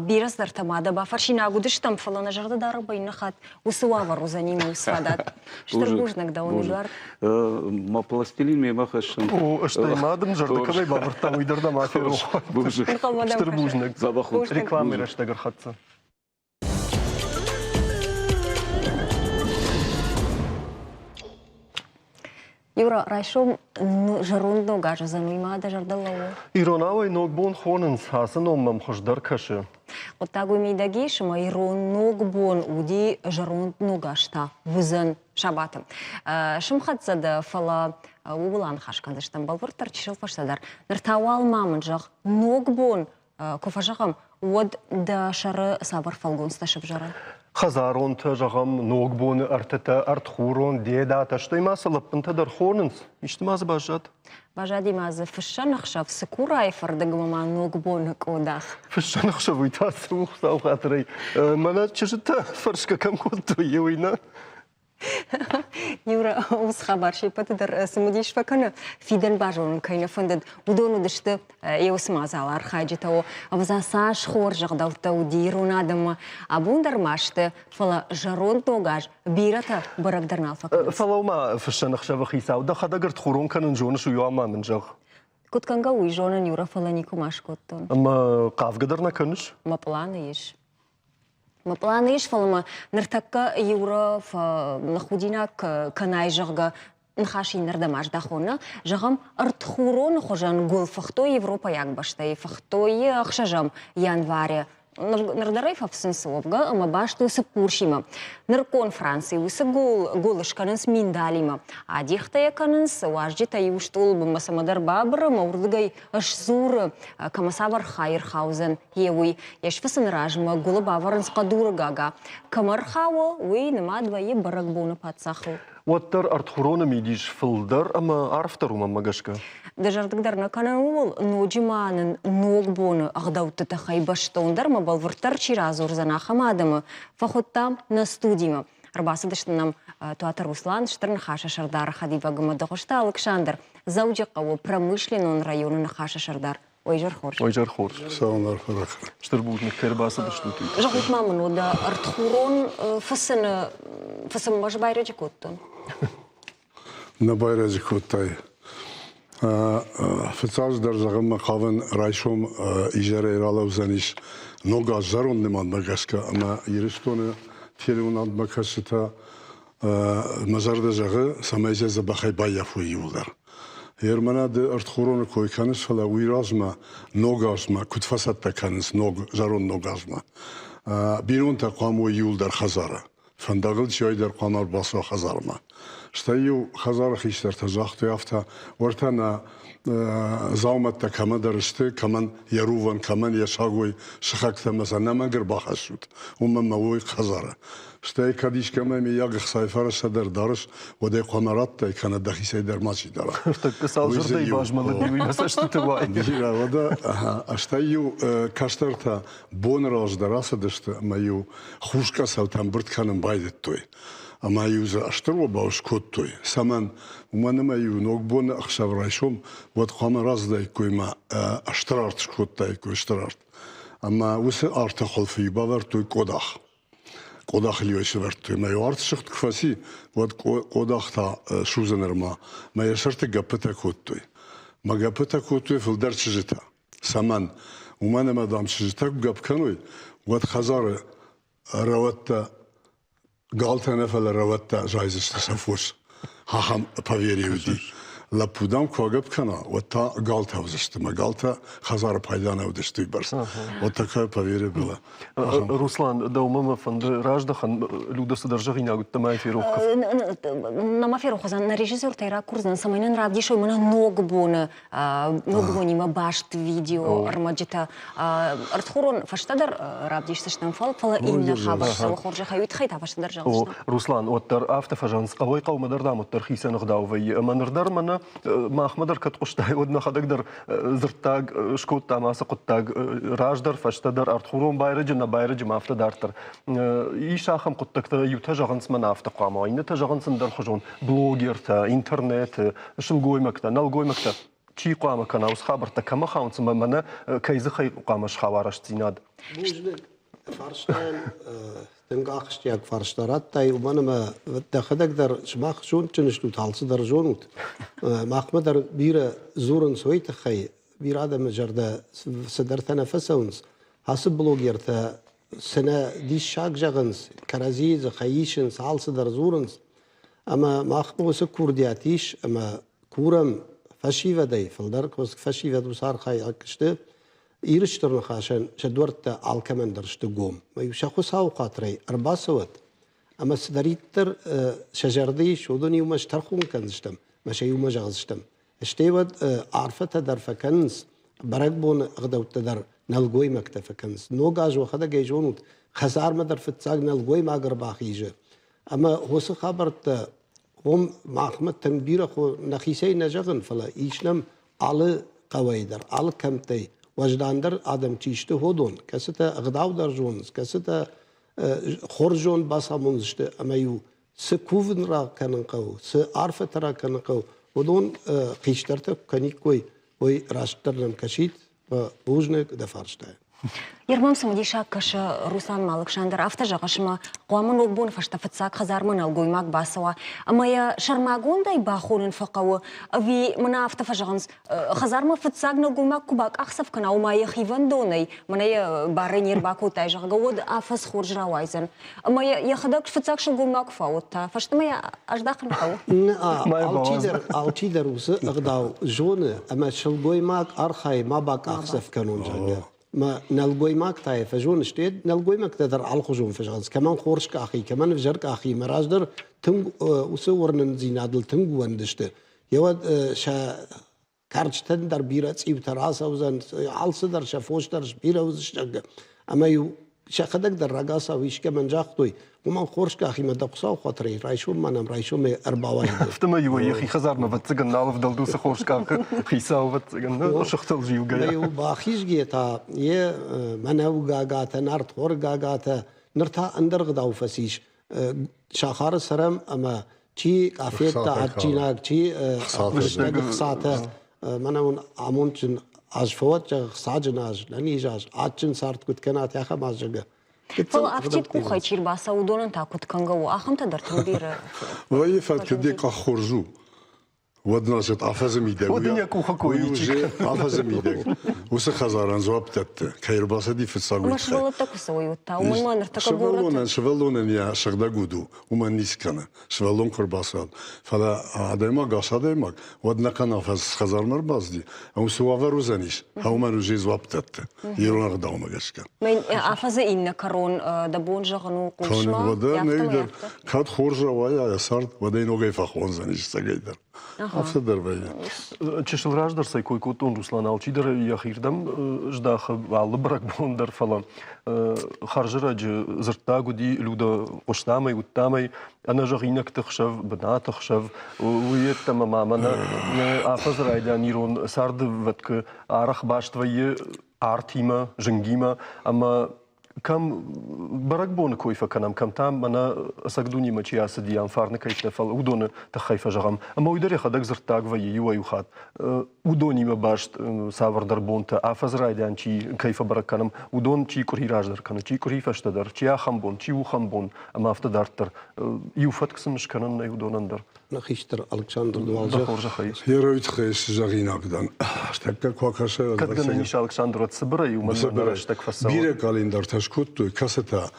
Бирӕ цыдӕртӕ ма дӕ бафӕрсинаг уыдыстӕм, фӕлӕ нӕ зӕрдӕ дары иннӕ хатт уыцы уавӕр уыдзӕни мӕ уыцы фадат. Стыр бузныг дӕуӕн, Эдуард. Мӕ пластилин мемӕ хӕссын. О, стӕй ма дын зӕрдӕ кӕмӕй бавӕрдта, уый дӕр дӕ ма ферох. Стыр бузныг. Рекламӕйы рӕстӕг ӕрхӕццӕ. Юра, райсом зӕронд ног аз уыдзӕн, уый ма дӕ зӕрдыл лӕууы? Иронауӕй ног бон хонынц, ацы ном мӕм хуыздӕр кӕсы. Хъуыддаг уый мидӕг ис, ӕмӕ ирон ног бон уыди зӕронд ног аз та уыдзӕн сабаты. Сымхӕццӕ дӕ, фӕлӕ ууыл аныхас кӕндзыстӕм бӕлвырддӕр чысыл фӕстӕдӕр. Ныр та уал ма мын зӕгъ, ног бон куы фӕзӕгъӕм, уӕд дӕ сӕры цавӕр фӕлгонцтӕ сӕвзӕры? Хӕдзаронтӕ, зӕгъӕм, ногбоны ӕртытӕ, ӕртхурон, дедатӕ, стӕй ма сӕ лӕппынтӕ дӕр хонынц. Исты ма дзы баззад? Баззади ма дзы фыссӕн ӕхсӕв Цыкурайы фӕрдыгмӕ ма ногбоны къодах. Фыссӕн ӕхсӕв уый та цы у, Хуыцауы хатырӕй? Мӕнӕ чызджытӕ фӕрсгӕ кӕм кодтой, уый нӕ? Юра, уыцы хабар се ппӕты дӕр цымыдис фӕкӕны. Фидӕн базонын кӕй нӕ фӕндыд, уыдон уыдысты йӕ уыцы мадзалы архайджытӕ. Ӕвӕдза, цас хорз ӕгъдӕуттӕ уыди ирон адӕммӕ. Абон дӕр ма сты, фӕлӕ зӕронд ног аз бирӕтӕ бӕрӕг дӕр нал фӕкӕнынц. Фӕлӕуу-ма, фыссӕн ӕхсӕвы хицау, дӕхӕдӕг ӕртхурон кӕнын зоныс, уый ма мын зӕгъ. Куыд кӕнгӕ, уый зонын, Юра, фӕлӕ никуы ма скодтон. Ӕмӕ хъавгӕ дӕр нӕ кӕныс? Мӕ пъланы ис. Мӕ пъланы ис, фӕлӕ мӕ ныртӕккӕ Юра ныххудинаг кӕнай, зӕгъгӕ, ныхас иннӕрдӕм аздӕхон, нӕ? Зӕгъӕм, ӕртхуроны хуызӕн гуыл фыхтой европӕйаг бӕстӕйы, фыхтой ӕхсӕзӕм январы. Ныр дӕр ӕй фӕфсынц уӕвгӕ ӕмӕ баст у цыппурсимӕ. Нырыккон Францийы уыцы гуыл, гуыл скӕнынц миндалимӕ. Адихтӕ йӕ кӕнынц, уазджытӕ иу стъолы бынмӕ цӕмӕдӕр бабыры ӕмӕ уырдыгӕй сдзуры, кӕмӕ цавӕр хай ӕрхаудзӕн, йе уый. Йе сфыцыны размӕ гуылы бавӕрынц хъӕдуры гага. Кӕмӕ ӕрхауы, уый нымад вӕййы бӕрӕгбоны паддзахыл. Уӕддӕр ӕртхуроны мидис фылдӕр ӕмӕ арфдӕр у мӕнмӕ гӕсгӕ. Дызӕрдыг дӕр нӕ кӕнӕм ууыл, ноджы ма нын ногбоны ӕгъдӕутты тыххӕй бӕстондӕр ӕмӕ бӕлвырддӕр чи радзурдзӕн, ахӕм адӕмы фӕхуыдтам нӕ студимӕ. Ӕрбацыдысты нӕм Туаты Руслан, Стыр Ныхасы сӕрдары хӕдивӕг ӕмӕ Дыгъуызты Алыксандр, Дзӕуджыхъӕуы промышленнон районы Ныхасы сӕрдар. Ой, хорз. Ой, хорз. Цӕуын арфӕ ракӕн. Стыр бузныг, кӕй ӕрбацыдыстут. Зӕгъут ма мын, уӕдӕ ӕртхурон фысыны фысыммӕ байрӕджы кодтон? Нӕ байрӕджы кодтай. Фыццаджыдӕр зӕгъынмӕ хъавын, райсом изӕрӕй ралӕудзӕнис ног аз зӕронд нымадмӕ гӕсгӕ ӕмӕ Ирыстоны телеуынадмӕ кӕсджытӕ мӕ зӕрдӕ зӕгъы, цӕмӕй сӕ дзӕбӕхӕй баййафой иууылдӕр. Ермӕнӕ ды ӕртхуроны кой кӕныс, фӕлӕ уый размӕ ног азмӕ куыд фӕцӕттӕ кӕнынц ног зӕронд ног азмӕ? Бинонтӕ хъуамӕ уой иууылдӕр хӕдзары. Фӕндагыл чи дӕр хъуамӕ ӕрбацӕуа хӕдзармӕ. Стӕй-иу хӕдзары хистӕртӕ загътой афтӕ, уӕртӕ нӕ дзаумӕттӕ кӕмӕдӕр сты, кӕмӕн йӕ рувӕн, кӕмӕн йӕ сагой сыхӕгтӕ ӕмӕ сӕ нӕмӕг ӕрбахӕссут, уымӕн мӕ уой хӕдзары. Стӕй кӕд искӕмӕй мыййаг ӕхцайы фӕрӕзтӕ дӕр дарыс, уӕд ӕй хъуамӕ радтай, кӕнӕ дӕхицӕй дӕр мачи дара. Ныртӕккӕ цал зӕрдӕйы базмӕлыди, уый мӕ цӕстыты уайы. Бирӕ, уӕдӕ стӕй-иу кӕстӕртӕ боны раздӕр ацыдысты ӕмӕ-иу хус къӕцӕлтӕ ӕмбырд кӕнын байдыдтой. Ӕмӕ-иу дзы стыр обау скодтой. Цӕмӕн? Уымӕн ӕмӕ-иу ногбоны ӕхсӕв райсом уӕд хъуамӕ рацыдаиккой ӕмӕ стыр арт скодтаиккой, стыр арт. Ӕмӕ уыцы арты хуылфы бавӕрдтой къодах. Къодахыл-иу ӕй сӕвӕрдтой. Мӕ иу арт сыгъд куы фӕци, уӕд къодах та судзы нырма. Мӕ йӕ сӕрты гӕппытӕ кодтой. Мӕ гӕппытӕ кодтой фылдӕр чызджытӕ. Цӕмӕн? Уымӕн ӕмӕ, дам, чызджытӕ куы гӕпп кӕной, уӕд хӕдзары рӕуӕдтӕ галтӕ нӕ, фӕлӕ рӕуӕдтӕ зайдзысты сӕ фос. Ахӕм поверье уыди. Лӕппу, дам, куы агӕпп кӕна, уӕд та галтӕ уыдзысты. Мӕ галтӕ хӕдзары пайда нӕ уыдысты уыйбӕрц. Вот такая поверье была. Руслан, дӕумӕ мӕ фӕнды раздӕхӕн, Люда цыдӕр зӕгъинаг уыдтӕ мӕ ферох Нӕ ферох уыдзӕн, нӕ режиссертӕй ракурдзӕн, цӕмӕй нын равдисой мӕнӕ ног боны ног бонимӕ баст видео ӕрмӕджытӕ. Ӕртхурон фӕстӕдӕр равдисдзыстӕм, фӕлӕ иннӕ хабар цӕуы хорзӕхӕй, уый тыххӕй та фӕстӕдӕр зӕгъдзыстӕм. Руслан, уӕддӕр афтӕ фӕзӕгъынц, хъӕуӕй хъӕумӕ дӕр, дам, уӕддӕр хицӕн ӕгъдау вӕййы. Ӕмӕ ныр дӕр мӕнӕ махмӕ дӕр кӕд хъуыстай, уӕд нӕхӕдӕг дӕр дзырддаг скодтам ацы хъуыддаг раздӕр, фӕстӕдӕр, ӕртхурон байрӕджы, нӕ байрӕджы ма афтӕ дарддӕр. Ис ахӕм хъуыддӕгтӕ, иутӕ зӕгъынц мӕнӕ афтӕ хъуамӕ, иннӕтӕ зӕгъынц ӕндӕрхуызон. Блогертӕ, интернеты, сылгоймӕгтӕ, нӕлгоймӕгтӕ чи хъуамӕ кӕна уыцы хабӕрттӕ, кӕмӕ хауынц ӕмӕ мӕнӕ кӕй дзыхӕй хъуамӕ схауа рӕстдзинад? Бузныг фарстайӕн, тынг ахсджиаг фарста радтай, уымӕн ӕмӕ дӕхӕдӕг дӕр сымах зондджын стут, алцыдӕр зонут. Махмӕ дӕр бирӕ дзурынц уый тыххӕй, бирӕ адӕмы зӕрдӕ цыдӕртӕ нӕ фӕцӕуынц. Ацы блогертӕ цынӕ диссаг зӕгъынц, кӕрӕдзийы дзыхӕй исынц, алцыдӕр дзурынц. Ӕмӕ махмӕ уыцы курдиат ис, ӕмӕ курӕм фӕсивӕдӕй, фылдӕр фӕсивӕд уыцы архайӕг сты, Иры Стыр Ныхасӕн сӕ дуӕрттӕ алкӕмӕн дӕр сты гом. Ӕмӕ-иу сӕ Хуыцауы хатырӕй ӕрбацӕуӕд, ӕмӕ цыдӕриддӕр сӕ зӕрды ис, уыдон иумӕ стӕрхон кӕндзыстӕм ӕмӕ сӕ иумӕ зӕгъдзыстӕм. Стӕй уӕд арфӕтӕ дӕр фӕкӕнынц, бӕрӕгбоны ӕгъдӕуттӕ дӕр нӕлгоймӕгтӕ фӕкӕнынц. Ног аз уӕхӕдӕг ӕй зонут, хӕдзармӕ дӕр фыццаг нӕлгоймаг ӕрбахизы. Ӕмӕ уыцы хабӕрттӕ уым махмӕ тынг бирӕ нӕхицӕй нӕ зӕгъын, фӕлӕ ис нӕм алы хъӕуӕй дӕр, алы кӕмттӕй уӕздандӕр адӕм чи сты, уыдон, кӕцытӕ ӕгъдау дӕр зонынц, кӕцытӕ хорз зонд бацамондзысты ӕмӕ-иу цы кувын ракӕнын хъӕуы, цы арфӕтӕ ракӕнын хъӕуы, уыдон хистӕртӕ куы кӕниккой, уый растдӕр нӕм кӕсид. Бузныг дӕ фарстайӕн. Ермам цымыдисаг кӕсы Руслан Алыксандр афтӕ зӕгъы, ӕмӕ хъуамӕ ногбоны фӕстӕ фыццаг хӕдзармӕ нӕлгоймаг бацӕуа ӕмӕ йӕ сӕрмагондӕй бахонын фӕхъӕуы, ӕви мӕнӕ афтӕ фӕзӕгъынц, хӕдзармӕ фыццаг нӕлгоймаг куы бакъахдзӕф кӕна, ома йӕ хивӕндонӕй, мӕнӕ йӕ барӕй не рбакодтай, зӕгъгӕ, уӕд афӕдз хорз рауайдзӕн. Ӕмӕ йӕхӕдӕг фыццаг сылгоймаг куы фӕуыдта, фӕстӕмӕ йӕ аздахын хъӕуы. Алчидӕр, алчидӕр уыцы ӕгъдау зоны, ӕмӕ сылгоймаг архайы ма бакъахдзӕф кӕнон, зӕгъгӕ. Мӕ нӕлгоймаг та йӕ фӕзоны, стӕй нӕлгоймӕгтӕ дӕр алыхуызон фӕзӕгъынц, кӕмӕн хорз къахи, кӕмӕн ӕвзӕр къахи. Мӕ раздӕр тынг уыцы уырнындзинадыл тынг ууӕндысты. Еуӕд сӕ кӕрчытӕн дӕр бирӕ цъиутӕ рацӕудзӕн, алцыдӕр сӕ фос дӕр сбирӕ уыдзысты. Ӕмӕ-иу сӕхӕдӕг дӕр рагацау искӕмӕн загътой, уымӕн хорз къахимӕ дӕ Хуыцау хатырӕй райсом ма нӕм райсомӕй ӕрбауайы. Афтӕмӕй-иу йӕхи хӕдзармӕ ӕвӕццӕгӕн нал ӕвдӕлд уыцы хорз къахы хицау ӕвӕццӕгӕн сыхтыл зилгӕйӕ. Иу бахизгӕ та йе мӕнӕу гагатӕ, нартхор гагатӕ, ныр та ӕндӕр ӕгъдау фӕцис. Сахары цӕрӕм ӕмӕ чи къафеттӕ адджинаг, чи лыстӕг ӕхцатӕ, мӕнӕ уын амондджын аз фӕуӕд, зӕгъ, ӕхцаджын аз, нӕниз аз, адджын цард куыд кӕнат, ахӕм аз, зӕгъгӕ. Фӕлӕ афтид къухӕй чи рбацӕуы, уыдонӕн та куыд кӕнгӕ у, ахӕмтӕ дӕр тынг бирӕ. Вӕййы фӕткы де къах хорз у. Уӕд значит афӕдзы мидӕг Уӕд ын йӕ къухы кой ничи афӕдзы мидӕг уыцы хӕдзарӕн дзуапп дӕтты, кӕй ӕрбацыди фыццаг уый тыххӕй. Сывӕллӕттӕ куы цӕуой, уӕд та уымӕн ма ныртӕккӕ сывӕллонӕн сывӕллонӕн йӕ сыгъдӕг уд у, уымӕн ницы кӕны. Сывӕллон куы ӕрбацӕуӕд. Фӕлӕ адӕймаг ас адӕймаг, уӕд нӕхъӕн афӕдз хӕдзармӕ ӕрбацыди, ӕмӕ цы уавӕр уыдзӕнис, уымӕн уже дзуапп дӕтты ирон ӕгъдаумӕ гӕсгӕ. Афӕдзы иннӕ кӕрон дӕ бон зӕгъын у хъусмӕ. Уӕдӕ нӕй дӕр кӕд хорз рауайа йӕ цард, уӕд ӕй ногӕй фӕхондзӕнис цӕгӕйдӕр. Афтӕ дӕр вӕййы. Чысыл раздӕр цӕй кой кодтон, Руслан, алчидӕр йӕхирдӕм здахы алы бӕрӕгбон дӕр, фӕлӕ хӕрзӕрӕджы дзырддаг уыди Люда хъуыстамӕй, уыдтамӕй, ӕнӕзӕгъинӕгты хсӕв, бынаты хсӕв, уый йеддӕмӕ ма мӕнӕ афӕдзы райдиан ирон царды вӕткы арӕх баст вӕййы артимӕ, зынгимӕ ӕмӕ. Кӕм бӕрӕгбоны кой фӕкӕнӕм, кӕм та мӕнӕ ӕцӕг дунемӕ чи ацыди, ам фарны кӕйттӕ, фӕлӕ уыдоны тыххӕй фӕзӕгъӕм. Ӕмӕ уый дӕр йӕхӕдӕг дзырддаг вӕййы иуӕй-иу хатт. Уыдонимӕ баст цавӕрдӕр бонтӕ, афӕдзы райдиан чи кӕй фӕбӕрӕг кӕнӕм, уыдон чи къуыри раздӕр кӕны, чи къуыри фӕстӕдӕр, чи ахӕм бон, чи ухӕм бон ӕмӕ афтӕ дарддӕр. Иу фӕтк сын скӕнӕн нӕй уыдонӕн дӕр. Нӕ хистӕр Александр Дуалзӕх. Хорзӕхӕй. Йӕ тыххӕй зӕгъинаг дӕн. Тӕккӕ куы акӕса, Кӕд гӕнӕн ис Александр уӕд цыбырӕй, уымӕн нӕ рӕстӕг фӕцӕуы. Бирӕ къӕлиндартӕ скодтой, кӕцытӕ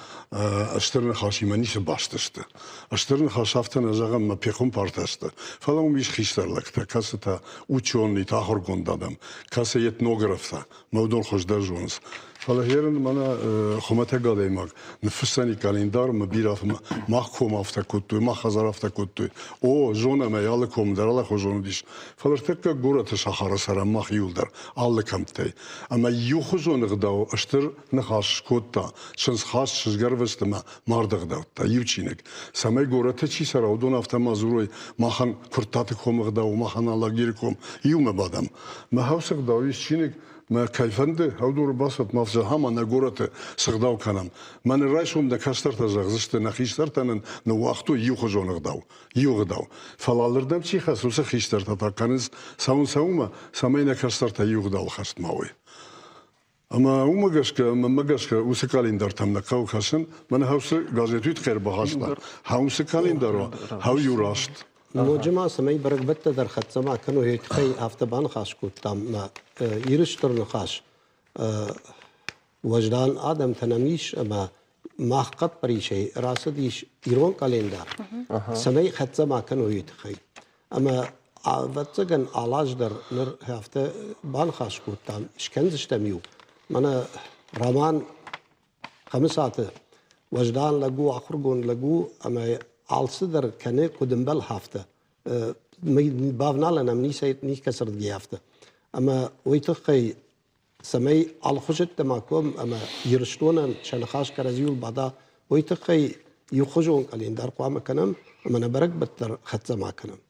Стыр Ныхасимӕ ницы баст сты. Стыр Ныхас афтӕ нӕ зӕгъӕм, мӕ пехуымпартӕ сты, фӕлӕ уым ис хистӕр лӕгтӕ, кӕцытӕ ученыйтӕ, ахуыргонд адӕм, кӕцы этнографтӕ, мӕ уыдон хуыздӕр зонынц. Фӕлӕ херын мӕнӕ хуымӕтӕг адӕймаг ныффыссӕни къӕлиндар ӕмӕ бирӕ мах ком афтӕ кодтой, мах хӕдзар афтӕ кодтой. О, зонӕм ӕй, алы ком дӕр алыхуызон уыдис. Фӕлӕ ӕртӕккӕ горӕты сахары цӕрӕм мах иуылдӕр, алы кӕмттӕй. Ӕмӕ иухуызон ӕгъдау стыр ныхас скодта, чындзхаст, чызгӕрвыст ӕмӕ марды ӕгъдӕуттӕ, иу чиныг. Цӕмӕй горӕты чи цӕра, уыдон афтӕ ма дзурой, махӕн Куырттаты комы ӕгъдау, махӕн Алагиры ком, иумӕ бадӕм. Мӕ хӕусы ӕгъдау ис чиныг, Мӕ кӕй фӕнды, ӕвдуры бацыд ма зӕгъӕм, нӕ горӕты сыгъдау кӕнӕм. Мӕнӕ райсом нӕ кӕстӕртӕ зӕгъдзысты, нӕ хистӕртӕ нын ныууагътой иухуызон ӕгъдау, иу ӕгъдау. Фӕлӕ алырдӕм чи хӕцы, уыцы хистӕртӕ та кӕнынц цӕуын сӕумӕ, цӕмӕй нӕ кӕстӕртӕ иу ӕгъдауыл хӕст ма уой. Ӕмӕ уымӕ гӕсгӕ, мӕнмӕ гӕсгӕ, уыцы къӕлиндартӕм нӕ хъӕуы кӕсын. Мӕнӕ хӕусы газет уый тыххӕй ӕрбахаста. Хӕусы къӕлиндар уа, хӕу иу раст. Ноджы ма цӕмӕй бӕрӕгбӕттӕ дӕр хӕццӕ ма кӕной, уый тыххӕй афтӕ баныхас кодтам мӕ Иры Стыр Ныхас уӕздан адӕмтӕ нӕм ис ӕмӕ мах хъӕппӕрисӕй рацыдис ирон къӕлиндар, цӕмӕй хӕццӕ ма кӕной, уый тыххӕй. Ӕмӕ ӕвӕццӕгӕн алаз дӕр ныр афтӕ баныхас кодтам, скӕндзыстӕм иу. Мӕнӕ Роман Хӕмыцаты уӕздан лӕг у, ахуыргонд лӕг у ӕмӕ алцыдӕр кӕны куыд ӕмбӕлы, афтӕ. Бавналӕн ӕм никӕцырдыгӕй афтӕ. Ӕмӕ уый тыххӕй, цӕмӕй алыхуызӕттӕ ма ком ӕмӕ Ирыстонӕн сӕ ныхас кӕрӕдзиуыл бада, уый тыххӕй иухуызон къӕлиндар хъуамӕ кӕнӕм ӕмӕ нӕ бӕрӕгбӕтт дӕр хӕццӕ ма кӕнӕм.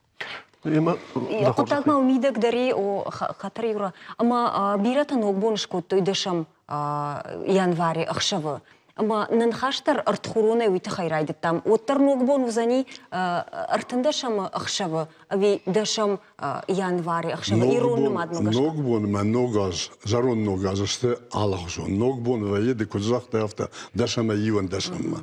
Хъуыддаг ма мидӕг дӕр и, хатыр Юра, ӕмӕ бирӕтӕ ногбон скодтой дӕсӕм январи ӕхсӕвы. Ӕмӕ нӕ ныхас дӕр ӕртхуронӕй уый тыххӕй райдыдтам. Уӕддӕр ногбон уыдзӕни ӕртындӕсӕм ӕхсӕвы ӕви дӕсӕм январы ӕхсӕвы ирон нымадмӕ гӕсгӕ? Ногбон ӕмӕ ног аз, зӕронд ног аз сты алыхуызон. Ногбон вӕййы, ды куыд загътай, афтӕ дӕс ӕмӕ иуӕндӕсӕммӕ.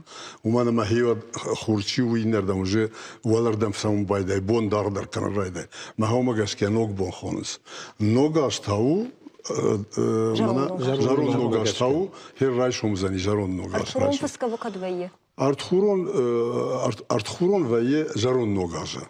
Уымӕн ӕмӕ хиуӕд хур чи у, иннӕрдӕм уже уӕлӕрдӕм цӕуын байдайы, бон даргъдӕр кӕнын райдайы. Мӕ уымӕ гӕсгӕ ног бон хонынц. Ног аз та у зӕронд ног аз та у, хер райсом уыдзӕни зӕронд ног аз. Ӕртхурон фыцгӕ кӕд вӕййы? Ӕртхурон, ӕртхурон вӕййы зӕронд ног азы.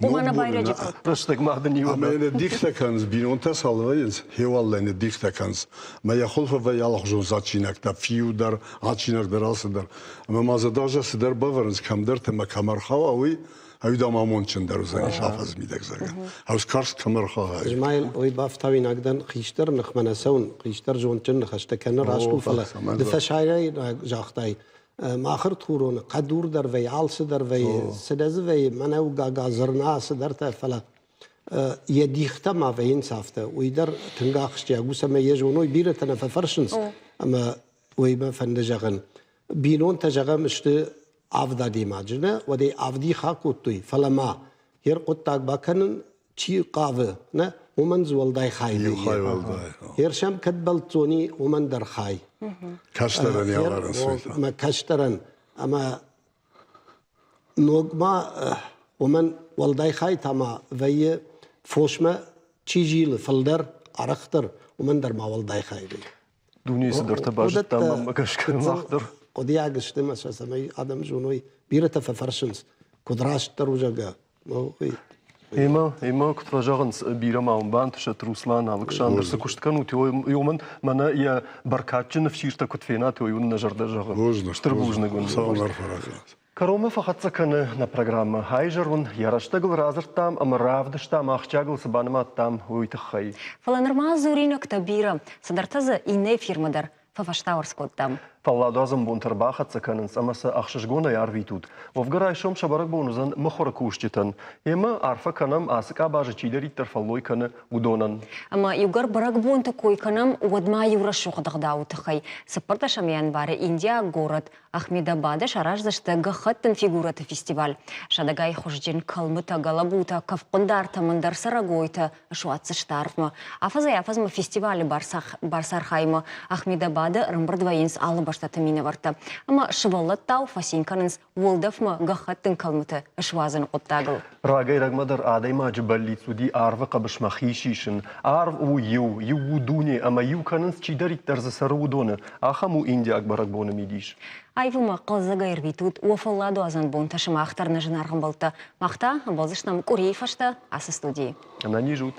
Уымӕн нӕ байрӕджы кодта. Рӕстӕг ма дын иу. Ӕмӕ йын дихтӕ кӕнынц, бинонтӕ цал вӕййынц, хеуаллӕ ныддихтӕ кӕнынц. Мӕ йӕ хуылфы вӕййы алыхуызон адджинӕгтӕ, фиу дӕр, адджинаг дӕр, алцы дӕр. Ӕмӕ ма дзы даже цыдӕр бавӕрынц кӕмдӕрты ӕмӕ кӕм ӕрхауа, уый ӕви дам амондджындӕр уыдзӕнис афӕдз мидӕг, зӕгъгӕ. Ӕз карз кӕм ӕрхауа. Измаил, уый бафтауинаг дӕн, хистӕр ныхмӕ нӕ цӕуын, хистӕр зондджын ныхӕстӕ кӕны раст у, фӕлӕ ды фӕсайрӕй загътай, мах ӕртхуроны хъӕдур дӕр вӕййы, алцы дӕр вӕййы, цыдӕр дзы вӕййы, мӕнӕу гага, зырна, цыдӕртӕ, фӕлӕ йӕ дихтӕ ма вӕййынц афтӕ. Уый дӕр тынг ахсджиаг у, цӕмӕй йӕ зоной, бирӕтӕ нӕ фӕфӕрсынц, ӕмӕ уый мӕ фӕнды зӕгъын. Бинонтӕ, зӕгъӕм, сты авд адӕймаджы, нӕ, уӕд ӕй авдих акодтой, фӕлӕ ма йе рхъуыддаг бакӕнын чи хъавы, нӕ, уымӕн дзы уӕлдай хай Иу хай уӕлдай. Ерсӕм кӕд бӕлццони, уымӕн дӕр хай. Кӕстӕрӕн ӕвӕрынц. Мӕ кӕстӕрӕн ӕмӕ ног ма уымӕн уӕлдай хай та ма вӕййы фосмӕ чи зилы фылдӕр, арӕхдӕр, уымӕн дӕр ма уӕлдай хай вӕййы. Дунейы цыдӕртӕ базыдтам, мӕнмӕ гӕсгӕ мах дӕр. Хъуыдыйаг сты мӕ сӕ цӕмӕй адӕм зоной. Бирӕтӕ фӕфӕрсынц, куыд растдӕр у, зӕгъгӕ. Ӕмӕ, ӕмӕ куыд фӕзӕгъынц, бирӕ ма уын бантысӕт, Руслан, Алыксандр, цы куыст кӕнут, уымӕн мӕнӕ йӕ бӕркадджын ӕфсиртӕ куыд фенат, уый уын нӕ зӕрдӕ зӕгъы. Стыр бузныг уын. Кӕронмӕ фӕхӕццӕ кӕны нӕ программӕ. Айзӕр уын йӕ рӕстӕгыл радзырдтам ӕмӕ равдыстам, ахсджиагыл цы банымадтам, уый тыххӕй. Фӕлӕ нырма дзуринӕгтӕ бирӕ, цыдӕртӕ дзы иннӕ эфирмӕ дӕр фӕфӕстауӕрц кодтам. Фӕлладуадзӕн бонтӕ ӕрбахӕццӕ кӕнынц ӕмӕ сӕ ӕхсызгонӕй арвитут. Уӕвгӕ райсом сӕ бӕрӕгбон уыдзӕн мыхуыры кусджытӕн. Емӕ арфӕ кӕнӕм, ацы къабазы чидӕриддӕр фӕллой кӕны, уыдонӕн. Ӕмӕ иугӕр бӕрӕгбонты кой кӕнӕм, уӕд ма иу рӕсугъд ӕгъдауы тыххӕй. Цыппӕрдӕсӕм январы индиаг город Ахмедабады сараздзысты гӕххӕттын фигурӕты фестиваль. Сӕдӕгай хуызджын кӕлмытӕ, гӕлӕбутӕ, кӕфхъуындартӕ, ӕндӕр цӕрӕгойтӕ суадздзысты арвмӕ. Афӕдзӕй-афӕдзмӕ фестивалы бӕрцархаймӕ Ахмедабады ӕрӕмбырд вӕййынц алы бӕстӕты минӕвӕрттӕ ӕмӕ сывӕллӕттау фӕцин кӕнынц уӕлдӕфмӕ гӕххӕттын кӕлмыты суадзыны хъуыддагыл. Рагӕй-рӕгмӕ дӕр адӕймаджы бӕллиц уыди арвы хъӕбысмӕ хи сисын. Арв у иу, иу у дуне ӕмӕ иу кӕнынц чидӕриддӕр дзы цӕры уыдоны. Ахӕм у индиаг бӕрӕгбоны мидис. Аивымӕ хъӕлдзӕгӕй ӕрвитут уӕ фӕлладуадзӕн бонтӕ сымах дӕр нӕ зынаргъ ӕмбӕлттӕ. Мах та ӕмбӕлдзыстӕм къуырийы фӕстӕ ацы студийы. Ӕнӕниз ут!